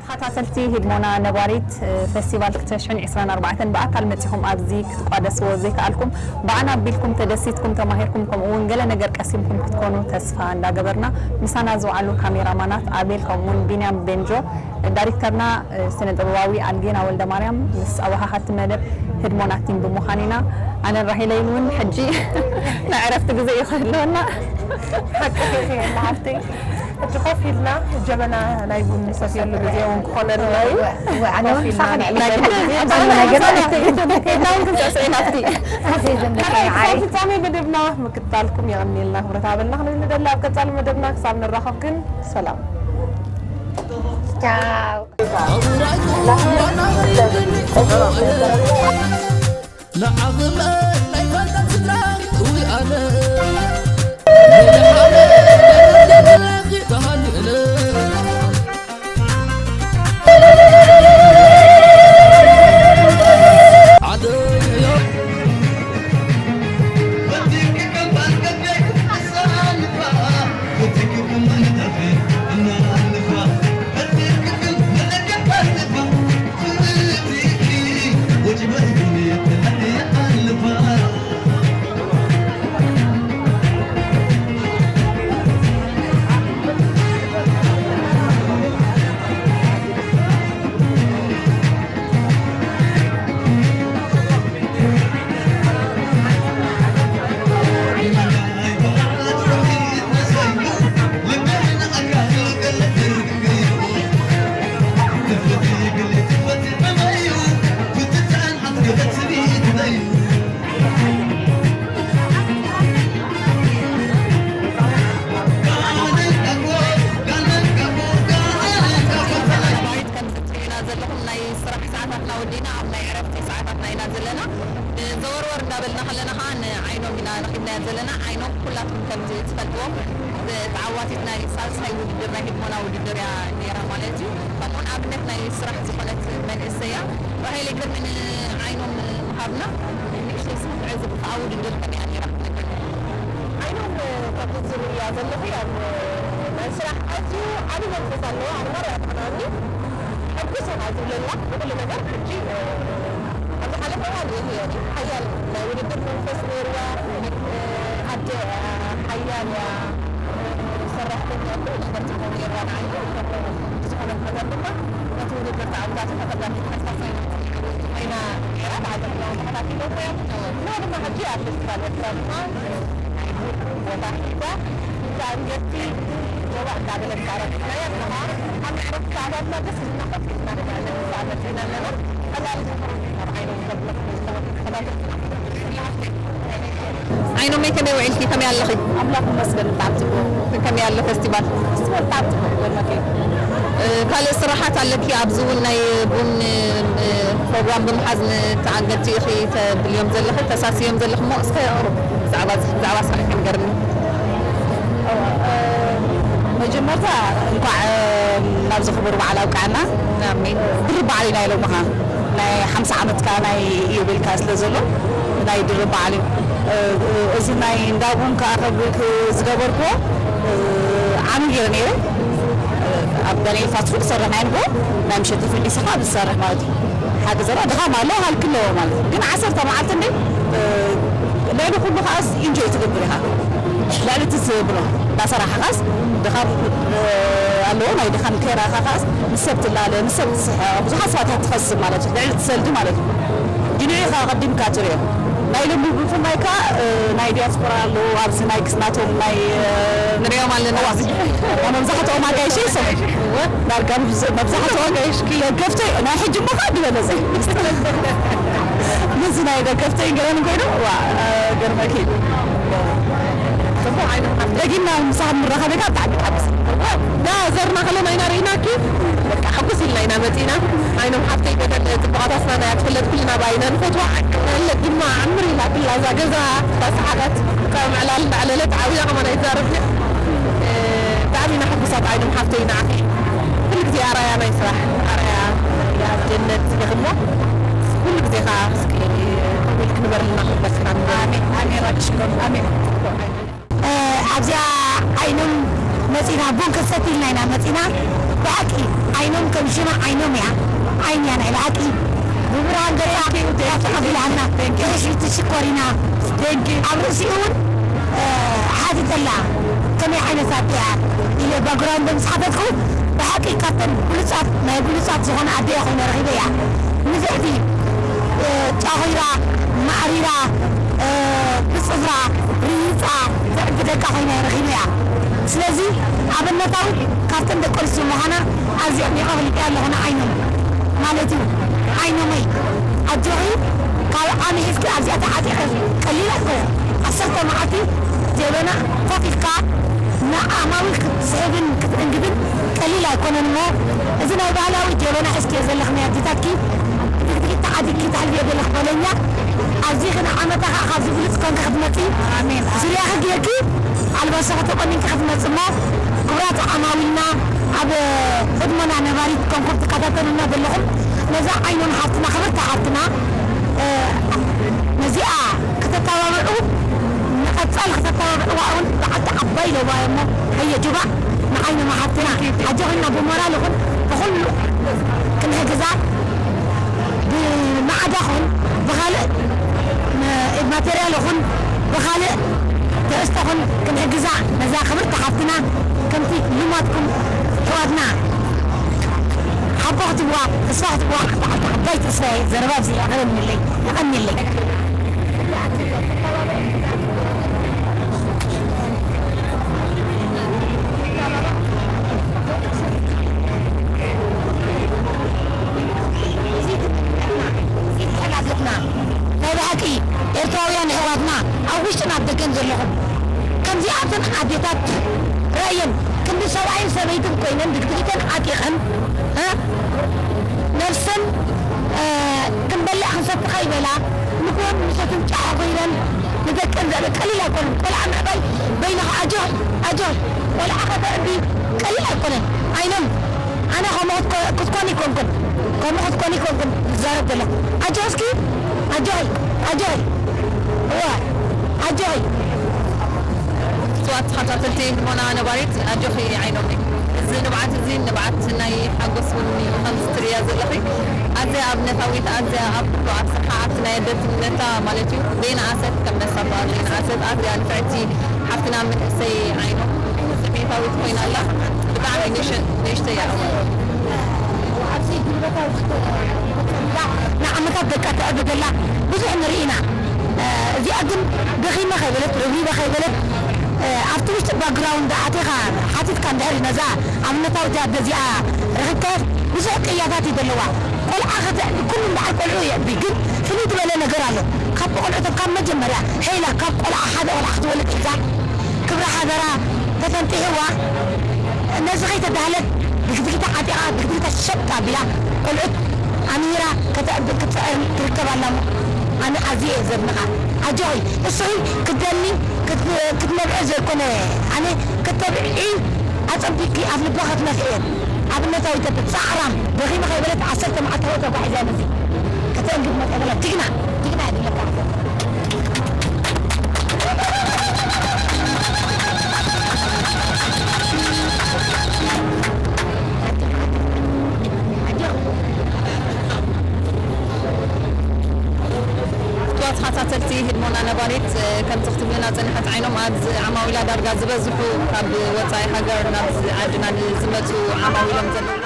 ተኸታተልቲ ሂድሞና ነባሪት፣ እ፣ ፈስቲቫል ክልተ ሽሕን ዕስራን ኣርባዕተን ብኣካል መጺኹም ኣብዚ ክትቋደስዎ ዘይከኣልኩም፣ ብኣና ኣቢልኩም ተደሲትኩም ተማሂርኩም፣ ከምኡ እውን ገለ ነገር ቀሲምኩም ክትኮኑ ተስፋ እንዳገበርና፣ ምሳና ዝወዓሉ ካሜራማናት ኣቤል ከምኡ እውን ቢንያም ቤንጆ፣ ዳይሬክተርና፣ እ፣ ስነ ጥበባዊ ኣልጌና ወልደ ማርያም፣ ምስ ኣወሃሃድቲ መደብ ህድሞና ቲም ብምዃን ኢና። ኣነን ራሄለይን እውን ሕጂ ናይ ዕረፍቲ ግዜ እዩ ክህልወና። ሓቂ ኢኺ፣ ሓፍተይ። ሕጂ ኮፍ ኢልና ጀበና ናይ ቡን ንሰትየሉ ግዜ እውን ክኾነልና እዩ። እወ፣ እወ፣ ኣነ እውን ኮፍ ኢልና ምሳኻ ናይ ንዕለሉ ግዜ። ኣነ ናይ ገዛ። ኢድና እውን ክንስዕስዕ ኢና ኣብቲ። ኣሰይ ዘንበቀ ናይ መዓረይ። ክሳብ ፍጻሜ መደብና ምክትታልኩም የቐንየልና። ክብረት ሃበልና ክንብል ንደሊ። ኣብ ቀጻሊ መደብና ክሳብ ንራኸብ ግን ሰላም። ቻው። ንዓቕመይ ናይ ፋልጣን ስድራ ውይ ኣነ ንዓቕመይ ተሃልለ። ዘወርወር እንዳበልና ከለና ከዓ ንዓይኖም ኢና ረኺብናያ ዘለና። ዓይኖም ኩላትኩም ከምዚ ትፈልጥዎም ተዓዋቲት ናይ ሳልሳይ ውድድር ናይ ህድሞና ውድድር እያ ነይራ ማለት እዩ። ከምኡ ንኣብነት ናይ ስራሕ ዝኾነት መንእሰይ እያ። ራሄል ግርሚ ንዓይኖም ምሃብና ንእሽተይ ስምዒት ዝብሉ ከዓ ውድድር ከመይ እያ ነይራ? ዓይኖም ከምዚ ዝርእያ ዘለኹ እያ ናይ ስራሕ ኣዝዩ ዓቢ መንፈስ ኣለዎ። ኣነ ማራ ያጥዕናኒ ሕጉስ እያ ዝብለላ ብኩሉ ነገር ሕጂ ኣብ ዝሓለፈ እዋን ርእየ ነይረ። ሓያል ናይ ውድድር መንፈስ ነይርዋ። ኣደ ሓያል እያ። ሰራሕተኛ ኩሉ ነገር ትኾን ነይራ ንዓይ። ዝኾነ ነገር ድማ ነቲ ውድድር ተዓዊታቶ ተቐዳሚት ሓሳብ ኮይና ነይራ። ተዓዘብትና ተኸታቲሎም እዮም። ንሕና ድማ ሕጂ ኣብ ፌስቲቫል ኤርትራ ድማ ናይ ቡን ቦታ ሒዛ ብኣንገድቲ ዞባ እንዳበለት ኣረኪብናያ ኣለኻ። ኣብ መዕረፊ ሰዓታትና ደስ ኢልና ኮፍ ኢልና ንብዕል ንስኣ መጺእና ኣለና። ቀጻሊ ተኽሮ ኣብ ዓይኖም ከብሎ ተኸታተልትና። ዓይኖመይ ከመይ ውዒልኪ? ከመይ ኣለኺ? ኣምላኽ ይመስገን ብጣዕሚ ጽቡቕ። ከመይ ኣሎ ፈስቲቫል? ፈስቲቫል ብጣዕሚ ጽቡቕ ይገርመኪ። እ፣ ካልእ ስራሓት ኣለኪ? ኣብዚ እውን ናይ ቡን፣ እ፣ ፕሮግራም ብምሓዝ ንተኣንገድቲ ኢኺ ተብልዮም ዘለኺ፣ ተሳስዮም ዘለኺ እሞ እስከ ቁሩብ ብዛዕባ እዚ፣ ብዛዕባ ስራሕኪ ንገርኒ። እዋ፣ እ፣ መጀመርታ እንኳዕ፣ እ፣ ናብዚ ክቡር በዓል ኣብቅዓና። ኣሜን። ድርብ በዓል ኢና ኢሎምኻ። ናይ ሓምሳ ዓመትካ ናይ ኢዮቤልካ ስለ ዘሎ ናይ ድርብ በዓል እዩ። እ፣ እ፣ እዚ ናይ እንዳ ቡን ከኣ ከብ-፣ ክ-፣ ዝገበርክዎ፣ እ፣ ዓሚ ገይረ ነይረ። እ፣ ኣብ ዳንኤል ፋስት ፉድ ዝሰርሕ ናይ ንግሆ ናይ ምሸት ተፈሊስኻ ዝሰርሕ ማለት እዩ። ሓደ ዘረባ ድኻም ኣለዎ፣ ሃልኪ ኣለዎ ማለት እዩ። ግን ዓሰርተ መዓልቲ እንደ፣ እ፣ ልዕሊ ኩሉ ከኣስ ኢንጆይ ትገብር ኢኻ። ልዕሊ እቲ ዝብሎ እንዳሰራሕኻስ ድኻም፣ እ፣ ኣለዎ። ናይ ድኻም ከይራኻ ከኣስ ምስ ሰብ ትላለ፣ ምስ ሰብ ትስሕቕ፣ ብዙሓት ሰባት እያ ትኸስብ ማለት እዩ። ልዕሊ እቲ ሰልዲ ማለት እዩ። ግን ኢኻ ኣቐዲምካ ትሪኦ። ናይ ሎሚ ብፍላይ ከኣ፣ እ፣ ናይ ዲያስፖራ ኣለዉ፣ ኣብዚ ናይ ክስ ናቶም ናይ፣ እ፣ ንሪኦም ኣለና እዋ። ኣብዚ። መብዛሕትኦም ኣጋይሸ ይሰሙ። እወ። ዳርጋ መብዝ-፣ መብዛሕትኦም ኣጋይሽኪ። ደገፍተይ፣ ናይ ሕጂ እሞ ከኣ ዝበለጸ። ምስቲ ነዚ ናይ ደገፍተይ ገለን ኮይኑ፣ ዋ፣ እ፣ ገርመኪ። ጽቡቕ ዓይነት ሃብቲ። ደጊምና ምሳኻ ምራኸበካ ብጣዕሚ ይሓግዝ። እዋ፣ ዳ ዘርና ከለና ኢና ርኢናኪ። በቃ ሕጉስ ኢልና ኢና መጺና። ዓይኖም ሓፍተይ ገደል ጽቡቓታትና ናይ ትፍለጥ ኩልና ብኣይና ንፈትዋ። መለስ ድማ ዕምር ኢላ ክላ እዛ ገዛ እንዳሰሓቐት ካብ ምዕላል እንዳዕለለት ዓብያ ከማን ኣይዛረብን። እ፣ ብጣዕሚ ኢና ሕጉሳት ዓይኖም ሓፍተይ ንዓኺ። ኩሉ ግዜ ኣርኣያ ናይ ስራሕ ኣርኣያ እያ ጀነት ኢኺ እሞ ኩሉ ግዜ ከኣ እስኪ ከምኡ ኢልኪ ንበርልና ክብለካ። ኣሜን፣ ኣሜን፣ ኣሜን። እ፣ ኣብዚኣ ዓይኖም መጺና፣ ቡን ክንሰቲ ኢልና ኢና መጺና። ብሓቂ ዓይኖም ከም ሽማ ዓይኖም እያ። ዓይን እያ ናይ ብሓቂ። ብብርሃን ገጻ እያ ተቐቢላትና። Thank you። ሽኮር ኢና። Thank you። ኣብ ርእሲኡ እውን፣ እ፣ ሓቲተላ ከመይ ዓይነት ኣደ እያ ኢለ ባክግራውንድ ምስ ሓተትኩ፣ ብሓቂ ካብተን ብሉጻት፣ ናይ ብሉጻት ዝኾነ ኣደ እያ ኮይነ ረኺበያ። ንፍዕቲ፣ እ፣ ጫኺራ፣ ማዕሪራ፣ እ፣ ብጽፍራ፣ ርሂጻ፣ ትዕቢ ደቃ ኮይና ረኺበያ። ስለዚ ኣብነታዊት ካብተን ደቂ ኣንስትዮ ምዃና ኣዚኦም የቐብልኪ ኣለኹ ንዓይኖም ማለት እዩ። ዓይኖመይ ኣጆኺ፣ ካብ ዓሚ ሒዝኪ ኣብዚኣ ተዓጢቐ ቀሊል ኣይኮነን። ዓሰርተ መዓልቲ ጀበና ኮፍ ኢልካ ንዓማዊል ክትስሕብን ክትእንግድን ቀሊል ኣይኮነን እሞ፣ እዚ ናይ ባህላዊ ጀበና ሒዝክዮ ዘለኺ ናይ ኣዴታትኪ ድግድጊት ተዓዲግኪ ተሕልፍዮ ዘለኺ በለኛ፣ ኣብዚኺ ንዓመታ ኸዓ ካብዚ ብሉጽ ኮንኪ ክትመጺ፣ ኣሜን። ዙርያኺ ጌርኪ ኣልባሶኺ ተቖኒንኪ ክትመጺ እሞ፣ ክቡራት ዓማዊልና፣ ኣብ ህድሞና ነባሪት ኮንኩም ትከታተሉና ዘለኹም፣ ነዛ ዓይኖም ሓፍትና፣ ክብርቲ ሓፍትና፣ እ፣ ነዚኣ ከተተባብዑ፣ ንቐጻሊ ከተተባብዕዋ እውን በዓልቲ ዓባይ ለዋይ እሞ፣ ሃየ ጁባእ ንዓይኖም ሓፍትና፣ ኣጆኺና ብሞራል ይኹን ብኹሉ ክንሕግዛ፣ ብማዕዳ ኹን ብኻልእ ም-፣ ማቴርያል ኹን ብኻልእ ትሕዝቶ ኹን ክንሕግዛ ነዛ ክብርቲ ሓፍትና ከምቲ ልማድኩም ኣሕዋትና ሓቦ ክትብዋ፣ ተስፋ ክትብዋ፣ በዓልቲ ዓባይ ተስፋ እየ። ዘረባ ኣብዚ የቐንየለይ፣ የቐንየለይ። ናይ ብሓቂ ኤርትራውያን ኣሕዋትና ኣብ ውሽጥን ኣብ ደገን ዘለኹም ከምዚኣተን ኣዴታት ርእየን ክንዲ ሰብኣይን ሰበይትን ኮይነን ድግድጊተን ዓጢቐን፣ እ፣ ነብሰን፣ እ፣ ክንበልዕ ክንሰቲ ከይበላ፣ ን፣ ክወን ምሸትን ጫሕ ኮይነን ንደቀን ዘርኢ ቀሊል ኣይኮነን። ቆልዓ ምዕባይ በይንኻ ኣጆኺ ኣጆኺ ቆልዓ ከተዕቢ ቀሊል ኣይኮነን። ኣይኖም ኣነ ከምኡ ክትኮ- ክትኮኒ ይኮንኩን ከምኡ ክትኮኒ ይኮንኩን ዝዛረብ ዘለኹ ኣጆኺ እስኪ ኣጆኺ ኣጆኺ እዋ ኣጆኺ ክቡራት ተኸታተልቲ ህድሞና ነባሪት ኣጆኺ ዓይኖም። እዚ ንብዓት እዚ ንብዓት ናይ ሓጎስ እውን እዩ ከምዚ ትርእያ ዘለኺ። ኣዝያ ኣብነታዊት፣ ኣዝያ ኣብ ኩሉ ኣብዝሓ ኣብቲ ናይ ኣደልትነታ ማለት እዩ ዘይነኣሰት ከም መሳባ ዘይነኣሰት ኣዝያ ንፍዕቲ ሓፍትና መንእሰይ ዓይኖም ስሜታዊት ኮይና ኣላ። ብጣዕሚ ንእሽ- ንእሽተይ እያ። ንዓመታት ደቃ ተዕቢ ዘላ ብዙሕ ንርኢ ኢና። እዚኣ ግን ደኺመ ከይበለት ረብሪበ ከይበለት ኣብቲ ውሽጢ ባክግራውንድ ኣቲኻ ሓቲትካ እንድሕር ነዛ ኣብነታዊት ኣደ እዚኣ ረኺብካየት ብዙሕ ቅያታት እዩ ዘለዋ። ቆልዓ ከተዕቢ ኩሉ እምበኣር ቆልዑ የዕቢ ግን ፍልይ ዝበለ ነገር ኣሎ። ካብ ቆልዑ ካብ መጀመርያ ሄላ ካብ ቆልዓ ሓደ ቆልዓ ክትወልድ ሒዛ ክብሪ ሓደራ ተፈንጢሕዋ ነዚ ከይተዳህለት ድግድግታ ዓጢቓ ድግድግታ ሸጥ ኣቢላ ቆልዑት ኣምሂራ ከተዕብን ክትፅዕርን ትርከብ ኣላ እሞ ኣነ ኣዝየ እየ ዘድንቓ። ኣጆኺ እስኺ ክትደሊ ክትነብዒ ዘይኮነ ኣነ ከተብዒ ኣፀቢቕኪ ኣብ ልባ ክትነፍዕየን ኣብነታዊት ኣደ ፃዕራም ደኺመ ከይበለት ዓሰርተ መዓልቲ ተጓዒዛ ነዚ ከተእንግድ መፀ በላ ጅግና ጅግና እየ ዝብለካ። ክቡራት ተኸታተልቲ ህድሞና ነባሪት ከምቲ ክትብልና ፀኒሓት ዓይኖም ኣብዚ ዓማዊላ ዳርጋ ዝበዝሑ ካብ ወፃኢ ሃገር ናብዚ ዓድና ንዝመፁ ዓማዊሎም ዘለዉ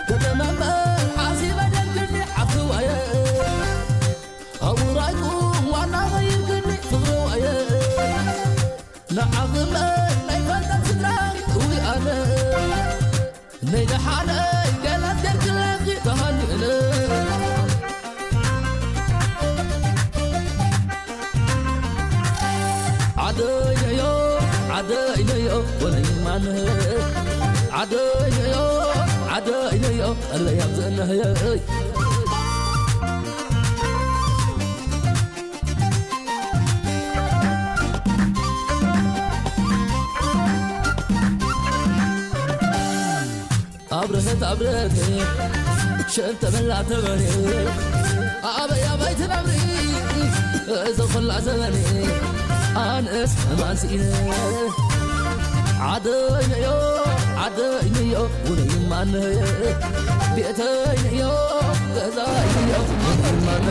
ከተመመ ሓሲበ ደልክኒ ሓፍትዋየ ኣውራይኩ ዋና ኸይርክኒ ፍቕርዋየ ንዓኽመ ናይ ፈንጠም ስድራይ እዊ ኣነ ናይ ደሓነይ ገላት ገርክለኺ ተሃኒእነ ዓደይነዮ ዓደይነዮ ወለይማነ ዓደይነዮ ዓደይነዮ ኣለያብዘነህየይ ኣብረሀት ኣብረሀት ሸንተመላ ተበሬ ኣበይ ኣበይ ትነብሪ እዚ ኹላ ዘመን ኣነስ ማንስኢነ ዓደይነዮ ዓደይነዮ ውነይ ማነ ቤተይነዮ ገዛይነዮ ውነይ ማነ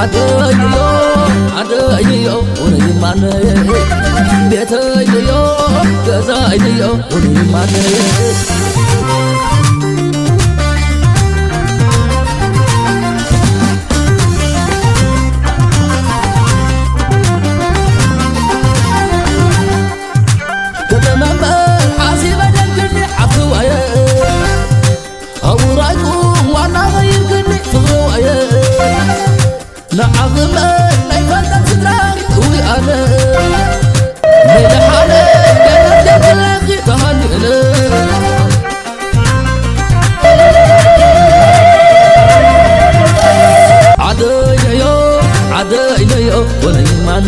ዓደይዮ ዓደይዮ ውንይማነ ቤተይዮ ገዛይዮ ውንይማነ ከተመመ ሓሲበ ደልክኒ ሓፍትዋየ ኣውራይኩም ዋና ኸይርክኒ ፍቕርዋየ ንዓኽመ ናይ ፈጠም ስድራ እዊ ኣነ ናይ ደሓነ ገነት ገርግለኺ ተሃኒእነ ዓደይነዮ ዓደይነዮ ወለይማነ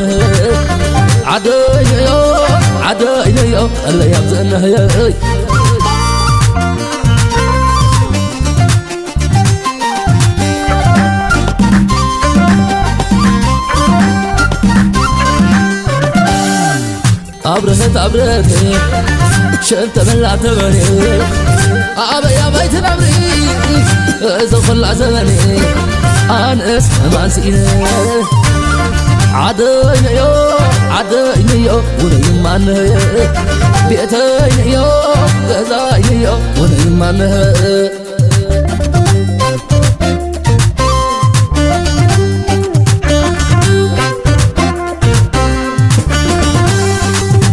ዓደይነዮ ዓደይነዮ ኣለይ ኣብዘእነህየይ ኣብረሀት ኣብረሀት ሸንተበላ ተበሬ ኣበይ ኣበይ ትነብሪ እዚ ኹላ ዘበኔ ኣንስ ማንስኢነ ዓደይነዮ ዓደይነዮ ውነይማነ ቤተይነዮ ገዛይነዮ ውነይማነ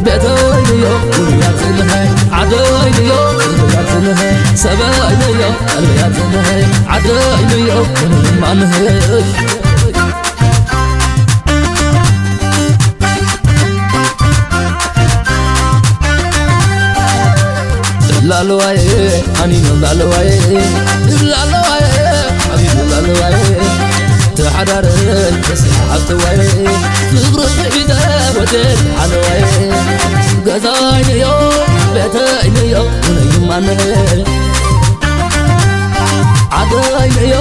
ቤተይዮ ውያትንሀ ዓደይዮ ውያትንሀ ሰበይዮ ቀልብያትንሀ ዓደይዮ ምንማንሀ ላለዋየ ኣኒኖ ላለዋየ ላለዋየ ኣኒኖ ላለዋየ ተሓዳረ ተስሓብተዋየ ፍቅሪ ሒደ ወደ ሓለዋየ ገዛይነዮ ቤተይነዮ ውነይማነ ዓደይነዮ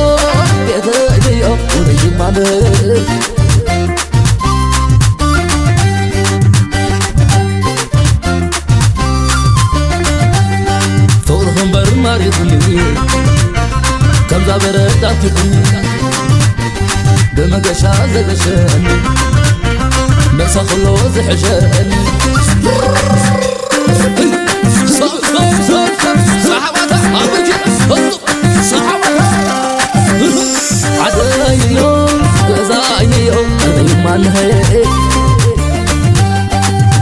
ቤተይነዮ ውነይማነ ፍቕርኺ እምበር ማሪኹኒ ከምዛ በረድ ኣኪኹኒ ብመገሻ ዘገሸኒ መሳ ኩሎ ዝሕሸኒ ሰሓባታ ኣብርኪ ሰሓባታ ዓደይንዮ ገዛይንዮ ኣበይ ማንሀ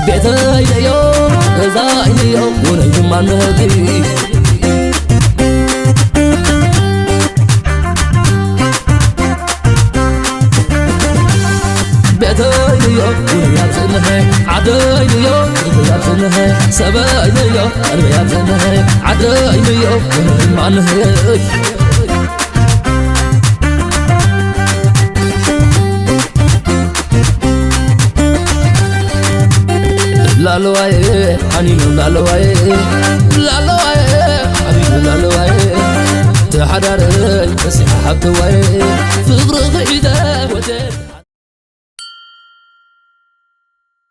ቤተይንዮ ገዛይንዮ ውነይ ማንሀ ቤተይንዮ ውነይ ኣብዝንሀ ዓደይንዮ ቅርበይ ኣብዝንሀ ሰበይንዮ ቅርበይ ኣብዝንሀ ዓደይንዮ ውነይ ማንሀ ላለዋየ ሓኒኑ ላለዋየ ላለዋየ ሓኒኑ ላለዋየ ተሓዳረይ በሲሓ ሓብተዋየ